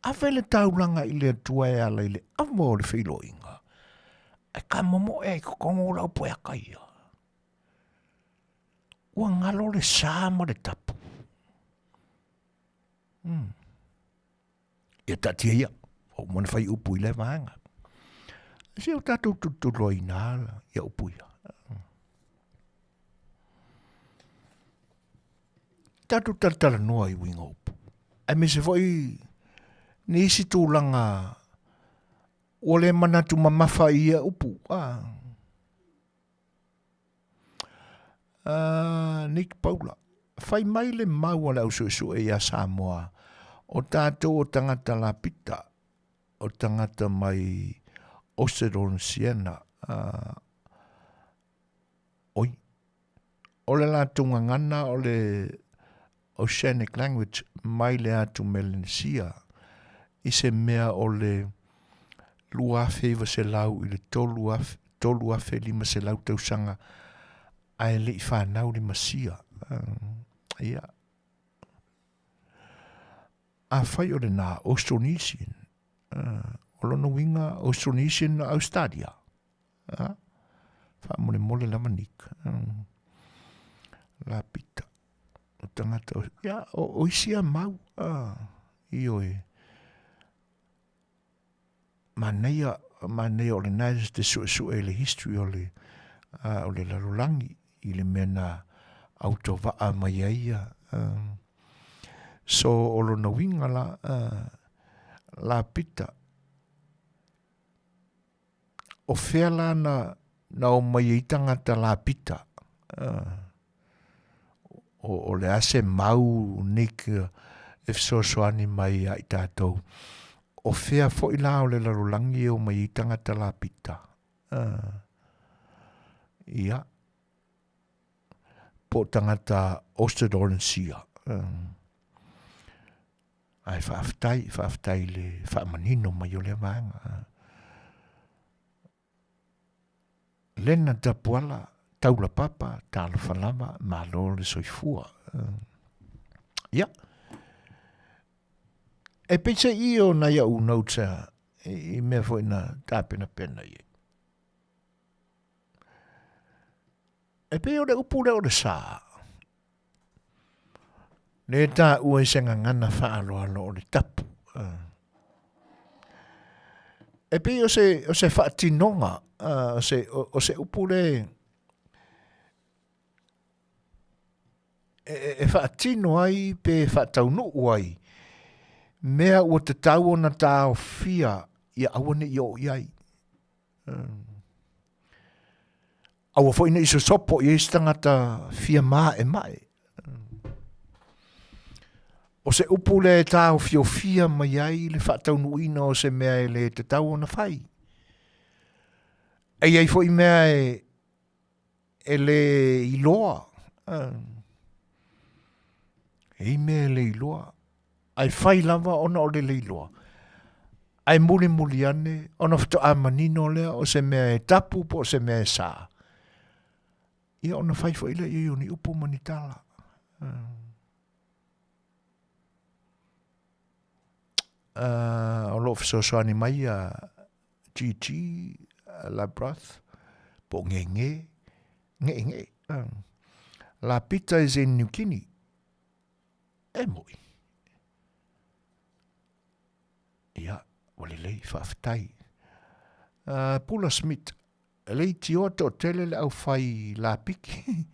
ave le taulaga i le Atua e ala i le ava o le feiloaiga, ae ka momoe ai i totonu o lau poeaka ia. Ua galo le sa ma le tapu. Ia taatia ia, ua uma ona fai upu i lea vaega. Se o tatou tulituloaina ia upu ia. Tatou talatalanoa i uiga o upu. Aemaise foi nisi tulaga ua le manatu mamafa i ia upu. Ah. Nick Paula, fai mai le mau a le ausuesue iā Samoa, o tatou o tagata Lapita, o tagata mai Oseronsiena, oi, o le latou gagana o le Oceanic language mai le atu Melanesia i se mea o le 2900 i le 3500 tausaga ae le i fanau le Masia. Ia. Afai o lena Austronesian, o lona uiga Austronesian o Australia. Faamolemole lava Nick. Lapita. O tagata, ia, o isi a mau, ioe. Manaia, manaia o lena e te suesue i le history o le, o le lalolagi i le mea na autovaa mai ai ia. So, o lona uiga la, Lapita, o fea la na, na o mai ai tagata Lapita? O, o le a se mau Nick e fesoasoani mai ia i tatou. O fea foi la o le lalolagi e o mai ai tagata Lapita? Ia. Po o tagata Ostrodonsia. Ae faafetai, faafetai i le faamanino mai o lea vaega. Lena Tapuala, taula papa, talofa lava, malo le soifua. Ia. E peiseai i o nai au notes i mea foi na tapenapena i ai. E pei o le upu lea o le sa, lea e taua i se gagana faaaloalo o le tapu. E pei o se, o se faatinoga, o se, o se upu lea e, e faatino ai pe faataunuu ai mea ua tatau ona taofia ia aua ne i oo i ai. Aua foi ne i sosopo i ai se tagata fia maemae. O se upu lea e taofiofia mai ai le faataunuuina o se mea e le tatau ona fai. E i ai foi mea e, e le iloa. E i mea e le iloa. Ae fai lava ona o le le iloa. Ae mulimuli ane ona faatoa manino lea o se mea e tapu po o se mea e sā. Ia ona fai foi lea i ai o ni upu ma ni tala. O lo o fesoasoani mai ia GG Labroth po o Gege, Gege. Lapita is in New Guinea. E moi. Ia, ua lelei, faafetai. Pula Smith, e leitioa toatele le au fai lapiki.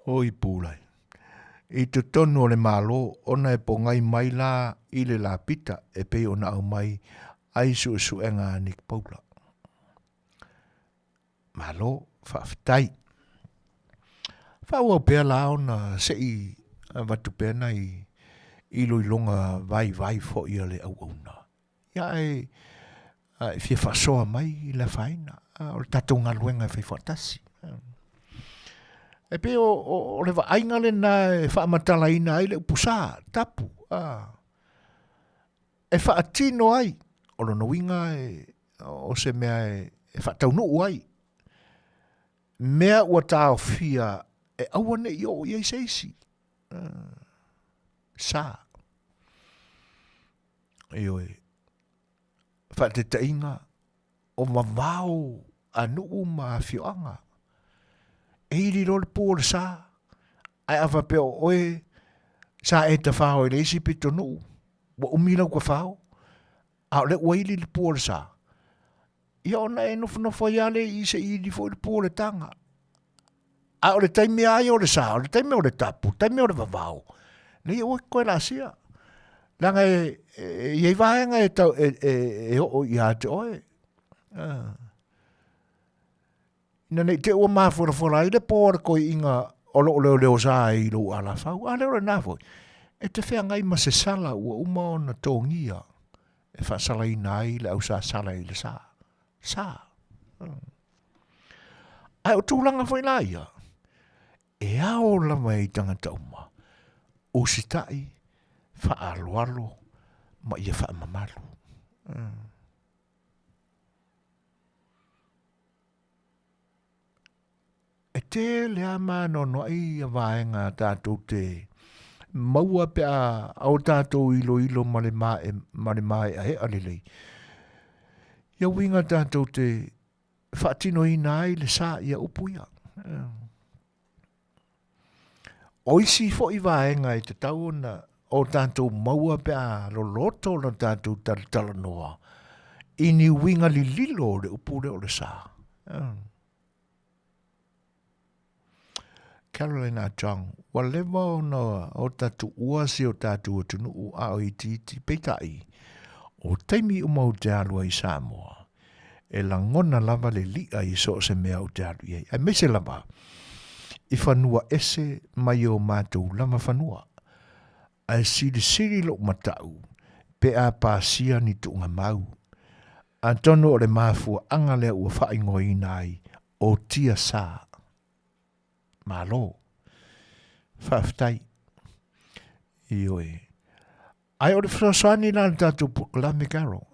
Oi Pula, i totonu o le Malo ona e pogai mai la i le lapita e pei ona aumai ai suesuega a Nick Paula. Malo, faafetai. Faaauau pea la ona se i avatu pea nai iloiloga vaivai foi a le auauna. Ia ae e fia faasoa mai i le afaina, o le tatou galuega e fai faatasi. E pei o, o, o le vaaiga lena e faamatalaina ai le upu sa, tapu, a. E faatino ai, o lona uiga e, o se mea e, e faataunuu ai, mea ua taofia e aua ne i oo i ai se isi. Sa. Ioe. Faataitaiga, o vavao a nuu ma afioaga. E ili loa le pu o le sa, ae a faapea o oe sa e tafao i le isi pitonuu, ua umi lau tafao, a o lea ua ili le pu o le sa, ia ona e nofonofo ai lava lea i i se i ili foi le pu o le taga. A o le taimi lava ia o le sa, o le taimi o le tapu, o le taimi o le vavao, leai aua e te toe laasia. Leaga e, e i ai vaega e, tau, e, e, e oo ia te oe. Ina ne i te i ua mafolafola ai le pō a le toeaina o lo o leoleosā ai i lou alafau, a lea o lena foi, e te feagai ma se sala ua uma ona togia e faasalaina ai le au sasala i le sa. Sa. Ae o tulaga foi la ia, e ao lava i tagata uma, usitai, faaaloalo ma ia faamamalu. E tele lava ma anoanoai ia vaega tatou te maua pe a o tatou iloilo ma le mae, ma le maeaea lelei. Ia uiga tatou te faatinoina ai le sa ia upu ia. O isi foi vaega e tatau ona o tatou maua pe a loloto ona tatou talatalanoa i ni uiga lililo o le upu lea o le sa. Carolina Chong, ua leva ona o ta tuua si o tatou atunuu a o itiiti, peitai, o taimi uma ou te alu ai i Samoa, e lagona lava le liʻa i so o se mea ou te alu i ai, aemaise lava i fanua ese mai o matou lava fanua. Ae silisili lou mataʻu pe a pasia ni tuugamau. Atonu o le mafuaaga lea ua faaigoaina ai o Tia Sa. Malo. Faafetai. Ioe. Ae o le fesoasoani la le tatou polokalame Carol.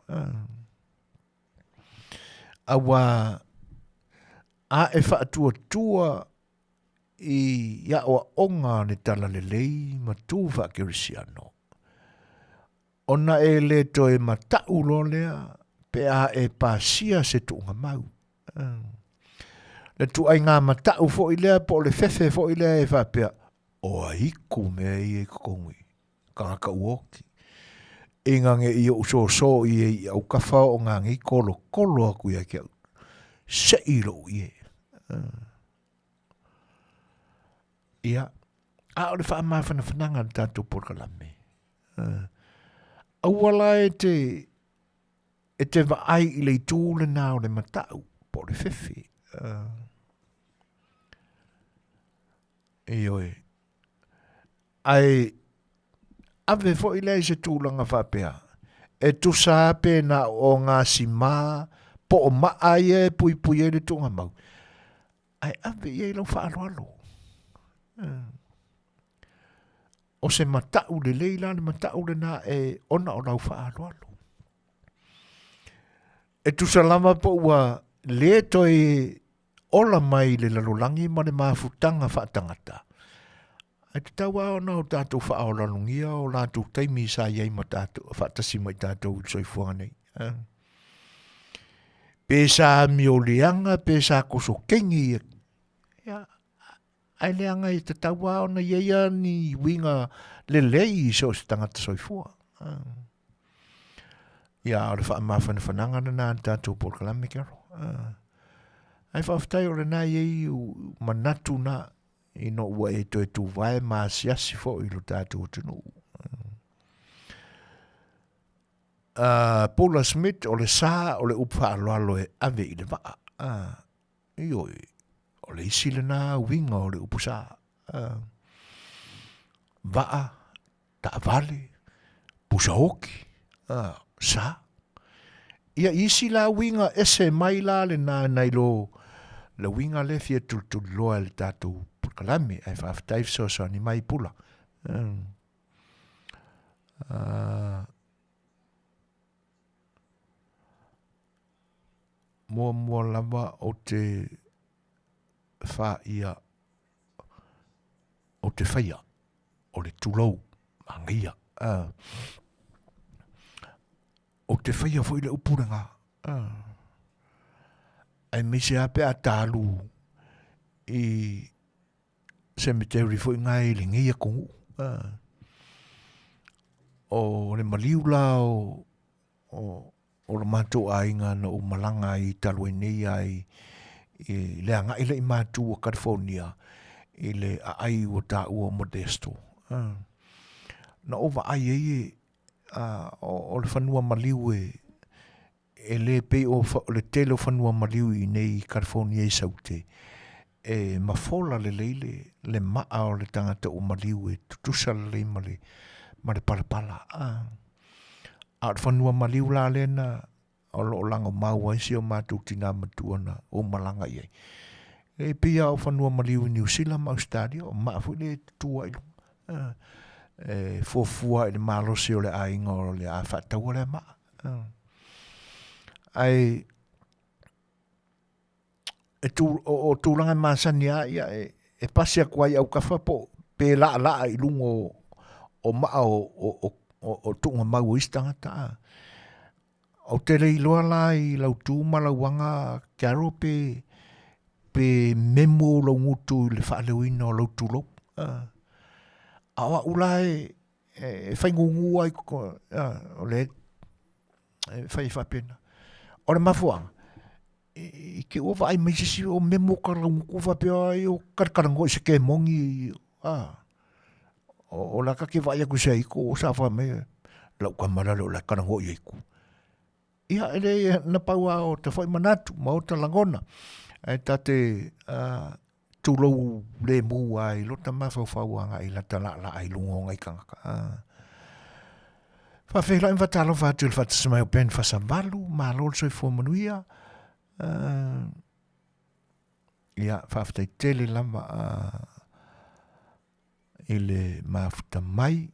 Aua a e faatuatua i aoaoga o le talalelei ma tu faakerisiano, ona e le toe mataʻu loa lea pe a e pasia se tuugamau. Le tuaiga mataʻu foi lea po o le fefe foi lea e faapea, o aiku mea ia i totonu i tagata uoti. Ina ne i ou soso i e i aukafa o ngā nei kolokolo atu ia te au. Sei lou ie. Ia, a o le whaamafanafanaga le tātou polokalame. Aua la e te, e te vaai i le itu lena o le matau, po o le fefe. Ioe. Ae ave foi lea i se tulaga faapea, e tusa lava pe na o gasima po o maa ia e puipui ai le tuugamau, ae ave i ai lau faaaloalo. O se mataʻu lelei la le mataʻu lenā e ona o lau faaaloalo. E tusa lava po ua lē toe ola mai i le lalolagi ma le mafutaga faatagata, ae tatau lava ona o tatou faaolalogia o latou taimi sa i ai ma tatou, faatasi ma i tatou i le soifuaga nei. Eh. Pe sa amio leaga, pe sa koso kengi, ia, ae leaga e tatau lava ona i ai lava ni uiga lelei i so o se tagata soifua. Ia, o le faamafanafanaga lena a le tatou polokalame Carol. Ae faafetai o lena e i ai manatu na ina ua e toe tuvae ma asiasi foi i lo tatou atunuu. Paula Smith, o le sa o le upu faaaloalo e ave i le vaa. Ioe, o le isi lena uiga o le upu sa. Vaa, taavale, pusa oki, sa. Ia isi la uiga ese mai la lena nai lo le uiga lea fia tulituliloa e le tatou polokalame, ae faafetai fesoasoani mai Pula. Muamua lava ou te whaia o te whaia o le tulou manaia. Uh, o te whaia foi le upu lenga. Uh, aemaise a pe a tālu i cemetery foi nga i lenei atunuu. Uh, o le maliu la o, o o lo matou aiga na ou malaga ai talu ai nei a i, i le agai lea i Matu o California i le aai ua taua o Modesto. Ah. Na ou vaai ai e, a, o, o le fanua maliu e, e le pei o, fa, o le tele o fanua maliu i nei i California i Saute, e mafola lelei le, le maa o le tagata ua maliu e tutusa lelei ma le, ma le palapala. Ah. A o le fanua maliu la lea na o lo o lagomau ai si o matou tinā matua na ou malaga i ai. E pei lava o fanua maliu i Niu Sila ma Ausetalia, o maa foi lea e tutū ai i luga. E fuafua i le malosi o le aiga o le a faataua lea maa. Ae e tu, o, o tulaga e masani a ia e, e pasi atu ai autafa po pe laalaa i luga o, o maa o, o, o, o, o tuuga mau o isi tagata. A. Ou te le iloa la i lau tu ma lau aga Carol pe, pe memo lou gutu i le faaleoina o lau tulou. A, a o au la e, e, e faigugu ai, a, o le e fai faapena. O le mafuaaga, i te ua vaai mai se isi o memo ka laugutu faapea ai o kalakalanoa i se kemoni, a, o, o la ka te vaai atu i se aito o sa fai mai, lau tama lale o la kalanoa i aitu. Ia, e le na pau a o ta foi manatu ma o ta lagona, ae ta te tulou lemu a i lota mafaufau agai i lata laalaa i luga o nai tagata. Faafeiloai ma faatalofa atu i le faatasi mai o Ben Fasavalu, malo le soifua manuia. Ia, faafetai tele lava i le mafuta mai.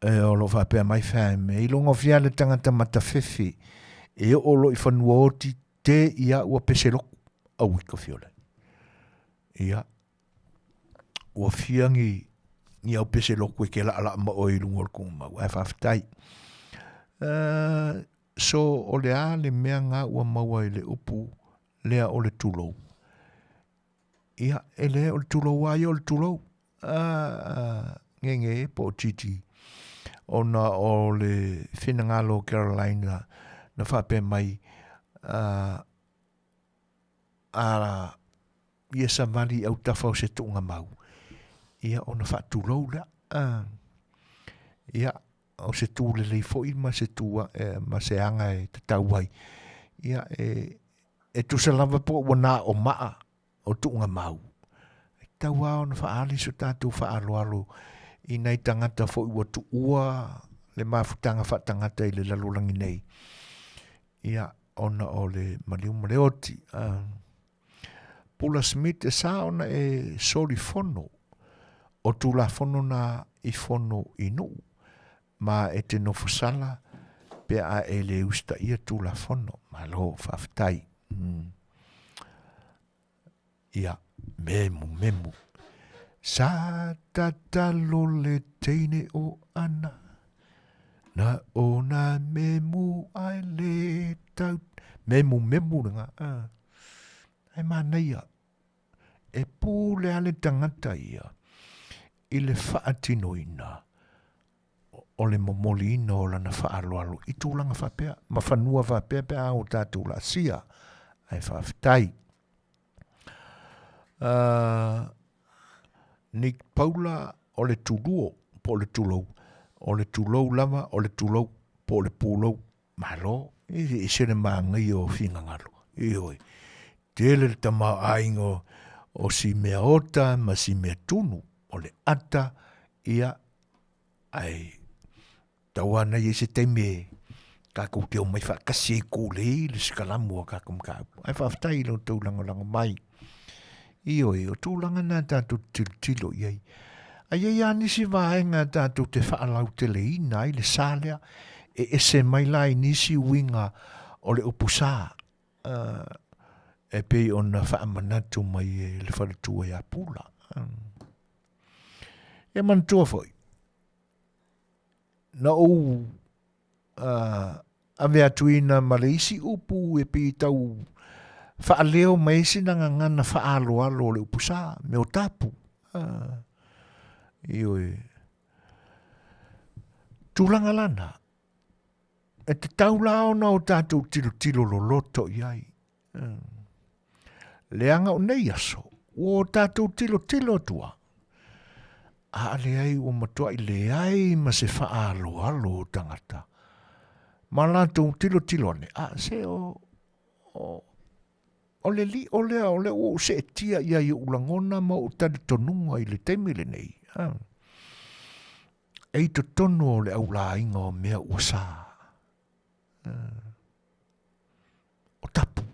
E o lo o faapea mai fam, e iloga fia le tagata matafefe e oo loa i fanua oti te ia ua pese loku. Aui ka fiole. Ia, ua fia ni, ni au pese loku e ke laalaa ma oe i luga o le kuga mau. Ae faafetai. So, o le a le mea nga ua maua i le upu lea o le tulou. Ia, e le o le tulou a ia o le tulou. Ngenge po o Gigi, ona o le finagalo o Caroline na, na faapea mai, a ia savali i autafa o se tuuga mau, ia ona faatulou lea. Ia, o se tū lelei foi ma se tū ma se aga e tatau ai. Ia, e, e tusa lava po ua na o maa o tuuga mau. E tatau lava ona faaali so tatou faaaloalo i nai tagata foi ua tuua le mafutaga faatagata i le lalolagi nei. Ia, ona o le maliu ma le oti. Pula Smith e sa ona e solifono o Tulafono na i fono i Nuu ma e te nofo sala pe a e le usitaia Tulafono. Malo faafetai. Mm. Ia, memu memu. Sa tatalo le teine o Ana, na ona memu ai le tau. Memu memu le nga. Ah. Ai manaia. E pule a le tagata ia i le faatinoina o le momoliina o lana faaaloalo i tulaga faapea ma fanua faapea pe a o tatou laasia. Ae faafetai. Nick Paula o le tuluo po o le tulou, o le tulou lava o le tulou po o le pulou. Malo, e ese le manaia o finagalo. Ioe, tele le tamaoaiga o, o si mea ota ma si mea tunu, o le ata, ia, ae tau ana i ai se taimi e tatou te omai faatasi ai kulei le sikalamu a tatou mataupu. Ae faafetai i lo outou lagolago mai. Ioe, o tulaga na tatou te tilotilo i ai. A i ai lava nisi vaega tatou te faalauteleina ai le sa lea, e ese mai la i nisi uiga o le upu sa, e pei ona faamanatu mai e le faletua ia Pula. Ia manatua foi, na ou ave atuina ma le isi upu e pei tau faaleo mai ai sina gagana faaaloalo o le upu sa, mea o tapu. Ioe. Tulaga lana, e tatau la ona o tatou tilotilo loloto i ai. Leaga o nei aso, ua o tatou tilotilo atua, a leai ua matuai leai ma se faaaloalo o tagata. Ma latou tilotilo ane, a se o, o, o le lio lea o lea ua ou seetia i ai i ou lagona ma ou talitonuga i le taimi lenei. A, e i totonu o le aulaiga o mea ua sa. O tapu.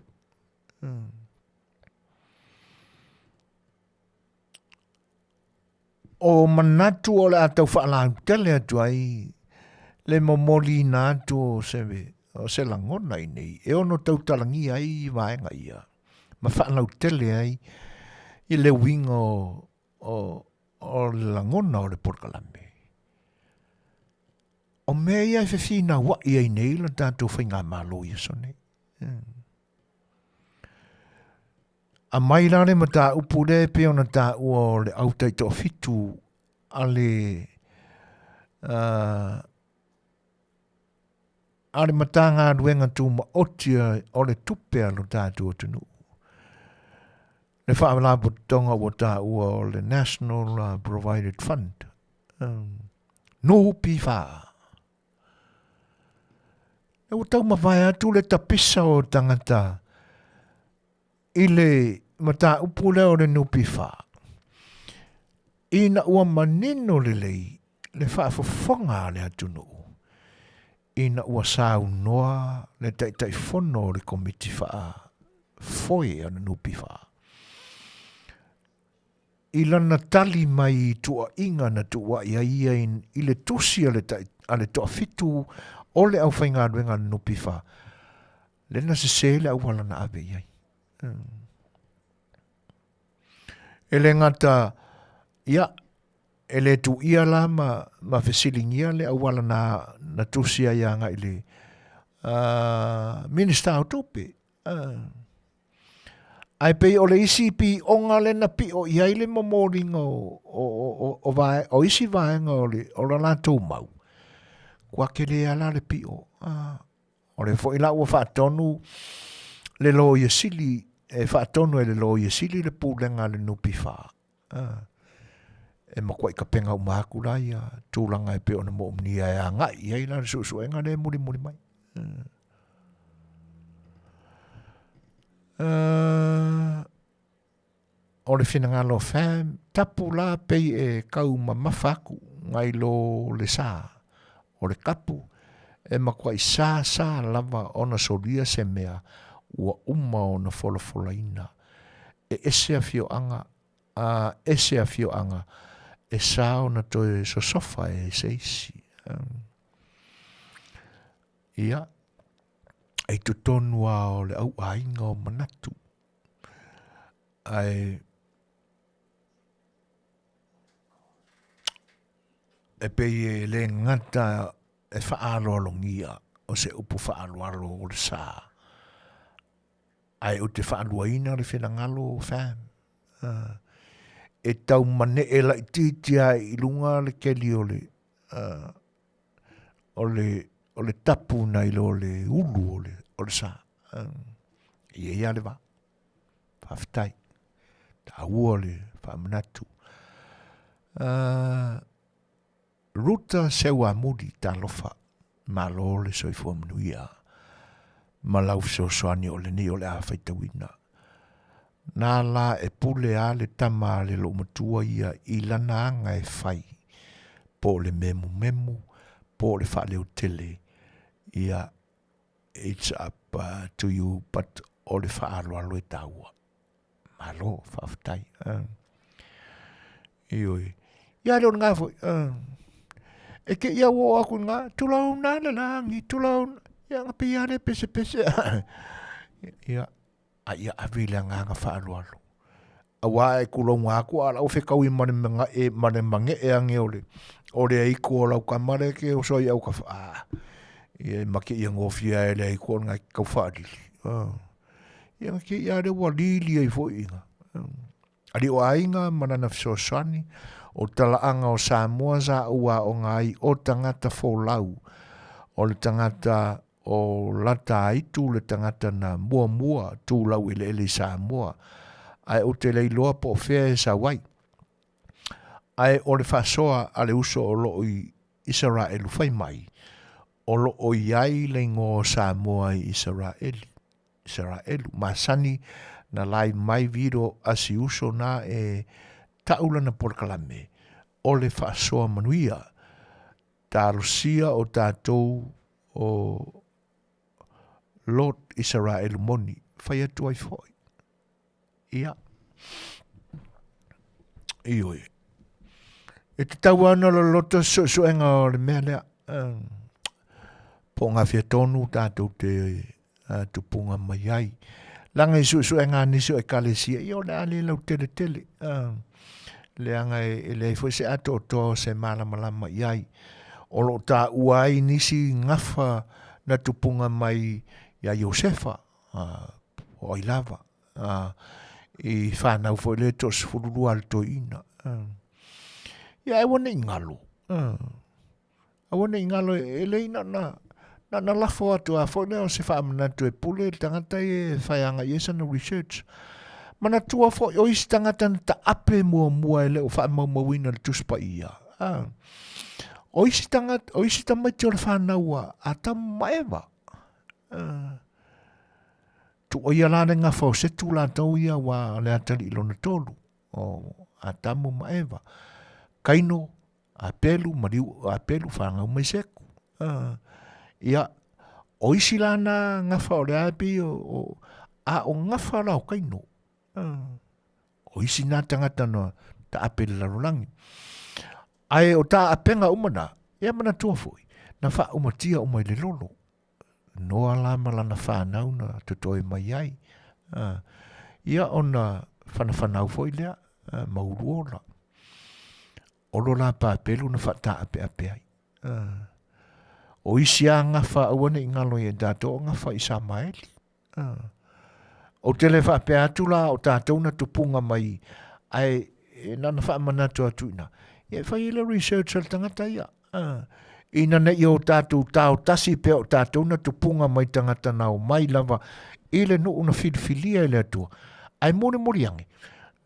O manatu o le a tau faalautele atu ai le momoliina atu o se, o se lagona i nei, e ono tautalagia ai vaega ia, ma faalautele ai i le uiga o, o, o le lagona o le polokalame. O mea ia e fefinauai ai nei lo tatou faigamalo i aso nei. Aumai la le mataupu lea e pei ona taua o le au taitoafitu a le a le Matagaluega Tumaoti o le Tupe a lo tatou atunuu. Le Faalapotopotoga ua taua o le National Provident Fund, NPF. E ua taumavae atu le tapisa o tagata i le mataupu lea o le NPF ina ua manino lelei le faafofoga a le atunuu ina ua saunoa le Taitaifono o le Komiti Faafoe a le NPF i lana tali mai i tuuaiga na tuuai ai ia i le tusi a le, a le toafitu o le aufaigaluega a le NPF, lea na sese le auala na ave i ai. E le gata, ia, e le tuuia la ma, ma fesiligia le auala na, na tusi ai agai i le Minista o Tupe. Ae pei o le isi pioga lea na pio i ai le momoliga o, o, o, o, vae, o isi vaega o le, o le latou mau, kua kele ala le pio. O le foi la ua faatonu le loia sili, e faatonu e le loia sili le pulega a le NPF. E matuai tapena uma atu la ia tulaga e pei ona moomia e agai i ai la le suesuega lea e mulimuli mai. O le finagalo o fam, tapu la pei e kau mamafa atu nai lo le sa. O le kapu, e matuai sa sa lava ona solia se mea ua uma ona folafolaina. E ese afioaga, a ese afioaga e sa ona toe sosofa e se isi. Ia, e i totonu lava o le auaiga o manatu. Ae e pei e le gata e faaaloalogia o se upu faaaloalo o le sa, ae ou te faaluaina le finagalo o fam. E tau manee laitiiti lava i luga le keli o le, o le, o le tapu nai lo le ulu o le, o le sa. E i ai lava le va. Faafetai. Taua le faamanatu. Ruta Seuamuli, talofa, malo le soifua manuia ma lau fesoasoani o lenei o le a faitauina. Nā la e pule a le tama a le loomatua ia i lana aga e fai, po o le memumemu, po o le faaleotele, ia it's up to you but o le faaaloalo e taua. Malo, faafetai. Ioe. Ia le o ngā foi. E ke ia o aku ngā, tulou nā le langi, tulou. Ia ngā pia le pese pese. Ia, a ia ave le anganga whaaloalo. Aua e kulou ngā ku ala o whekau i mane manga e mane mange e ange ole. O le aiku o lau kamare ke o soi au ka wha. Ia e make ia ngōwhia e le aiku o ngā kau whaalili. Ia nga ke ia le ua lili ai foi inga. Ali o aiga ma lana fesoasoani, o talaaga o Samoa sa ua o nga ai o tagata folau, o le tagata o lata aitu le tagata na muamua tulau eleele i Samoa, ae ou te le iloa po o fea e sau ai. Ae o le faasoa a le uso o loo i Isaraelu fai mai, o lo o i ai le igoa o Samoa i Isaraeli, Isaraelu, masani na lai mai viro a si uso na e ta'u lana polokalame o le faasoa manuia, talosia o tatou o Lord Isaraelu moni, fai atu ai foi. Ia. Ioe. E tatau ana lo loto suesuega o le mea lea. Po o ngā tonu tātou te tupunga mai ai. Langa i suesuega a nisi o ekalesia, ia o le a le lau tele tele. Leaga e leai foi se atoatoa o se malamalama i ai. O lo o taua ai nisi gafa na tupunga mai ia Iosefa, o ai lava, i whanau foi le to 12 le toeina. Ia aua nei ngalo. Aua nei ngalo e le ina na na na lafo atu a foi lea o se faamanatu e pule le tagata ia e whai anga i sana research. Manatua foi o isi tagata na taape muamua e le o faamaumauina le Tusi Paia. O isi tagata, o isi tamaiti o le whanau a Atamu ma Eva. Tuaia la le gafa o Setu latou ia ua le atalii lona tolu, o Atamu ma Eva. Kaino, Apelu, maliu, Apelu, whanau mai Seku. Ia, o isi la na gafa o le a pei o, o, a o gafa la o Kaino. O isi nā tangata na taape le lalolagi. Ae o taapenga uma na, ia manatua foi, na faaumatia uma i le lolo. Noa la ma lana whanau na totoe mai ai. Ia ona whanawhanau foi lea, mauru ola. Olo la pāpelu na whaataapeape ai. O isi a ngafa aua nei ngalo i e tātou, o ngafa i Samaeli. Ou te le faapea atu la o tātou na tupunga mai ae e nana faamanatu atu ina. Ia e fai ai le research a le tagata ia. Ina ne i o tātou tao tasi pea o tātou na tupunga mai tagata na o mai lava i le nuu na filifilia e le Atua. Ae molimoli ange,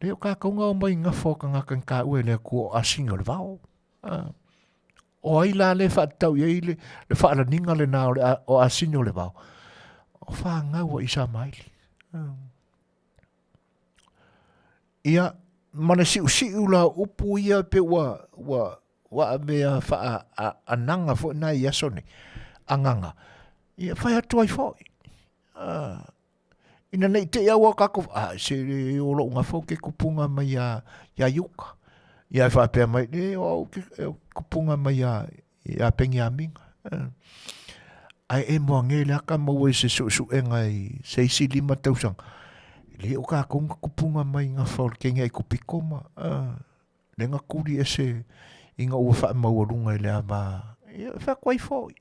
le o kākou ngao mai ngafa o kangaka i kāua e le Atua o asinga o le vao. O ai la le faatatau i ai le, le faalaniga lenā o, le, o asini o le vao? O whāngau a Isamaeli. Ia, ma le siusiu la upu ia pe ua, ua, ua avea wha a, ananga foi nā i aso nei. Anganga. Ia, whai atu ai foi. Ina nei te ia ua kako a se le o lou gafa ke kupunga mai ia ia Iuka. Ia e faapea mai le o au ke kupunga mai ia ia Peniamina. Ae e moage le aka maua i se suesuega i se isi 5 tausaga. Le o kākou na kupunga mai gafa o le kenge ai kupiko ma le na kuli ese ina ua faamaualuga i le ava. Ia, e faakuai foi.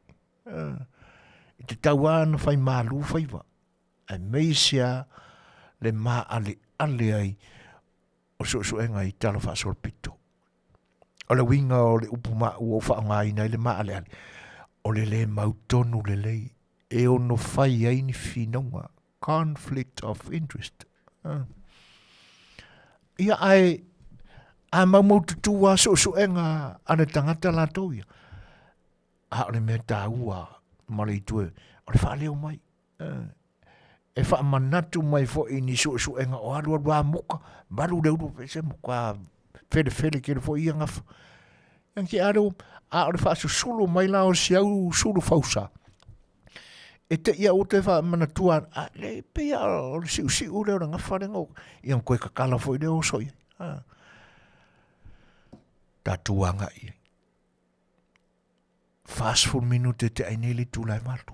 I te tau lava na fai malu faiva, aemaise lava le maaleale ai o suesuega i tala faasolopito. O le uiga o le upu maua ua faaaogaina ai le maaleale, o le le mautonu lelei e ono fai ai ni finauga, conflict of interest. Ia ae a maumaututu lava suesuega a le tagata latou ia, a o le mea taua ma le itu o le faaleo mai e faamanatu mai foi ni suesuega o alualu amuka malu le ulu se muka felefele tele foi ia gafa ia ke alu a o le faasusulu mai la o si au sulu fausa e te ia ua toe faamanatua a le pei o le siusiu lea o le gafa lea ia ona toe tatala foi lea oso i ai tatou agai i ai 40 minute te ai nei le itula e 8.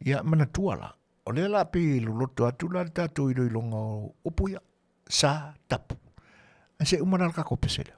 Ia, manatua la, o lea la pei loloto atu la le tatou iloiloga o upu ia, sa tapu. Ae se uma la le tatou pese lea.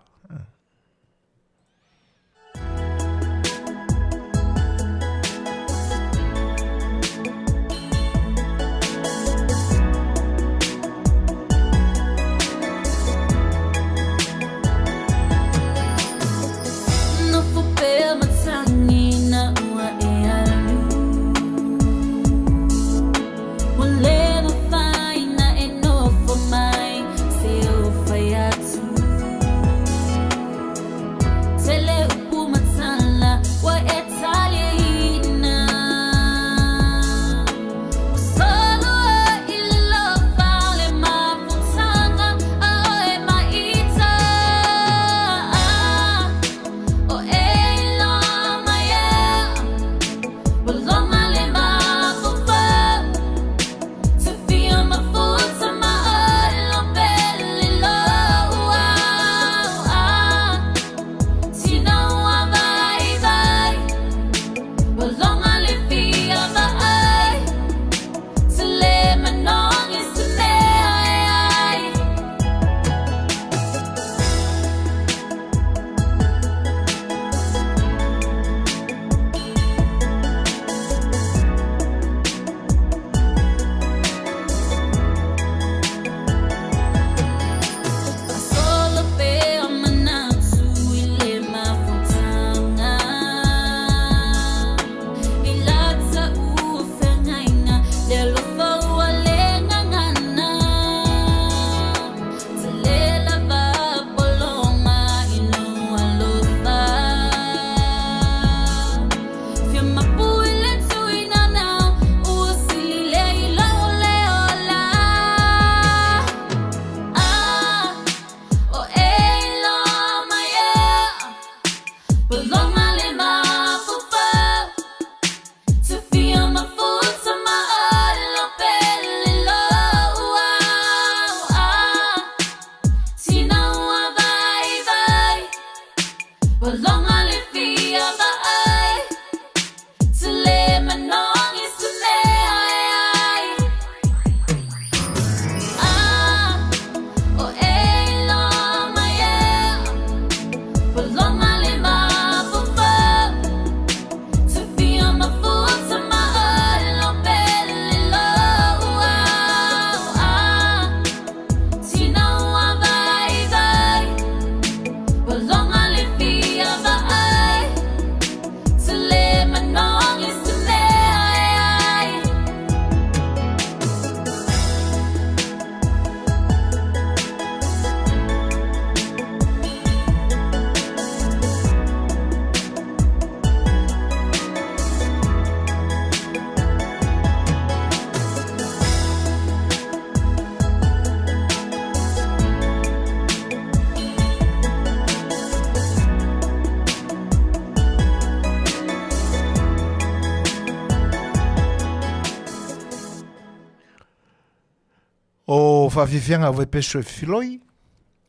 O faafiafiaga au vaepeso e filoi,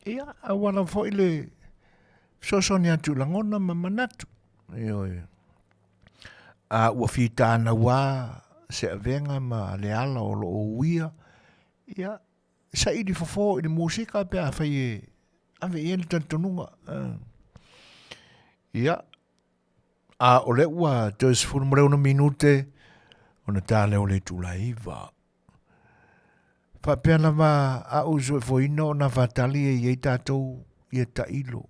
ia, aua lava foi le fesoasoani atu i lagona ma manatu. Ioe. A ua fitanau lava se avega ma le ala o lo o uia, ia, saili fofo i le musika pe afai e ave i ai le talitonuga. Ia, a o lea ua toe 16 minute ona ta lea o le itula e 9. Faapea lava a'u soifuaina o Nafatali e i ai tatou ia tailo,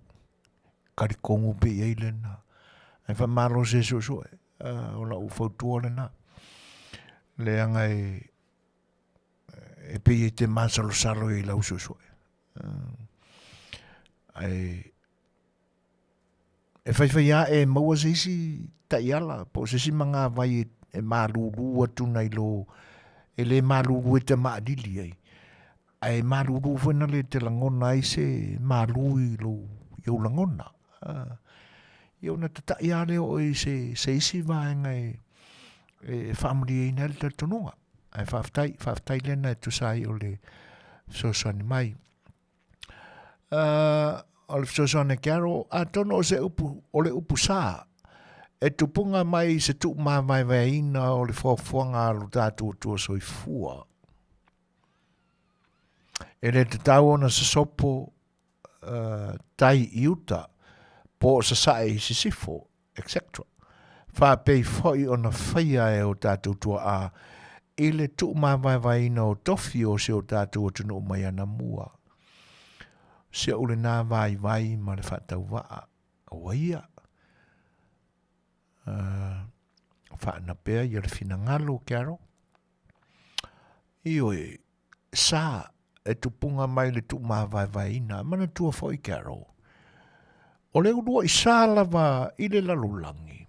talitonu pea i ai lena. Ae faamalo se suesue, o lau fautua lena. Leaga e, e pei e te masalosalo i lau suesue. Ae e faifai ae e maua se isi taiala po o se isi magavai e malulu atu nai lo e le malulu e te maalili ai, ae malulu foi na le te lagona ai se malu i lou i ou lagona. Ia ona tatai lava lea o oe i se, se isi vaega e, e faamalieina ai le talitonuga. Ae faafetai, faafetai lena e tusa ai o le fesoasoani mai. O le fesoasoani a Carol, atonu o se upu, o le upu sa, e tupuga mai i se tuumavaevaeina o le foafoaga a lo tatou Atua soifua. E le tatau ona sosopo uh, tai i uta, po o sasae i sisifo, etc. Faapei foi ona faia e o tatou tuaa i le tuumavaevaeina o tofi o si o tatou atunuu mai anamua. Si ou lena vaivai ma le faatauvaa, ua ia. Uh, faanapea ia le finagalo, Carol. Ioe, sa e tupuga mai le tuumavaevaeina. Manatua foi, Carol, o le uluai sa lava i le lalolagi,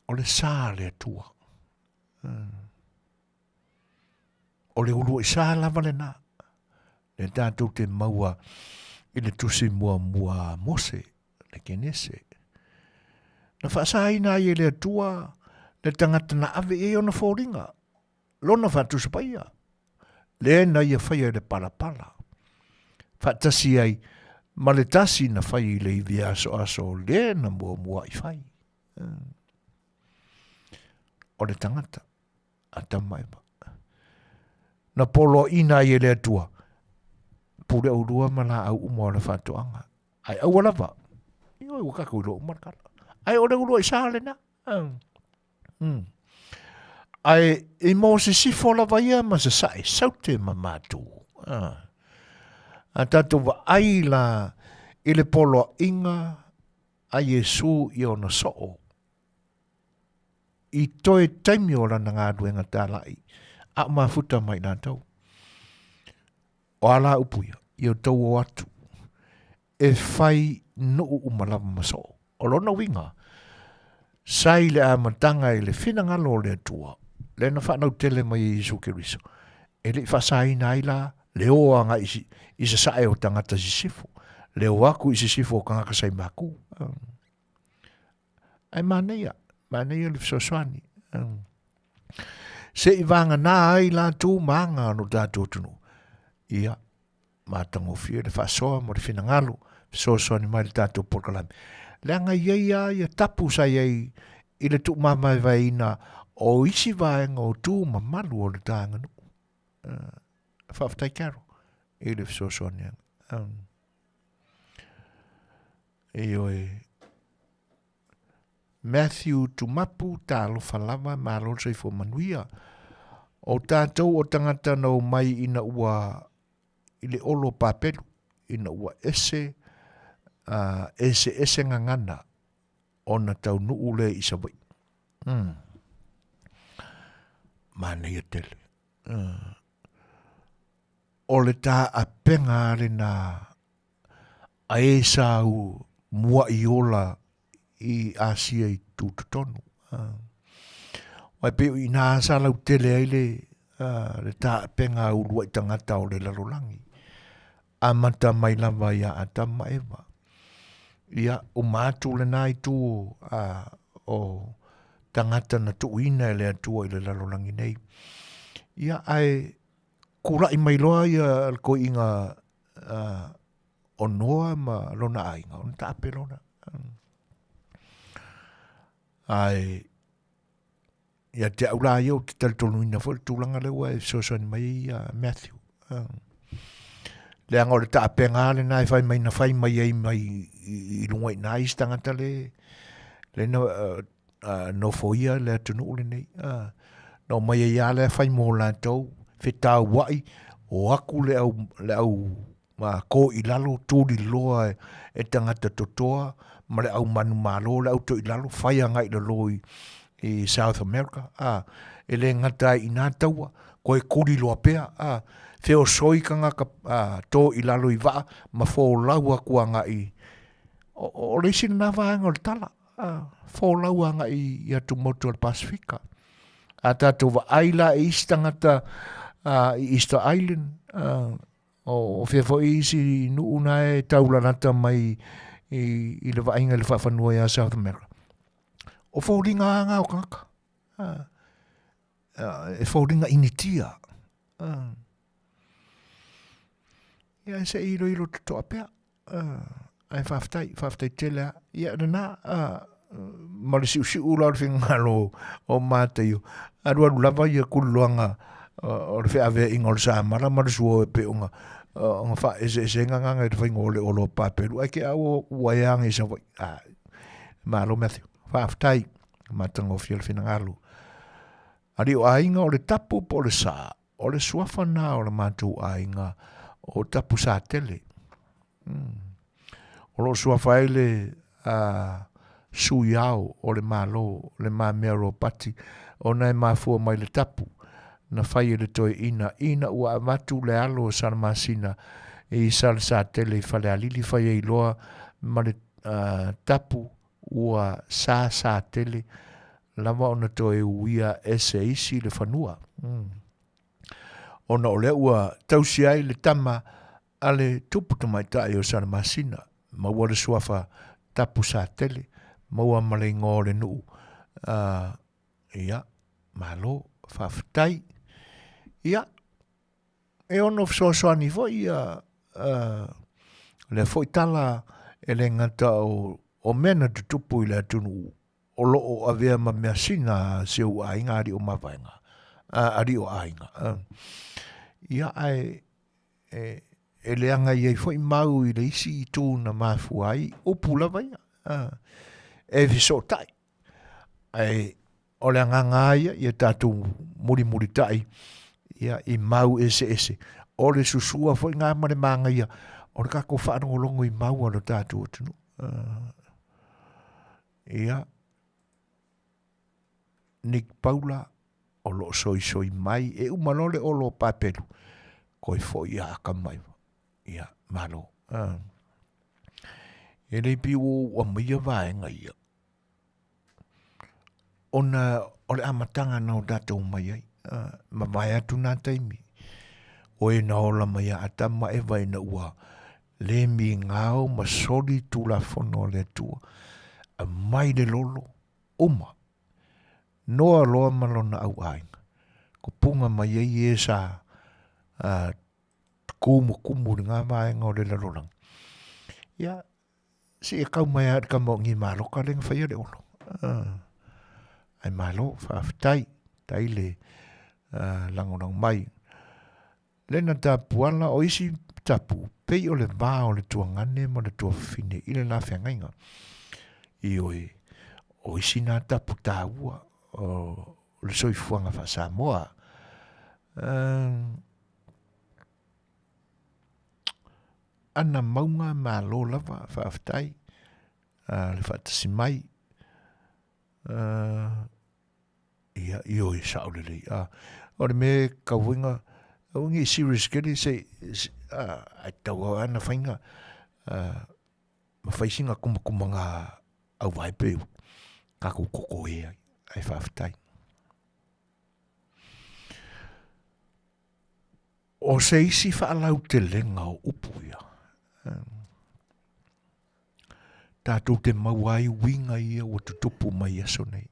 o le sa a le Atua. Hmm. O le uluai sa lava lena, le tatou te maua i le tusi muamua a Mose, le Kenese. Na faasaina ai e le Atua le tagata na ave i ai ona foliga, lona faatusa paia, le na ia faia i le palapala, faatasi ai ma le tasi na fai i le ivi asoaso o le na muamua i fai. O le tagata, Atama ma Eva. Na poloaina ai e le Atua, pule ʻolua ma laau uma o le faatoaga. Ae aua lava, ioe ua tatou iloa uma le tala. Ae o le uluai sa lena. Mm. Ae i mo sisifo lava ia ma sasae, saute ma matu. Ah. A tatou vaai la i le poloaiga a Iesu i ona soo i toe taimi o lana galuega talai, a o mafuta mai latou. O a la upu ia, ia outou o atu, e fai nuu uma lava ma soo. O lona uiga, sa i le amataga i le finagalo o le Atua, lea na faanautele mai e Iesu Keriso, e le i faasaina ai la le o agai i sasae o tagata sisifo, le o aku i sisifo o tagata sa i Maku. Ae manaia, manaia le fesoasoani. Se i vagana ai latou ma aga o lo tatou atunuu. Ia, matagofie le faasoa ma le finagalo, fesoasoani mai le tatou polokalame. Leaga i ai lava ia tapu sa i ai i le tuumavaevaeina o isi vaega o tu mamalu o le ta aganuu. Uh, faafetai Carol i le fesoasoani anga. Um, ioe. Matthew Tumapu, talofa lava, malo le soifua manuia. O tatou o tagata na omai ina ua i le olo o papelu, ina ua ese, uh, ese ese gagana ona taunuu lea i Savaii. Mm. Manaia tele. Uh, o le taapega lena a e sa u muaʻi ola i Asia i tūtotonu. Wai pe i nā sa lau tele ai le, le taapenga a uluai tagata o le lalolagi. Amata mai lava ia Atama ma Eva. Ia, uma atu lena itu o, o tagata na tuuina e le Atua i le lalolagi nei. Ia, ae Kulaʻi mai loa ia le toeaina o Noa ma lona aiga, ona taape loa lea. Ae ia te au la ia ou te talitonuina foi le tulaga lea ua e fesoasoani mai ai ia Matthew. Leaga o le taapega lava lena e fai mai na fai mai ai mai i luga i ina isi tagata le le na nofoia le atunuu lenei. Na omai ai lava lea fai mo latou, fetauai, o atu le au, le au to i lalo, tuliloa e tagata totoa ma le au manumalo, le au toilalo, fai agai i lalo i South America, a, e le gata ai i ina taua, toe tuliloa pea, a, feosoi tagata to i lalo i vaa ma folau atu agai o, o le isi lena vaega o le tala, a, folau agai i atumotu o le Pasefika. A tatou vaai la i isi tagata i Easter Island, o fea foi isi nuu na e taulalata mai i le vaaiga i le faafanua ia South America. O foliga lava na o tagata. E foliga initia. Ia se i iloilo totoa pea. Ae faafetai, faafetai tele lava. Ia lena, ma le siusiu la o le finagalo o Mataio, alualu lava ia tuliloaga o le feaveaiga o le samala ma le suo e pei ona ona faaeseesega na i le faiga o le olo papelu, ae te au ua e age i Savaii. Ah, malo Matthew, faafetai, matagofie le finagalo. Alii o aiga o le tapu po o le sa, o le suafa na o le matou aiga o Tapusatele. O loo suafa ai le sui ao o le Malo, le Mamea Ropati, ona e mafua mai le tapu na fai e le toeaina ina ua avatu le alo o Salamasina i Salesatele i Falealili fai ai loa ma le tapu ua sasatele lava ona toe uia e se isi le fanua. Ona o lea ua tausi ai le tama a le tupu tamaitai o Salamasina, maua le suafa Tapusatele, maua ma le igoa o le nuu. Ia, malo, faafetai. Ia, e ono fesoasoani foi ia lea foi tala e le gata o mea na tutupu i le atunuu o lo o avea ma measina a si ou aiga alii o mavaega, alii o aiga. Ia, ae e leaga i ai foi mau i le isi itu na mafua ai upu lava ia, e fesootai. Ae o le agaga lava ia, ia tatou mulimulitai ia, i mau eseese. O le susua foi ngā ma le māgaia o le tatou faalogologo i mau a lo tatou atunuu. Ia, Nick Paula o lo o soisoi mai, e uma loa le olo o Papelu, koe foi a akamai. Ia, malo. E le pei ua ou aumaia vaega ia, ona o le amataga na o tatou mai ai, mavae atu na taimi, o e na ola mai ia Atama ma Eva ina ua le migao ma soli tulafono a le Atua, aumai le lolo, uma, noa loa ma lona au aiga, tupuga mai ai e sa tumutumu i lena vaega o le lalolagi. Ia, se i tau mai lava i le tama o Gimaloka lea na faia le olo. Ae malo, faafetai, faafetai le lagolago mai. Lena Tapuala, o isi tapu, pei o le va o le tuagane ma le tuafafine i le la feagaiga. Ioe, o isi nā tapu tāua o le soifuaga faa-Samoa. Ana mauga malo lava, faafetai le faatasi mai. Ia, ioe, sao lelei. O le mea e tatau foi na, aua ne i serious tele se, ae tatau lava ona fai na, ma fai sina tumatumaga auvae pe tatou totoe ai, ae faafetai. O se isi faalautelega o upu ia, tatou te maua ai uiga ia ua tutupu mai i aso nei.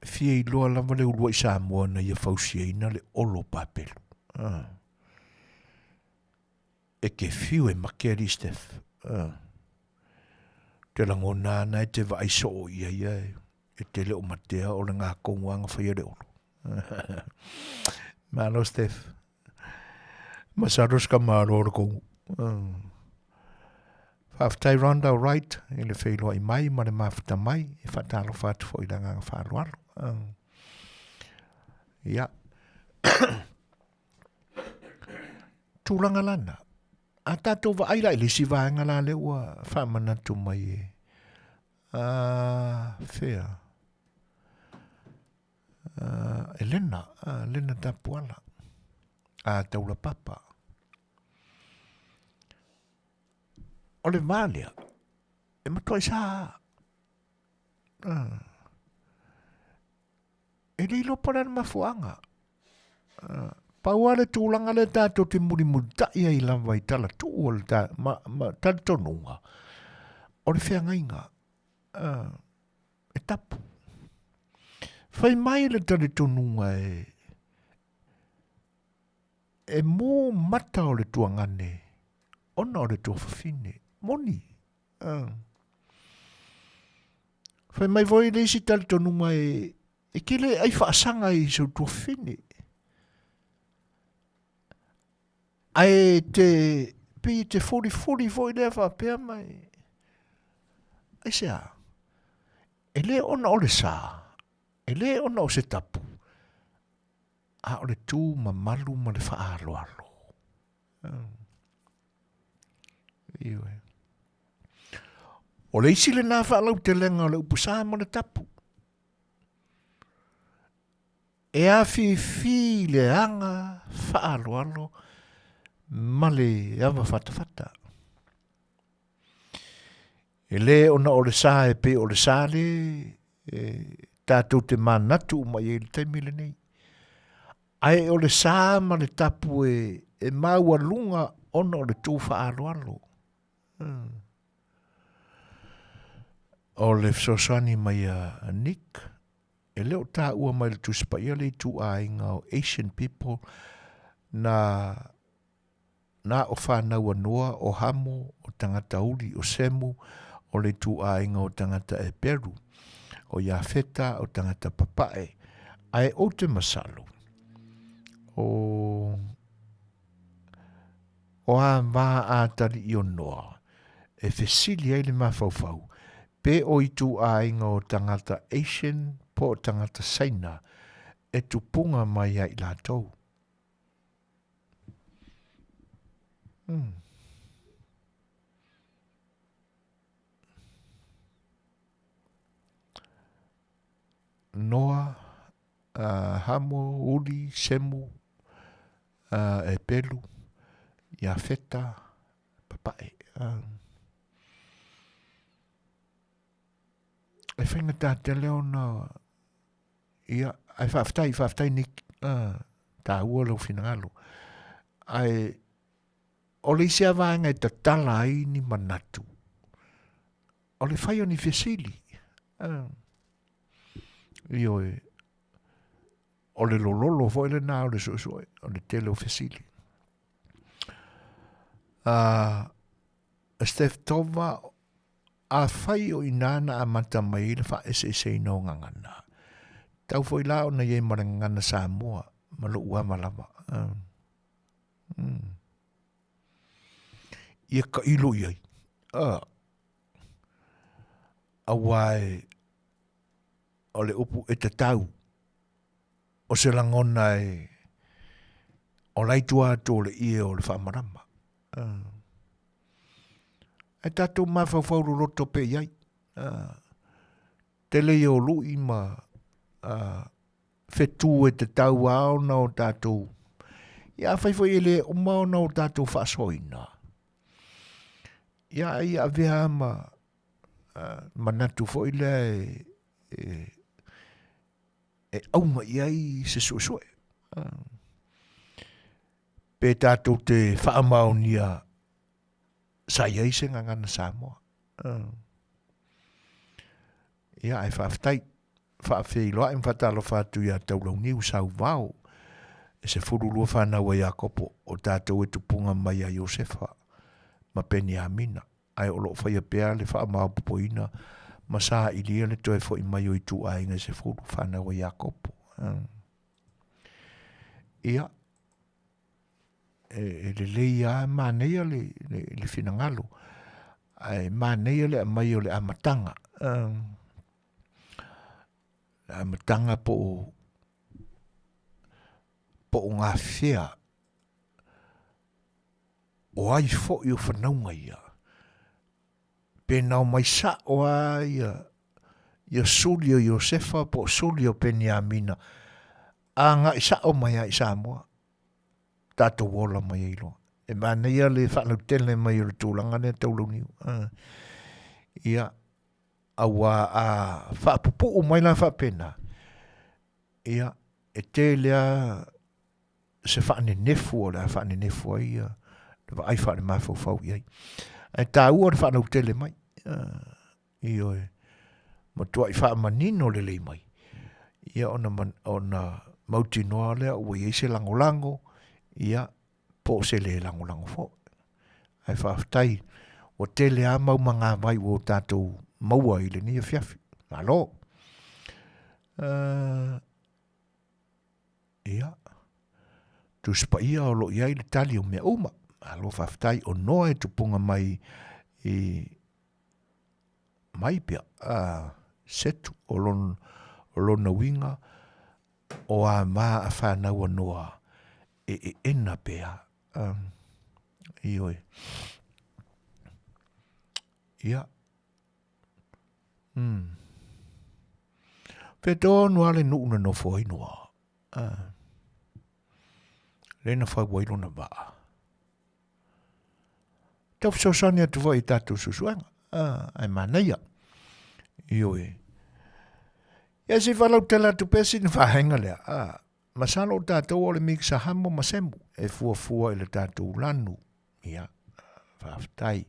fia iloa lava le uluai Samoa na ia fausiaina le olo papelu. Ah. E te fiu e make alii Steph. Ah. Te lagona ana e te vaai soo ia ia e, e te le o matea o le ngā kongu anga whaia le olo. Malo Steph. Masalo se ka malo le kongu. Faafetai Rhonda Wright i le feiloai mai ma le mafuta mai e faatalofa atu foi i le agaga faaaloalo. Ia. Tulaga lana. A tātou vaai la i le isi vaega la lea ua faamanatu mai e a fea Elena, Elena Tapuala, a Taulapapa. O le vā lea, e matuai sa, e le iloa po o le a le mafuaaga. Pau lava le tulaga lea tatou te mulimulitai ai lava i tala tuu o le ta, ma, ma talitonuga, o le feagaiga. E tapu. Fai mai le talitonuga e, e mō mata o le tuagane ona o le tuafafine. Moni. Fai mai foi le isi talitonuga e, e ke le ai faasaga i sau tuafafine. Ae te, pei te folifoli foi lea faapea mai, aisea, e le ona o le sa, e le ona o se tapu, a o le tū mamalu ma le faaaloalo. Ioe. O le isi lena faalautelega o le upu sa ma le tapu. E afifi le aga faaaloalo ma le ava fatafata. E le ona o le sa e pei o le sa le e tatou te manatu uma i ai i le taimi lenei. Ae o le sa ma le tapu e, e maualuga ona o le tū faaaloalo. Hmm. O le fesoasoani mai a Nick, E le o taua mai le Tusi Paia le ituaiga o Asian people na na o fanau a Noa, o Hamo, o tagata uli, o Semu, o le ituaiga o tagata Eperu, o Iafeta, o tagata papae. Ae ou te masalo, o o a vā ātali'i o Noa, e fesili ai le mafaufau, Pe o ituaiga o tagata Asian po o tagata Saina e tupunga mai ai latou. Hmm. Noa, uh, Hamo, Uli, Semu, uh, Epelu, Iafeta, Papae. Uh. E whaingatā tele ona, ia, ai whaafetai, whaafetai ni uh, tāua lau finagalo. Ai, o le isi a vaenga e tatala ai ni manatu, o le whai o ni fesili. Uh, ioe, o le lololo foi lena o le suesue, o le tele o fesili. Uh, Steph Tova, Afai o inā na amata mai ai le faaeseeseina o gagana, tau foi la ona i ai ma le gagana Samoa ma lou ava lava. Mm. Ia tailo i ai. Auā e, o le upu e tatau, o se lagona e, o la i tua atu o le ie o le faamalama. Ae tatou mafaufau loloto pea i ai. Tele ia o lui ma whetū e te tau a ona o tatou. Ia afai foi e le uma ona o tatou faasoaina. Ia ai avea ma manatu foi lea e, e, e auga i ai se suesue. Pe tatou te faamaonia sa i ai se gagana Samoa. Ia, ae faafetai. Faafeiloai ma faatalofa atu iā Taulauniu Sauvao, e 12 fanau a Iakopo, o tatou e tupuga mai ia Iosefa ma Peniamina, ae o lo o faia pea le faamaopoopoina ma sailia le toe foi mai o ituaiga e 10 fanau a Iakopo. Ia, e lelei lava manaia le, le, le finagalo, ae manaia le aumai o le amataga. Le amataga po o po o gafea o ai foi o fanauga ia pe nao mai sa'o a ia ia suli o Iosefa po o suli o Peniamina agai sa'o mai lava i Samoa tatou ola mai ai loa. E manaia le faalautele mai o le tulaga lea Taulauniu. Ia, auā a faapupuu mai la faapena, ia, e tele lava se faanenefu o le a faanenefu ai ia le vaai faalemafaufau i ai. Ae taua le faalautele mai. Ioe, matuai faamanino lelei mai, ia ona, ona mautinoa lea ua i ai se lagolago, ia, po o se le lagolago foi. Ae faafetai, ua tele lava mau magavai ua o tatou maua i lenei afiafi. Malo. Uh, ia, Tusi Paia o lo o i ai le tali o mea uma. Malo faafetai, o Noa e tupunga mai i mai pea a Setu o lona, o lona uiga o a ma a whanau a Noa e eena pea. Um, ioe. Ia. Mm. Fe tonu a le nuu na nofo ai Noa. Uh. Le na whau ai lona vaa. Tau fesoasoani atu foi i tatou suesuega. Ah, ae manaia. Ioe. Ia se i faalautele atu pea sina vaega lea. Ah, masalo o tatou o le mixa hamo ma semu e fuafua i le tatou lanu. Ia, faafetai.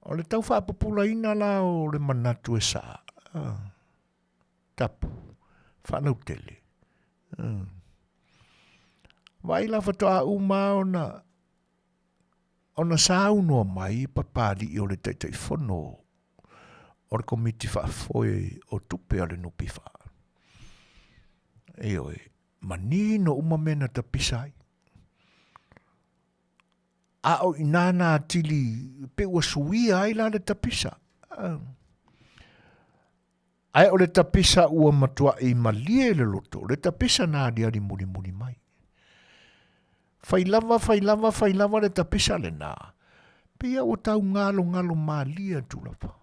O le tau faapupulaina la o le manatu e sa. Ah, tapu, faalautele. Ah. Vaai la faatoa uma ona ona saunoa mai Papalii o le Taitaifono o le Komiti Faafoe o Tupe a le NPF. Ioe, manino uma mea na tapisa ai. A o i nā nā atili pe ua suia ai la le tapisa. Ae o le tapisa ua matuai malie le loto, le tapisa na aliali mulimuli mai. Fai lava, fai lava, fai lava le tapisa lena. Pei ua tau galogalo malie atu lava.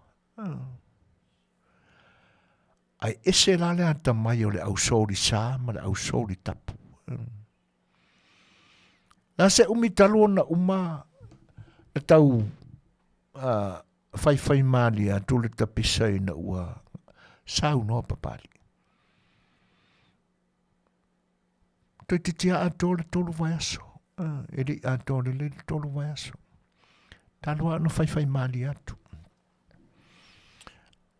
Ae ese la le atamai o le au soli sa ma le au soli tapu. Na se umi talu ona uma na tau uh, faifai malie atu le tapisa ina ua saunoa Papalii. Toeitiiti lava atoa le tolu vaiaso. E le i atoa lelei le tolu vaiaso. Talu lava ona faifai malie atu.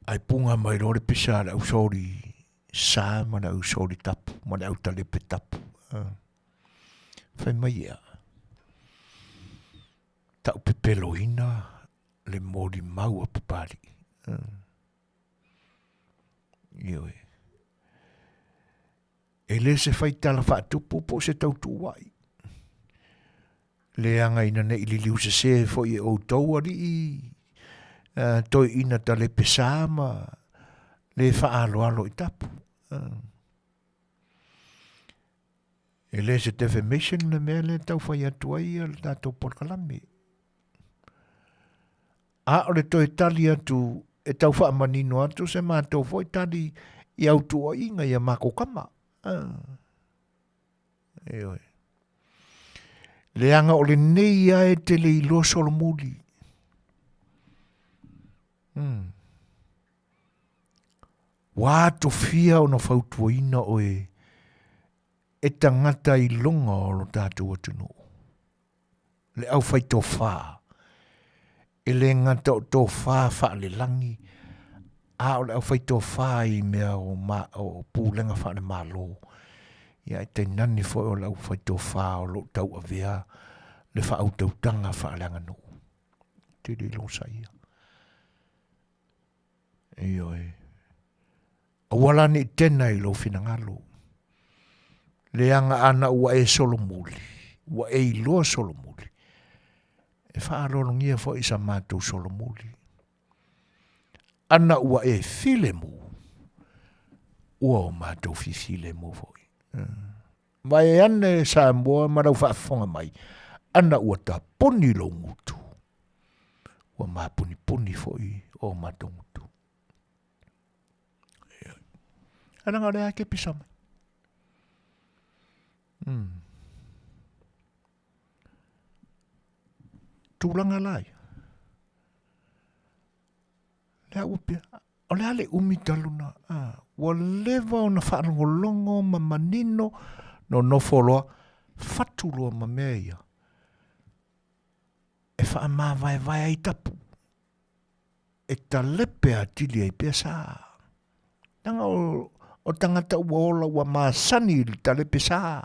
Ae puga mai loa le pisa a le ausoli sa ma le ausoli tapu ma le autalepe tapu. Fai mai ia, taupepeloina le molimau a Papalii. Ioe. E le se faitala faatupu po o se tautuua'i. Leaga ina ne i liliu sesē foi e outou alii uh, toeaina talepe sa ma le faaaloalo i tapu. Uh. E le se defamation le mea lea e tau fai atu ai le tatou polokalame. A o le toe tali atu e tau faamanino atu se matou foi tali i au tuuaiga i a makou kama. Ah. Ioe. Leaga o lenei a e te le iloa solomuli. Hmm. Ua atofia ona fautuaina oe e tagata iloga o lo tatou atunuu. Le aufaitofa, e le gata o tofa faalelagi, A o le aufaitofa i mea o, ma, o pulega faale-Malo, ia e tainane foi o le aufaitofa o lo o tauavea le faautautaga faaleaganuu. Tele losa ia. Ioe. Aua la ne i tena i lou finagalo. Leaga ana ua e solomuli, ua e iloa solomuli, e faaaloalogia foi i sa matou solomuli. Ana ua e filemu, ua o matou fifilemu foi. Ma e ane Samoa ma lau faafofoga mai, ana ua tapuni lou gutu, ua mapunipuni foi o matou gutu. Ae leaga o lea e te pisa mai. Tulaga la ia. Lea ua pea, o le a le umi talu na, ua leva ona faalogologo ma manino nonofo loa, fatu loa ma mea ia e faamavaevae ai tapu, e talepe atili ai pea sa. Leaga o tagata ua ola ua masani i le talepe sa.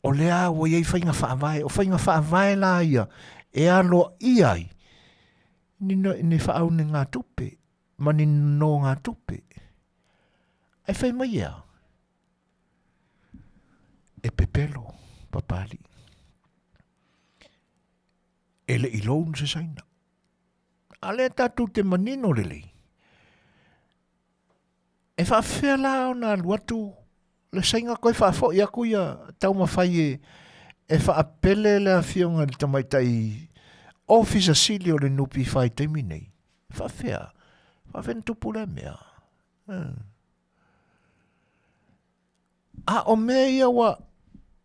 O lea ua i ai faiga faavae, o faiga faavae la ia e aloaia ai ni, ni faaunegatupe ma ni nonogatupe. Ae fai mai e a? E pepelo Papalii. E le i loan se Saina. A lea tatou te manino lelei, e faafefea la ona alu atu le Saina toe faafoi atu ia taumafai e, e faapele le afioga i le tamaitai Ofisa Sili o le NPF i taimi nei. E faafefea? Faafefea ona tupu lea mea? A o mea ia ua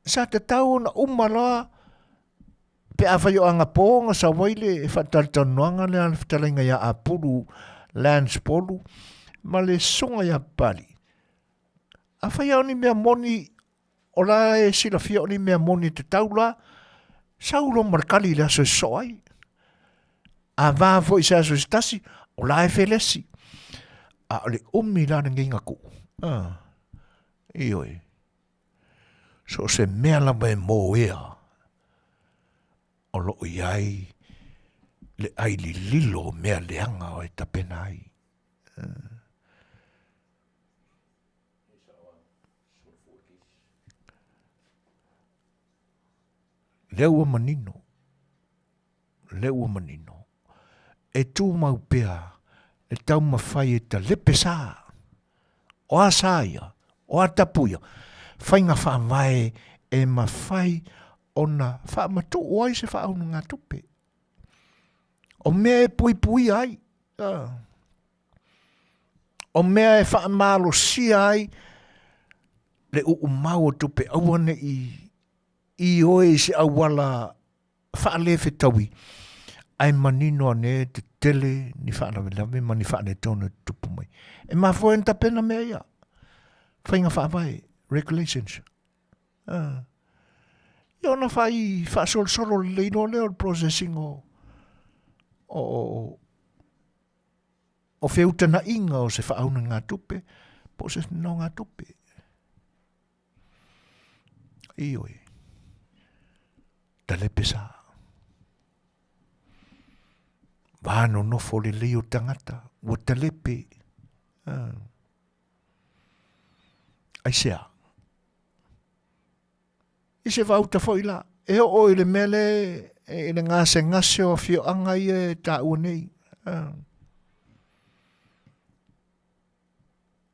sa tatau ona uma loa pe afai o agapō na sau ai le faatalatalanoaga lea a le fetalaiga ia Apulu Lance Polu ma le susuga ia Papalii. Afai lava o ni mea moni o la e silafia o ni mea moni e tatau la, sau loa ma le kali i le aso e sosoo ai. A va foi i se aso se tasi, o la e felesi. A o le umi la lenei na tuu. Ah, ioe. So o se mea lava e mōea, o lo o i ai le ai lililo o mea leaga o e tapena ai. Ah. Lea ua manino, lea ua manino, e tumau pea le taumafai e talepe sa. O a sa ia? O a tapu ia? Faiga faavae e mafai ona faamatuu ai se faaunugatupe. O mea e puipuia ai. O mea e faamalosia ai le uumau o tupe aua ne i ioe i se auala faalefetaui, ae manino ane e tetele ni faalavelave ma ni faaletonu e tutupu mai. E mafua ai ona tapena mea ia, faiga faavae, regulations. Ia ona fai faasolosolo lelei loa lea o le processing o, o, o, o feutagaiga o se faaunegatupe po o se nonogatupe. Ioe. Talepe sa. Va nonofo lelei o tagata, ua talepe. Aisea? I se vaauta foi la, e oo i le mea le i le gasegase o afioaga ia e taua nei.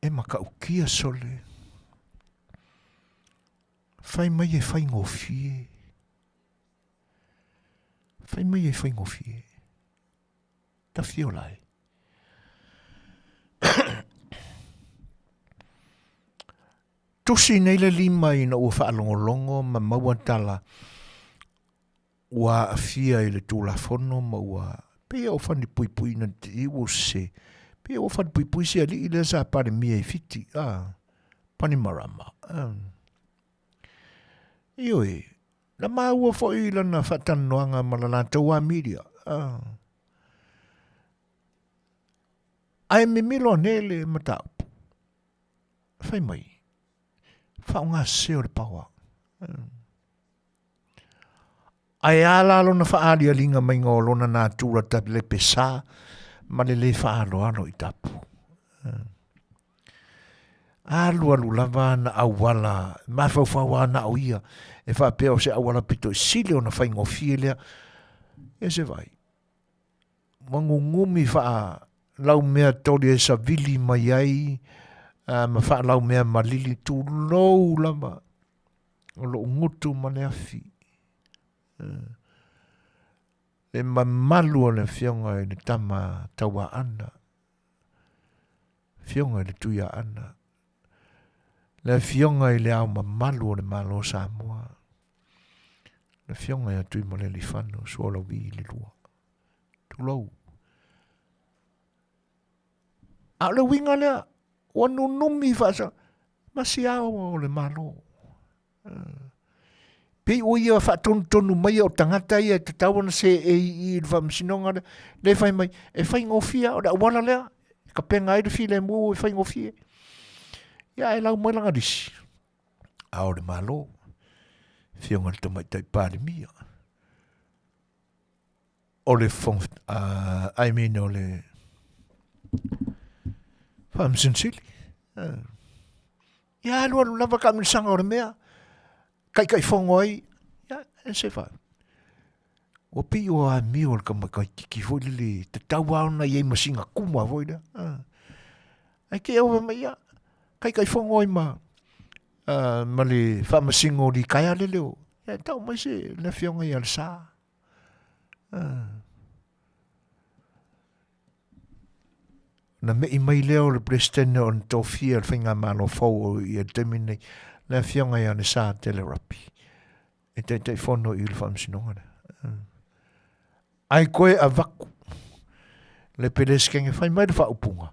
E matautia sole, fai mai e faigofie, fai mai e faigofie, tafiola e. Tusi nei le lima ina ua faalogologo ma maua tala ua aafia i le Tulafono ma ua pei ua fanipuipuiina te ua se pei ua fanipuipui se alii lea sa Palemia i Fiti a Panimarama. Ioe. Na maua foi i lana faatalanoaga ma la latou amilia. Ae mimilo ane le mataupu. Fai mai, faaaoga sese o le power. Ae a la lona faaalialiga maiga o lona natura talepesa ma le lē faaaloalo i tapu? Alualu lava ana auala, mafaufau lava na o ia e faapea o se auala pito i sili ona faigofie lea. Ia se vaai, ua gugumi faalaumea toli e savili mai ai ma faalaumea malili, tulou lava o lou gutu ma le afi. Le mamalu o le afioga i le tama Tauaana, afioga i le Tuiaana, le afioga i le Ao Mamalu o le Malo o Samoa, le afioga ia Tuimalealiifano Sualauvi le lua. Tulou. A o le uiga lea, ua nunumi faasa, ma si ao o le Malo. Pei o ia faatonutonu mai o tagata ia e tatau ona seei i i le faamasinoga lea, lea e fai mai, e faigofie o le auala lea, e tapena ai le filemu e faigofie. Ia ae lau mai lana lisi, Ao o le Malo, Afioga i le Tamaitai Palemia, o le Fofoga, I mean o le Faamasino Sili. Ia alualu lava taamilosaga o le mea, taitaifono ai, ia e se fa. Ua pei o amio a le tamaitiiti foi lele, tatau lava ona i ai ma sina tuma foi lea. Ae te i ua fai mai, ia, taitaifono ai ma le faamasino o litaea lele o, ia tau mai se le afioga ia Lesa. Ona me'i mai lea o le Peresetene o na tofia e le Faigamalo fou o i ai i le taimi lenei, le Afioga ia Lesa Tele Rapi, e Taitaifono i le Faamasinoga lea. Ae toe avatu le Peresetene, fai mai le faaupuga,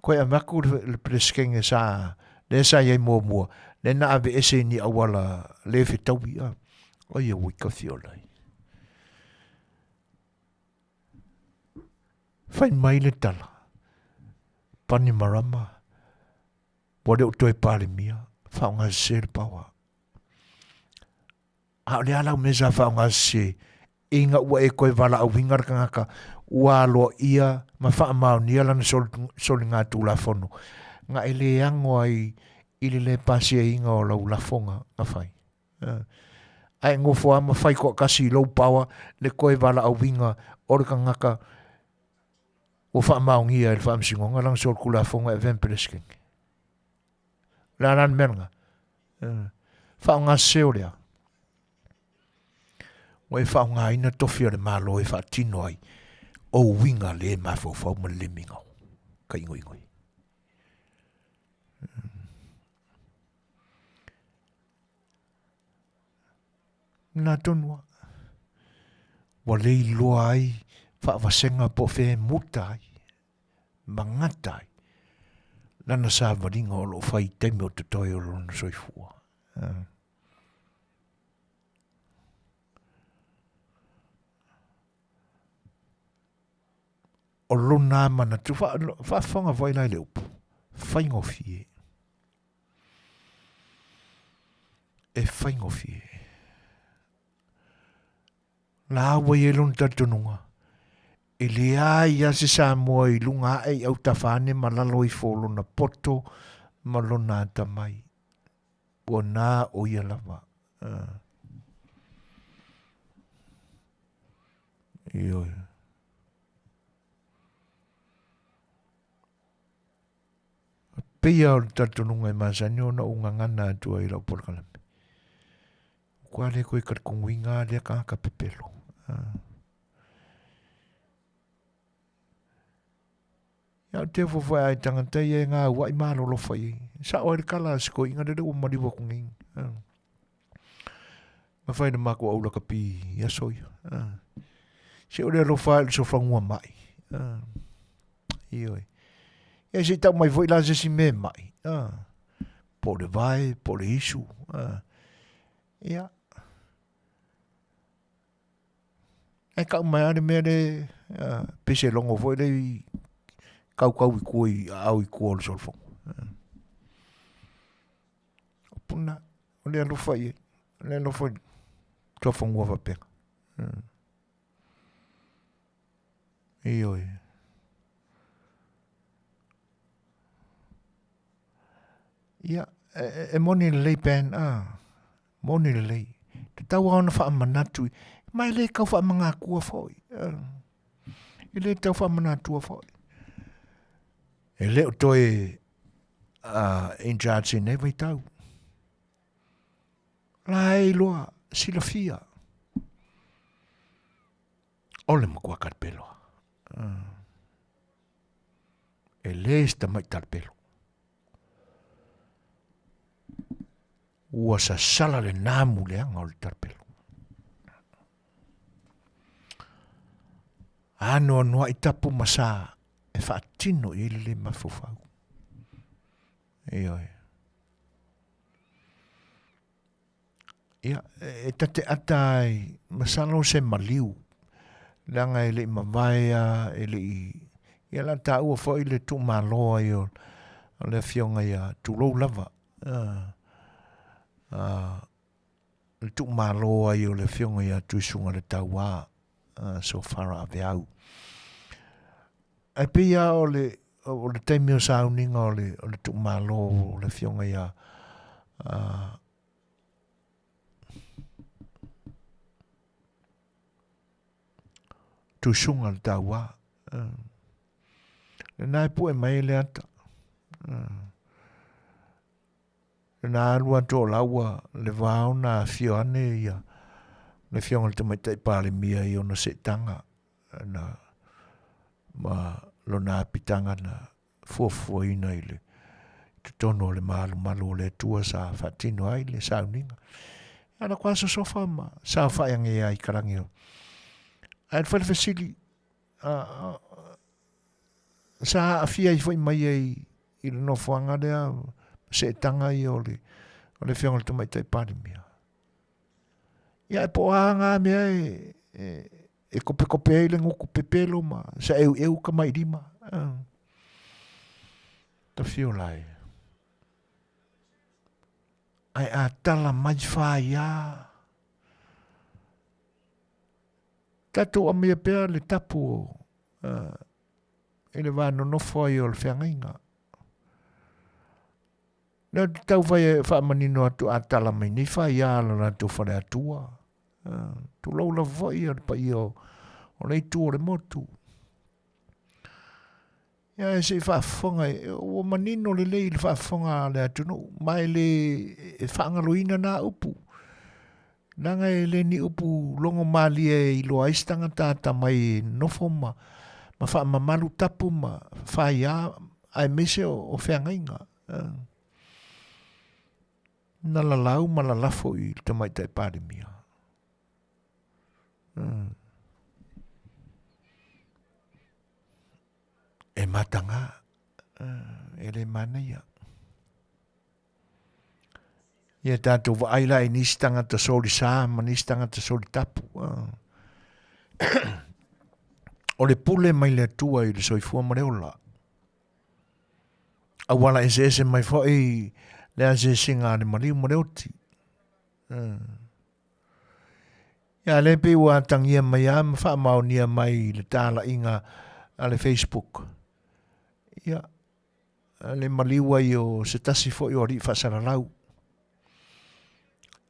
toe avatu le Peresetene sa, lea sa i ai muamua, lea na aveese i ni auala le fetaui, o ia ua i tafiola ai. Fai mai le tala, Panimarama, ua le o toe Palemia, faaaoga sese le power. A o le a lau mea sa faaaoga sese, ina ua e toe valaauina le tagata ua aloaia ma faamaonia lana soligatulafono, na e le ano ai i le le pasiaina o lau lafoga na fai. Ae nofo lava ma fai toatasi i lou power le toe valaauina o le tagata ua faamaonia e le Faamasinoga lana solitulafono e avea ma Peresetene. O le a la le mea lena? Faaaoga sese o le a? Ua e faaaogaina tofi a le Malo e faatino ai ou uiga le mafaufau ma le le migao. Ka igoigoi. Lena tonu lava. Ua le iloa ai faavasega po o fea e muta ai, ma gata ai lana savaliga o lo o fai i taimi o totoe o lona soifua. O lona manatu, faafofoga foi la i le upu, faigofie. E faigofie. La ua i ai lona talitonuga, e leai lava se Samoa i luga ae i autafa ane ma lalo ifo o lona poto ma lona atamai. Ua na o ia lava. Ioe. Pei lava o le talitonuga e masani ona ou gagana atu ai i lau polokalame. Ua le koe talitonuina lea tagata pepelo. Ia o te fuafua ai tagata ia e gauai malolo fai ai. Sao ai le tala a si toeaina lele ua maliu atu nei. Na fai le matou au lakapi i aso ia. Se o le alofa i le sofanua mai. Ioe. Ia se i tau mai foi la se isi mea e mai. Po o le vae, po o le isu. Ia. Ae kau mai lava le mea le pei se logo foi le i kaukau i tua i aao i tua o le solofono. O puna, o le alofa i ai, o le alofa i tuafanua faapena. Ioe. Ia, e, e moni lelei Ben, a, moni lelei. Tatau lava ona faamanatu, ma e le tau faamanatua foi. E le tau faamanatua foi. E le o toe uh, in charge i nei vaitau. La e iloa, silafia. O le matua talapelo. Uh. E le se tamai talapelo. Ua sasala le namu leaga o le talapelo. Anoanoai tapu ma sa e faatino i ai le le mafaufau. Ioe. Ia, e ta te ata ai, masalo se maliu, leaga e le i mavae a, e le i, ia la taua foi le tuumalo ai o, o le afioga ia tulou lava, le tuumalo ai o le afioga ia Tuisuga le Tauā, Sofara Aveau. Ae pei lava o le, o le taimi o sauniga o le, o le tuumalo o le afioga ia Tuisuga le Tauā. Lena e pue mai ai le ata. Na alu atu o la ua le va ona afio ane ia le afioga i le Tamaitai Palemia i ona seetaga na ma lona apitaga na fuafuaina i le totonu o le malumalu o le Atua sa faatino ai le sauniga. Ia na koa sosofa ma saofai ange ai ka rangi o. Ae le fai le fesili, sa aafia ai foi mai ai i le nofoaga lea seetaga ia o le o le Afioga i le Tamaitai Palemia. Ia e po o a ngā mea e, e, e kopekope ai le gutu pepelo ma saʻeuʻeu ka mai lima. Tawhio la e. Ae a tala mai whāia. Tatou aumia pea le tapu o, uh, i le wā nonofo ai o le wheangaiga. Lea te tau whai e whaamanino atu a tala mai nei whai a la rātou whare atua. Uh, tulou lava foi o le paia o, o le itu o le motu. Ia e se i faafofoga, ua manino lelei i le faafofoga a le atunuu, ma e le e faagaloina nā upu. Leaga e le ni upu logo malie e iloa ai se tagata atamai e nofo ma, ma faamamalu tapu ma faia aemaise o, o feagaiga. Na lalau ma lalafo i le Tamaitai Palemia. E mataga, e le manaia. Ia tātou vaai la i nisi tangata soli sa ma nisi tangata soli tapu. O le pule mai le Atua i le soifua ma le ola. Auala eseese mai foi le asiasiga a le maliu ma le oti. Ia lea pei ua atagia mai a ma faamaonia mai i le talaiga a le Facebook. Ia, le maliu ai o se tasi foi o alii faasalalau.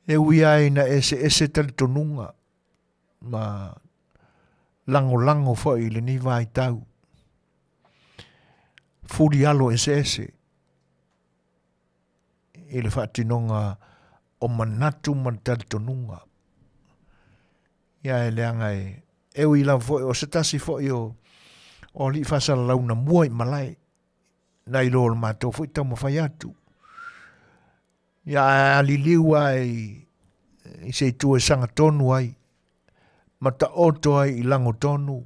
E ui ai ina eseese talitonuga ma lagolago foi i lenei vaitau. Fulialo eseese i le faatinoga o manatu ma le talitonuga. Ia e leaga e, e ui lava foi o se tasi foi o, o alii faasalalau na mua i malae, nai lo o le matou foi taumafai atu. Ia ae aliliu lava i, i se itu e sagatonu ai, ma taoto ai i lagotonu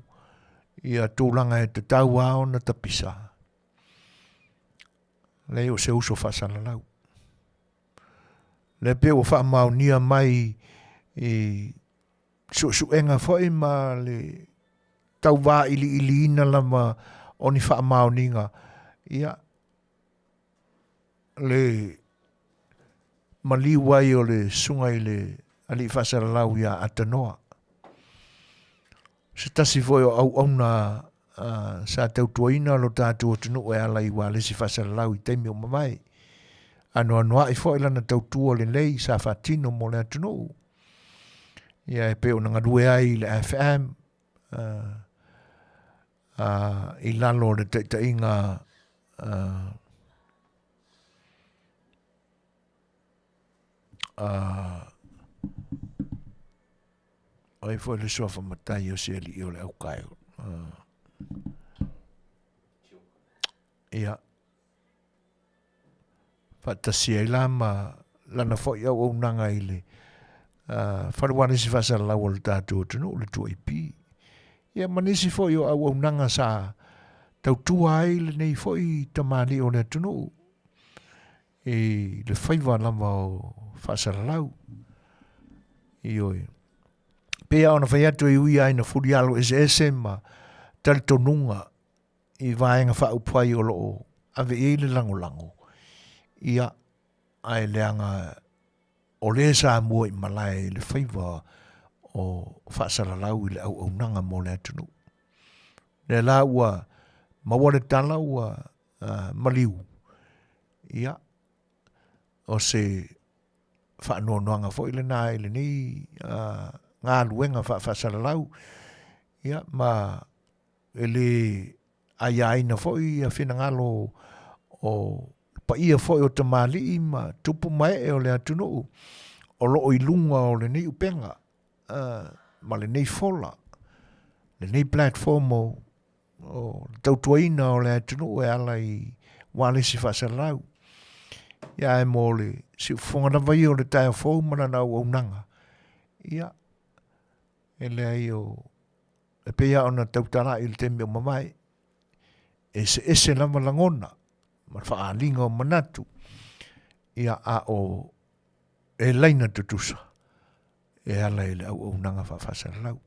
ia tulaga e tatau lava ona tapisa. Leai o se uso faasalalau. Lea pei ua faamaonia mai i suesuega foi ma le tauvailiiliina lava o ni faamaoniga, ia, le maliu ai o le susuga i le alii faasalalau ia Atanoa. Se tasi foi o auauna sa tautuaina lo tatou atunuu e ala i ualesi faasalalau i taimi o mavae. Anoanoai foi lana tautua lelei sa faatino mo le atunuu. Ia e pei ona galue ai i le FM i lalo o le taitaiga o ai foi le suafa matai o se alii o le aukae. Ia, faatasi ai la ma lana foi auaunaga i le fale ualesi faasalalau o le tatou atunuu, le 2AP. Ia ma nisi foi o auaunaga sa tautua ai lenei foi tamalii o le atunuu i le faiva lava o faasalalau. Ioe. Pei lava ona fai atu e ui lava ina fulialo eseese ma talitonuga i Vaega Faaupufai o lo o ave i ai le lagolago, ia, ae leaga o lea sa mua i malae i le faiva o faasalalau i le auaunaga mo le atunuu. Lea la ua maua le tala ua maliu, ia, o se faanoanoaga foi lena i lenei galuega faafaasalalau, ia, ma E le aiaina foi ia finagalo o paia foi o tamalii ma tupu ma ee o le atunuu o lo o i luga o lenei upega ma lenei fola, lenei platform o le tautuaina o le atunuu e ala i ualesi faasalalau. Ia ae mo le siufofoga lava ia o le taeao fou ma lana auaunaga, ia, e leai o E pei lava ona tautala i le taimi o mavae, e eseese lava lagona ma le faaaliga o manatu, ia a o e laina tutusa e ala i le auaunaga faafaasalalau.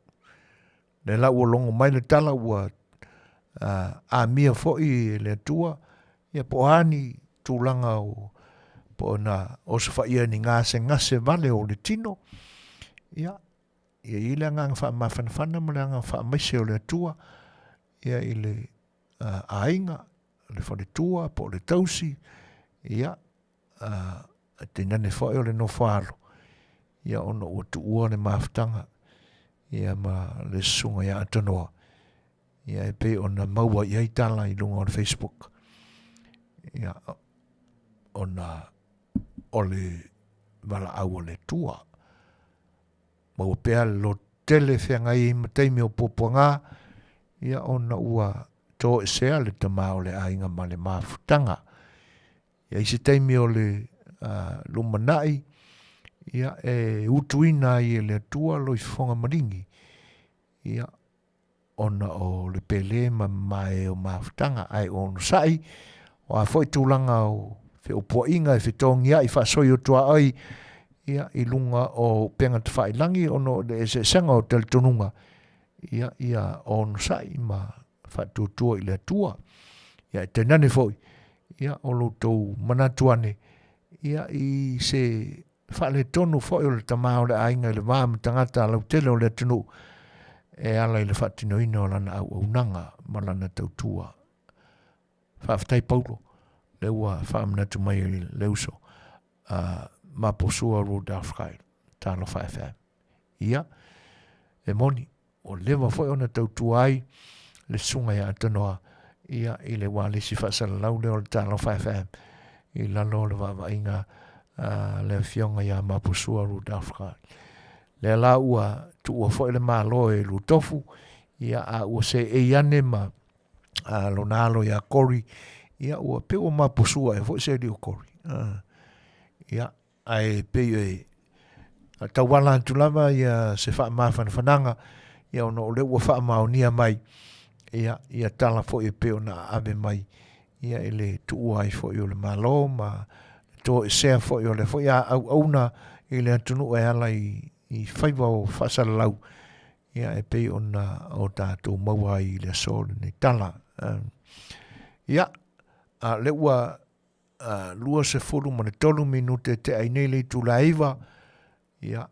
Lea la ua logo mai le tala ua amia foi e le Atua, ia po o a ni tulaga o po o na osofaia ni gasegase vale o le tino, ia Ia i ai le agaga faamafanafana ma le agaga faamaise o le Atua ia i le aiga, le faletua po o le tausi, ia ae tainane foi o le nofo alo, ia ona ua tuua le mafutaga ia ma le susuga ia Atanoa, ia e pei ona maua i ai tala i luga o le Facebook, ia ona o le valaau a le Atua. Maua pea le lototele e feagai ai ma taimi o puapuaga, ia ona ua toesea le tama o le aiga ma le mafutaga. I ai se taimi o le lumanai, ia e utuina ai e le Atua loifofoga maligi, ia ona o le pele ma mamae o mafutaga, ae onosai, o a foi tulaga o feupuaiga e fetogiai faasoi o tuaoi, ia, i luga o upega tafailagi ona o le eseesega o talitonuga, ia, ia onosai ma faatuatua i le Atua. Ia, e tainane foi, ia, o lo outou manatu ane, ia, i se faaletonu foi o le tama o le aiga i le va ma tagata lautele o le atunuu e ala i le faatinoina o lana auaunaga ma lana tautua. Faafetai Paulo, lea ua faamanatu mai e le uso a Maposua Rudolph Kyle, Talofa FM. Ia, e moni, ua leva foi ona tautua ai le susuga ia Atanoa ia i le ualesi faasalalau lea o le Talofa FM i lalo o le vaavaaiga a le afioga ia Mapusua Rudolph Kyle. Lea la ua tuua foi le Malo e Lutofu, ia a ua seei ane ma a lona alo ia Cory, ia ua pei ua mapusua ea foi se alii o Cory. Ia, ae pei e tauala atu lava ia se faamafanafanaga ia ona o lea ua faamaonia mai ia ia tala foi e pei ona ave mai ia i le tuua ai foi o le Malo ma toesea foi o le foi a auauna i le atunuu e ala i i faiva o faasalalau ia e pei ona o tatou maua ai i le aso lenei tala. Ia, a lea ua 23 minute e tea ai nei le itula e 9, ia,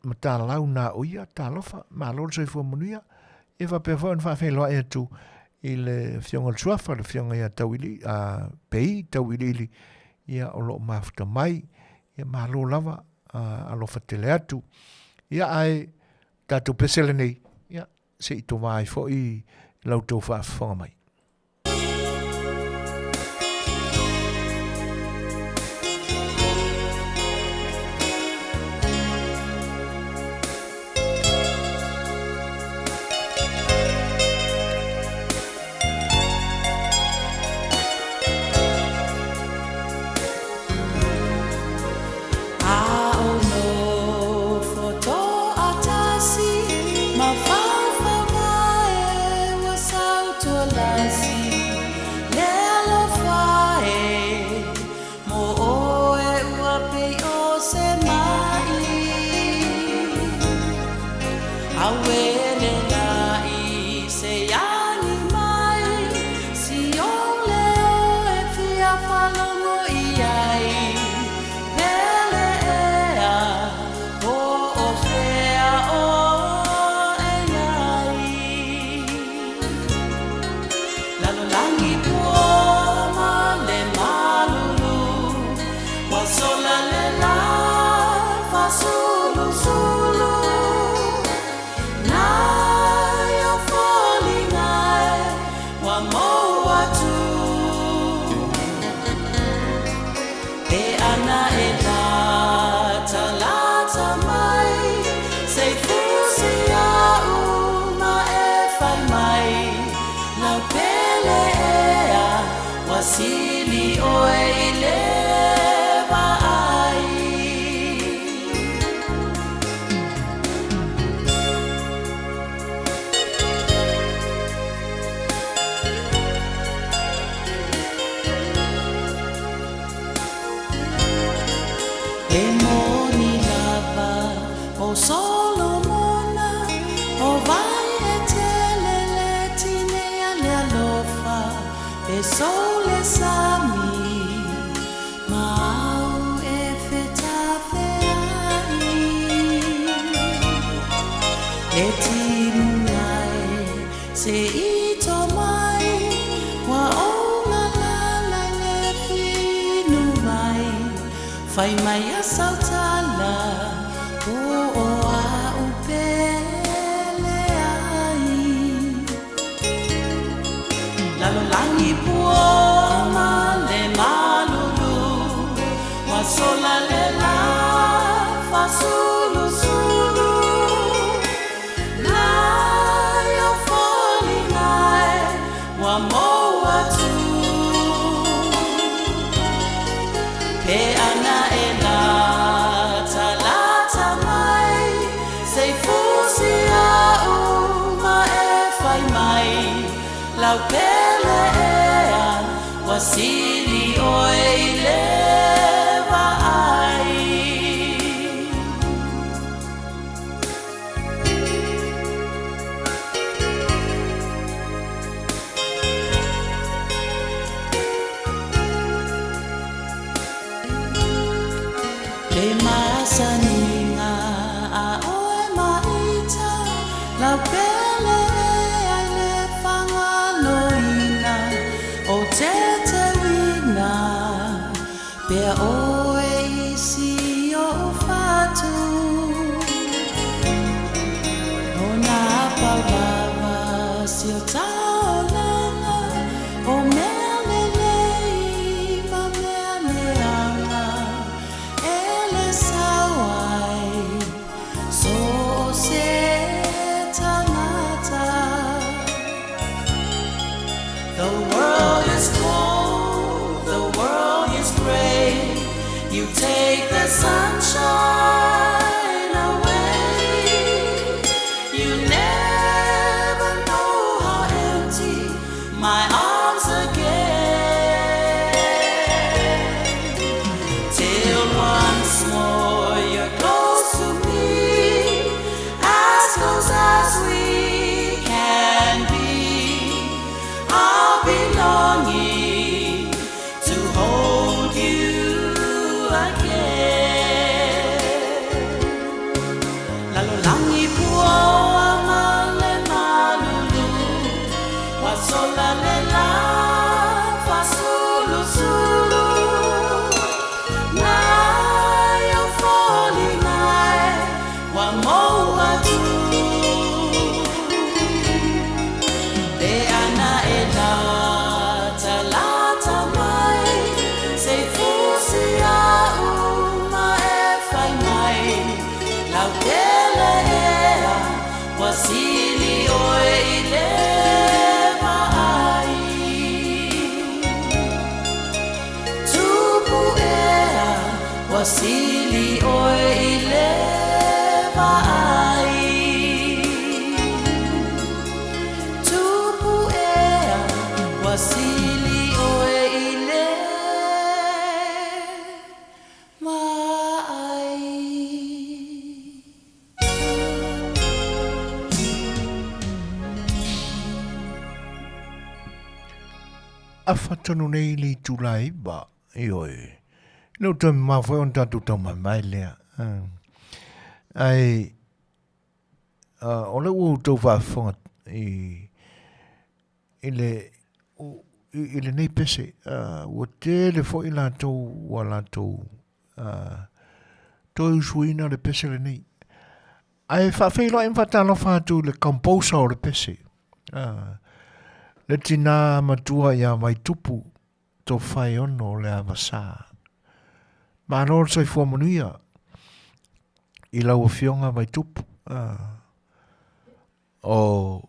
matalau na o ia, talofa, malo le soifua manuia. Ia faapea foi ona faafeiloai atu i le Afioga i le Suafa, le Afioga ia Tauiliili, Pei Tauiliili, ia o lo o mafuta mai, ia malo lava, alofa tele atu. Ia ae tatou pese lenei, ia se i tovā ai foi la outou faafofoga mai. Lautele ea, ua sili ʻoe i le vaai. Tupu ea, ua sili ʻoe i le vaai. Tupu ea, ua sili ʻoe i le vaai. Afa tonu nei le itula e iwa, ioe. Le o toe mamao foi ona tatou taumamae lea. Ae, o lea ua outou faafofoga i, i le, i lenei pese, ua tele foi latou ua latou toe usuina le pese lenei. Ae faafeiloai ma faatalofa atu i le composer o le pese. Le tinā matua ia Vaitupu, Tofaeono o Leavasā. Malo le soifua manuia i lau afioga Vaitupu. O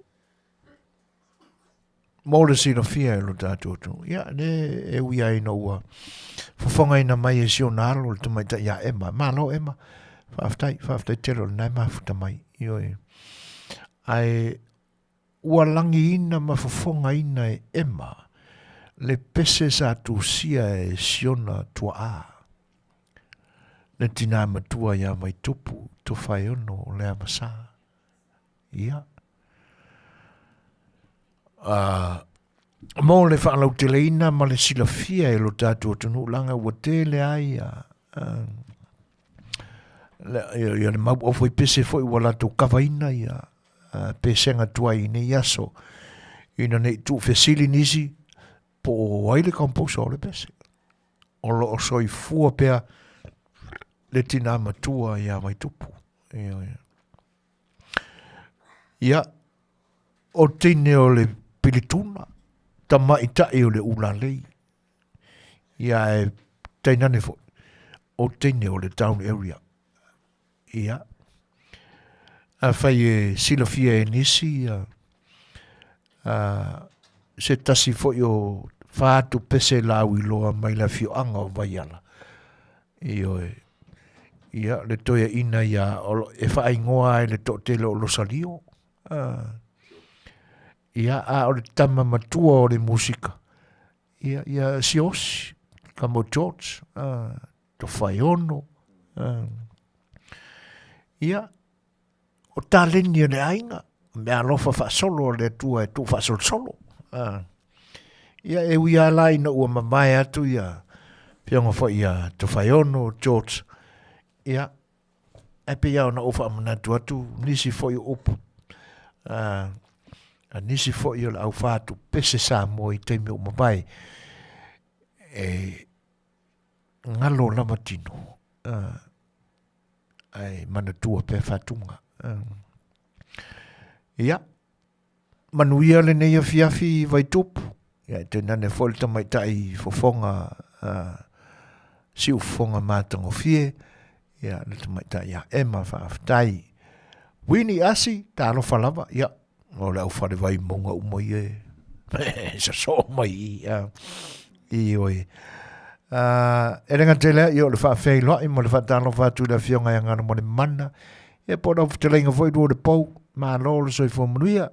mo le silafia e lo tatou atunuu. Ia, le e ui ai ina ua fofogaina mai e si ona alo le tamaitai ia Emma. Malo Emma, faafetai, faafetai tele o lena e mafuta mai. Ioe. Ae ua lagiina ma fofogaina e Emma le pese sa tusia e si ona tuaa. Le tinā matua ia Vaitupu, Tofaeono o Leavasā. Ia. Mo le faalauteleina ma le silafia e lo tatou atunuu leaga ua tele ai ia, ia le mau aufaipese foi ua latou kavaina ia pesega tuai i nei aso ina ne i tuufesili nisi po o ai le composer o le pese. O lo o soifua pea le tinā matua ia Vaitupu. Ia, ia. Ia, o teine o le pilituna, tamaitai o le ulalei. Ia, e tainane foi, o teine o le town area. Ia, afai e silafia e nisi, ia, a, se tasi foi o fatu pese lauiloa mai le afioaga o Vaiala. Ioe. Ia, le toeaina ia e faaigoa ai le toatele o Losalio. Ia, a o le tama matua o le musika, ia, ia Siosi, tama o George, Tofaeono. Ia, o taleni o le aiga, mea alofa faasolo a le Atua e tuufaasolosolo. Ia, e ui lava la ina ua mavae atu ia Afioga foi ia Tofaeono, George, ia, ae pei lava ona ou faamanatu atu nisi foi o upu, a nisi foi o le aufatu pese Samoa i taimi ua mavae, e galo lava tino, ae manatua pea faatuga. Ia, manuia lenei afiafi i Vaitupu, ia e tainane foi le tamaitai fofoga, siufofoga matagofie, ia le tamaitai ia Emma, faafetai. Winnie Asi, talofa lava, ia, o le aufale Vaimauga uma ia e sosoo mai i i oi. E le gata i lea, ia o le faafeiloai ma le faatalofa atu i le Afioga ia Galumalemana, ia po o lau fetalaiga foi Lua le Pou, malo le soifua manuia.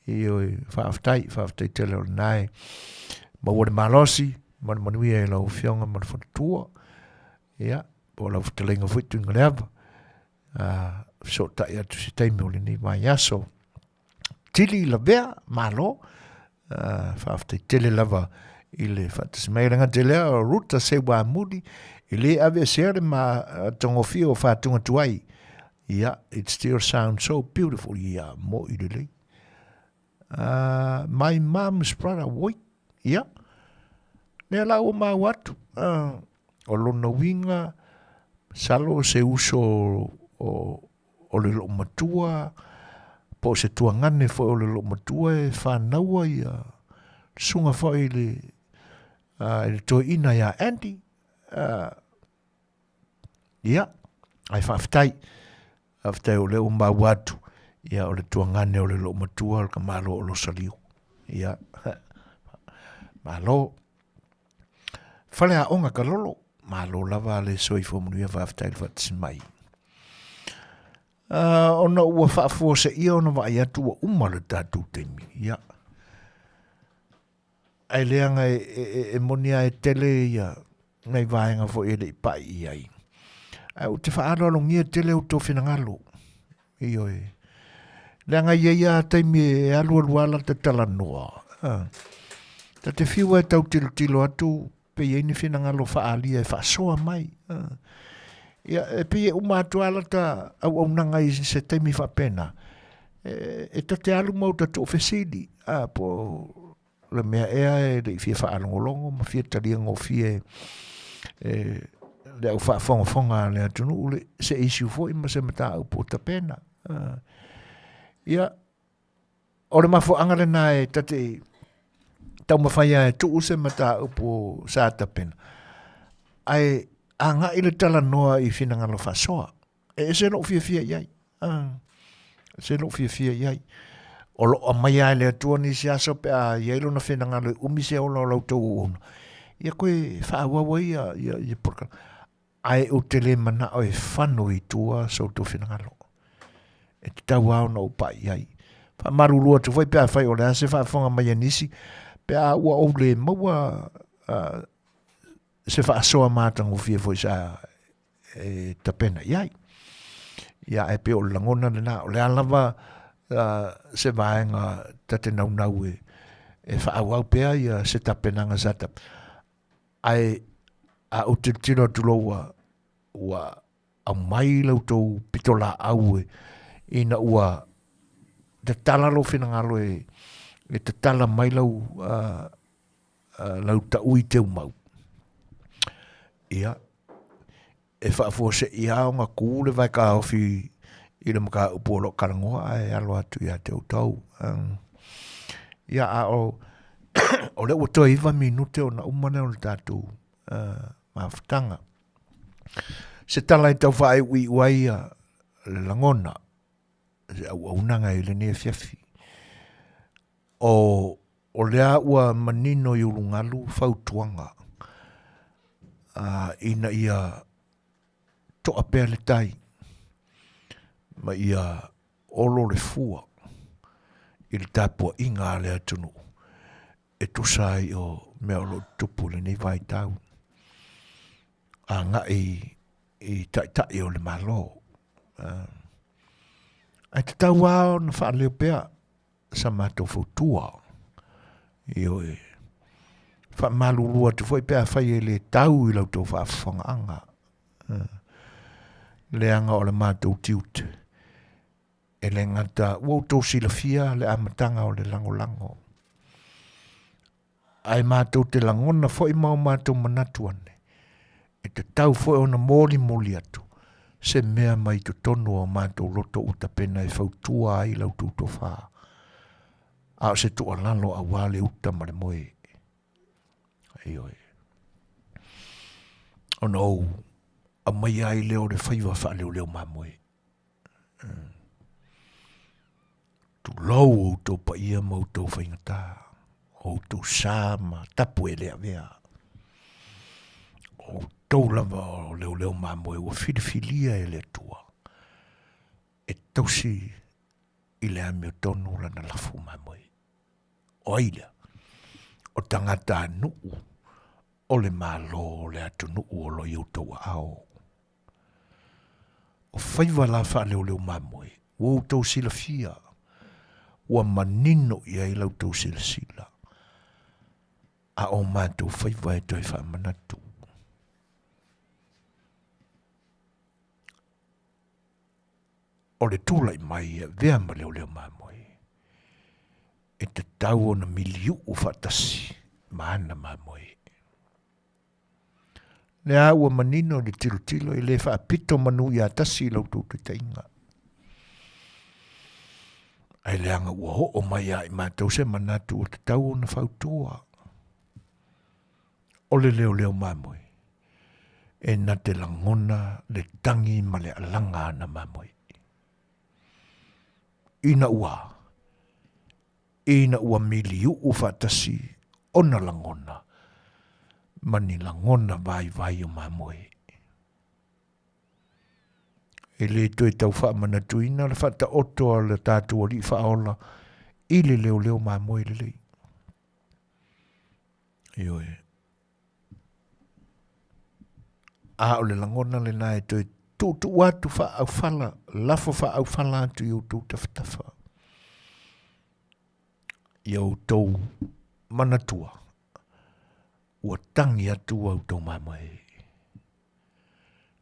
Ioe, faafetai, faafetai tele o lena e maua le malosi ma le manuia i lau Afioga ma le faletua. Ia, po o lau fetalaiga foi Tuigaleava. Fesootai atu se taimi o lenei vaiaso. Tili Lavea, malo, faafetai tele lava i le faatasi mai. E le gata i lea, o Ruta Seuamuli, e le aveesea le matagofie o Fatuga Tuai. Ia, it still sounds so beautiful. Ia, mo'i lelei. My mom's brother, woi. Ia, lea la ua maua atu. O lona uiga, masalo o se uso o le loomatua, po o se tuagane foi o le loomatua e fanaua ia susuga foi i le, i le toeaina ia Andy. Ia, ae faafetai. Faafetai o lea ua maua atu, ia o le tuagane o le loomatua o le tamaloa o Losaliu. Ia, malo. Faleaoga Kalolo, malo lava le soifua manuia, faafetai le faatasi mai. Ona ua faafuaseia ona vaai atu ua uma le tatou taimi. Ia. Ae leaga e, e, e, e moni lava e tele ia nai vaega foi e le i pai i ai. Ae ou te faaaloalogia tele outou finagalo. Ioe. Leaga e i ai lava taimi e alualu lava lata talanoa. Ta te fiu e tau tilotilo atu pe i ai ni finagalo faaalia e faasoa mai. Ia, e pei e uma atu lava lata auaunaga i se taimi faapena. E, e ta te alu ma uta tuufesili, a, po o le mea ea e le i fia faalogologo ma fia talia gofie e le au faafogafoga a le atunuu le, se issue foi ma se mataupu o tapena. Ia, o le mafuaaga lena e ta te taumafai lava e tuu se mataupu sa tapena, ae agai le talanoa i finagalo faasoa. E ese lou fiafia i ai. Ese lou fiafia i ai. O lo o aumai lava e le Atua nisi aso pe a i ai lona finagalo e umi se ola o la outou auauna, ia toe faaauau ai ia, ia, ia polokalame. Ae ou te le manao e fano i tua so outou finagalo. E tatau lava ona ou pai i ai. Faamalulu atu foi pe afai o le a se faafofoga mai a nisi, pe a ua ou le maua se faasoa matagofie foi sa e tapena i ai. Ia, ae pei o le lagona lena, o le a lava se vaega ta te naunau e, e faaauau pea ia se tapenaga sa tap. Ae a ou tilotilo atu loa ua, ua aumai la outou pitolaau e, ina ua tatala lou finagalo e, e tatala mai lau, lau taui teumau. Ia, e faafuasei lava ona kū le vaekaofi i le mataupu o lo o talanoa ae alo atu ia te outou. Ia, a o, o lea ua toe 9 minute ona uma lea o le tatou mafutaga. Se tala e tau faaiuiu ai le lagona, se auaunaga i lenei afiafi. O, o lea ua manino i ulugalu fautuaga ina ia toa pea le tai ma ia olo le fua i le tapuaiga a le atunuu e tusa ai o mea o lo o tutupu i lenei vaitau agai i taitai o le Malo. Ae tatau lava ona faaleo pea sa matou fautua. Ioe. Faamalulu atu foi pe afai e le tau i la outou faafofogaaga. Leaga o le matou tiute, e le gata ua outou silafia le amataga o le lagolago, ae matou te lagona foi ma o matou manatu ane, e tatau foi ona molimoli atu se mea mai totonu o matou loto ua tapena e fautua ai la outou tofa, a o se tuualalo aua le uta ma le moe. Ioe. Ona ou aumaia ai lea o le faiva faaleoleo mamoe. Tulou outou paia ma outou faigata, outou sa ma tapu e le avea. O outou lava o leoleo mamoe ua filifilia e le Atua e tausi i le amiotonu lana lafu mamoe. O ai lea? O tagatanuu o le Malo o le atunuu o lo o i outou aao. O faiva la faaleoleo mamoe, ua outou silafia, ua manino i ai la outou silasila, a o matou faiva e toe faamanatu. O le tulai mai e avea ma leoleo mamoe, e tatau ona miliuu faatasi ma ana mamoe. Lea ua manino le tilotilo e le faapito manu ia tasi i la outou taitaiga. Ae leaga ua oo mai ia i matou se manatu ua tatau ona fautua. O le leoleo mamoe, e na te lagona le tagi ma le alaga a na mamoe. Ina ua, ina ua miliuʻu faatasi ona lagona ma ni lagona vaivai o mamoe. E le toe tau faamanatuina le faataoto a le tatou Alii Faaola i le leoleo mamoe lelei. Ioe. A o le lagona lena e toe tuutuu atu faaaufala, lafo faaaufala atu i outou tafatafa, i outou manatua, ua tagi atu a outou mamoe.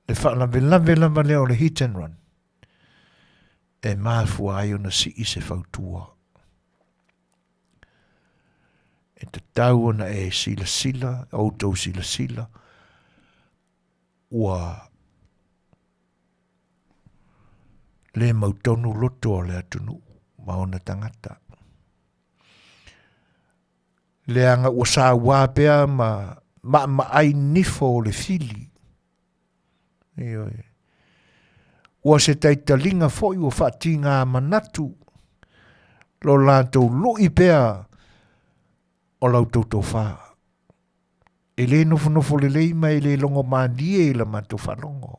Le faalavelave lava lea o le hit and run, e mafua ai ona sii se fautua. E tatau ona e silasila, outou silasila, ua le mautonu loto o le atunuu ma ona tagata. Leaga ua sauā pea ma maamaai nifo o le fili. Ioe. Ua se taitaliga foi ua faatiga manatu lo latou lui pea o la outou tofa. E le nofonofo lelei ma e le logo malie i la matou faalogo.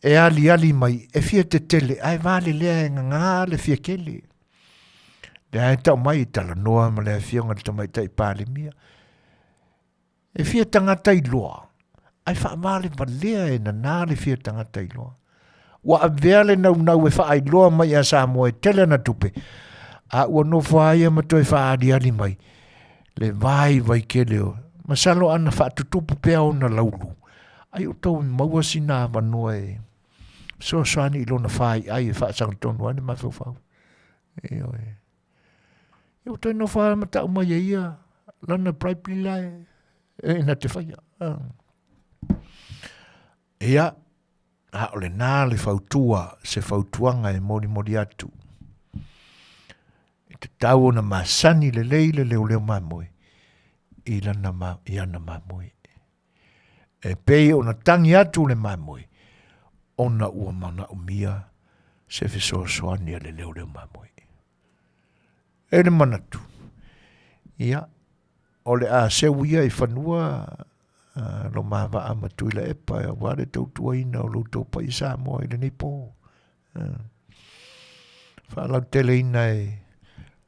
E aliali mai, e fia tetele, ae valelea e gagā le fia kele. Lea e tau mai e talanoa ma le afioga i le Tamaitai Palemia. E fia tagata iloa, ae faavalevalea e nana le fia tagata iloa. Ua avea le naunau e faailoa mai ia Samoa e tele ana tupe, a ua nofo lava ia ma toe faaaliali mai le vaivai tele o. Masalo ana faatutupu pea ona laulu, ai o tau maua sina avanoa e fesoasoani i lona faiai e faasagatonu ai le mafaufau. Ioe. Ia ua toe nofo lava ma tau mai e ia lana bribery la e na te faia. Ia, a o lena le fautua, se fautuaga e molimoli atu. E tatau ona masani lelei le leoleo mamoe i lana ma, i ana mamoe. E pei ona tagi atu le mamoe, ona ua manaomia se fesoasoani a le leoleo mamoe. E le manatu, ia, o le a seu ia i fanua lo mavaa ma Tuilaepa aua le tautuaina o lo outou paia Samoa i lenei po. Faalauteleina e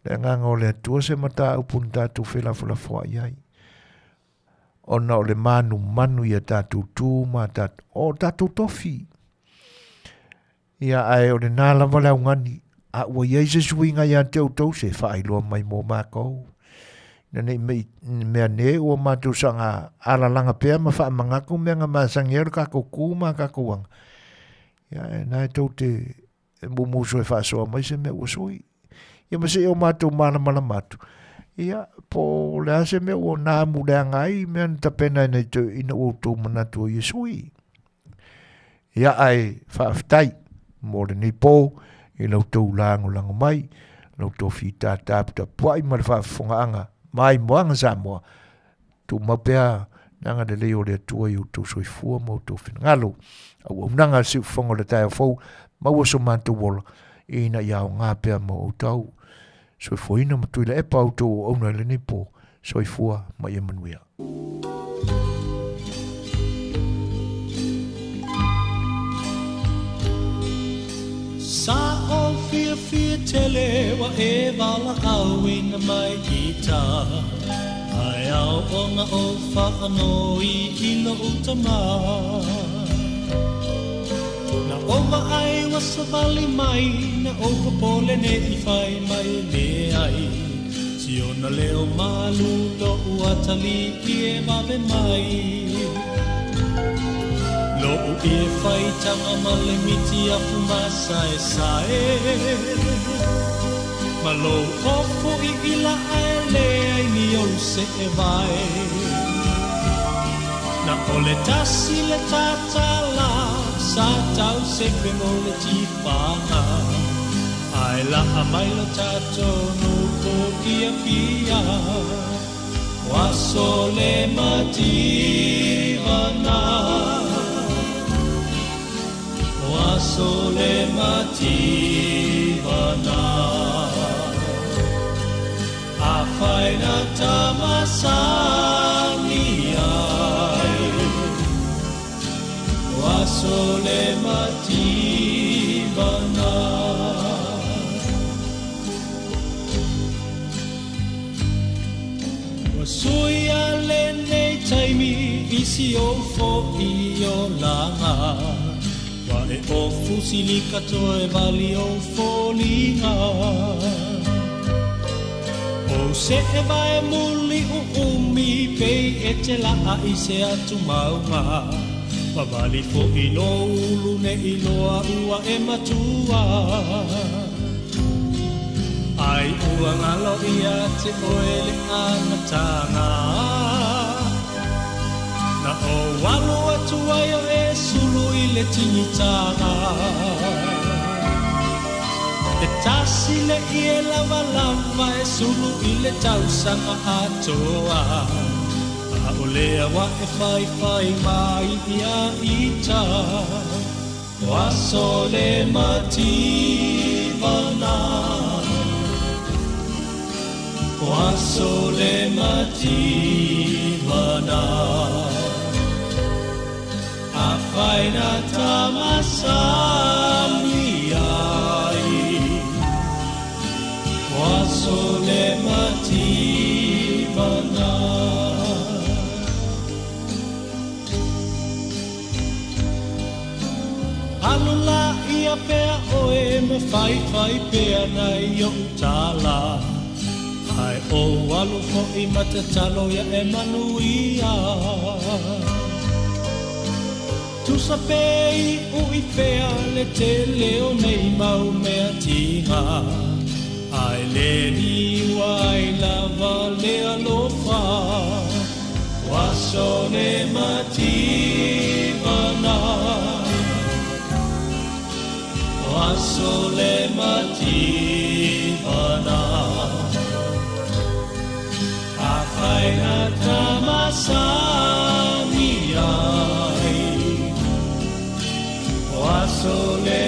le agaga o le Atua se mataupu na tatou felafolafoai ai. Ona o le manumanu ia tatou tu ma tatou, o tatou tofi. Ia, ae o lena lava le augani, a ua i ai se suiga ia te outou, se faailoa mai mo makou. Ina ne i mea ne ua matou saga alalaga pea ma faamanatu mea na masani ai lo tatou ku ma tatou aga. Ia, e na e tou te mumusu e faasoa mai se mea ua sui. Ia ma seia o matou malamalama atu. Ia, po o le a se mea ua namu leaga ai mea na tapena ina ua outou manatu ai e sui. Ia ae faafetai mo lenei po i la outou lagolago mai, la outou fītātā tapuai ma le faafofogaaga mai Moana Samoa. Tumau pea le agalelei o le Atua i outou soifua ma outou finagalo. Auaunaga a le siufofoga o le taeao fou, maua so matou ola ina ia aoga pea mo outou. Soifuaina ma Tuilaepa outou auauna i lenei po. Soifua ma ia manuia. Sa o fiafia tele wa e valaauina mai i ta Ae ao ona o whaanoi i lou tama Na o vaai wa savali mai Na o popole ne i fai mai le ai Si ona leo malu lo'u atalii e vave mai Lo'u ie faitaga ma le miti afu masaesae Ma lou ofo iila ae leai ni ou seevae Na o le tasi le tatala sa tau sefe mo le tifaga Ae laa mai lo tatou nuu i Apia O aso le mativa na O. aso le mativana. Afai na tamasani ai, o aso le mativana. Ua suia lenei taimi i si ou fo'i olaga, Ua e ofu silika toe vali ou foliga. Ou se'e vae muli u'umi pei e te la'a i se atu mauga, Ua vali fo'i lou ulu ne'i iloa ua e matua. Ai ua galo ia te oe le amataga, Na ou alu atu ai o e sulu i le tigitaga. E tasi le ie lavalava e sulu i le tausaga atoa, A o lea ua e faifai mai ia ita. O aso le mativana, O aso le mativana. Afai na tamasani ai, O aso le mativana. Alu laia pea oe ma faifai pea nai o'u tala, Ae ou alu fo'i ma tatalo ia e manuia. Tusa pe iu i fea le tele o nei mau mea tiga, Ae le liua ai lava le alofa. O aso le mativana, O aso le mativana. Afai na tamasani ai, O aso le.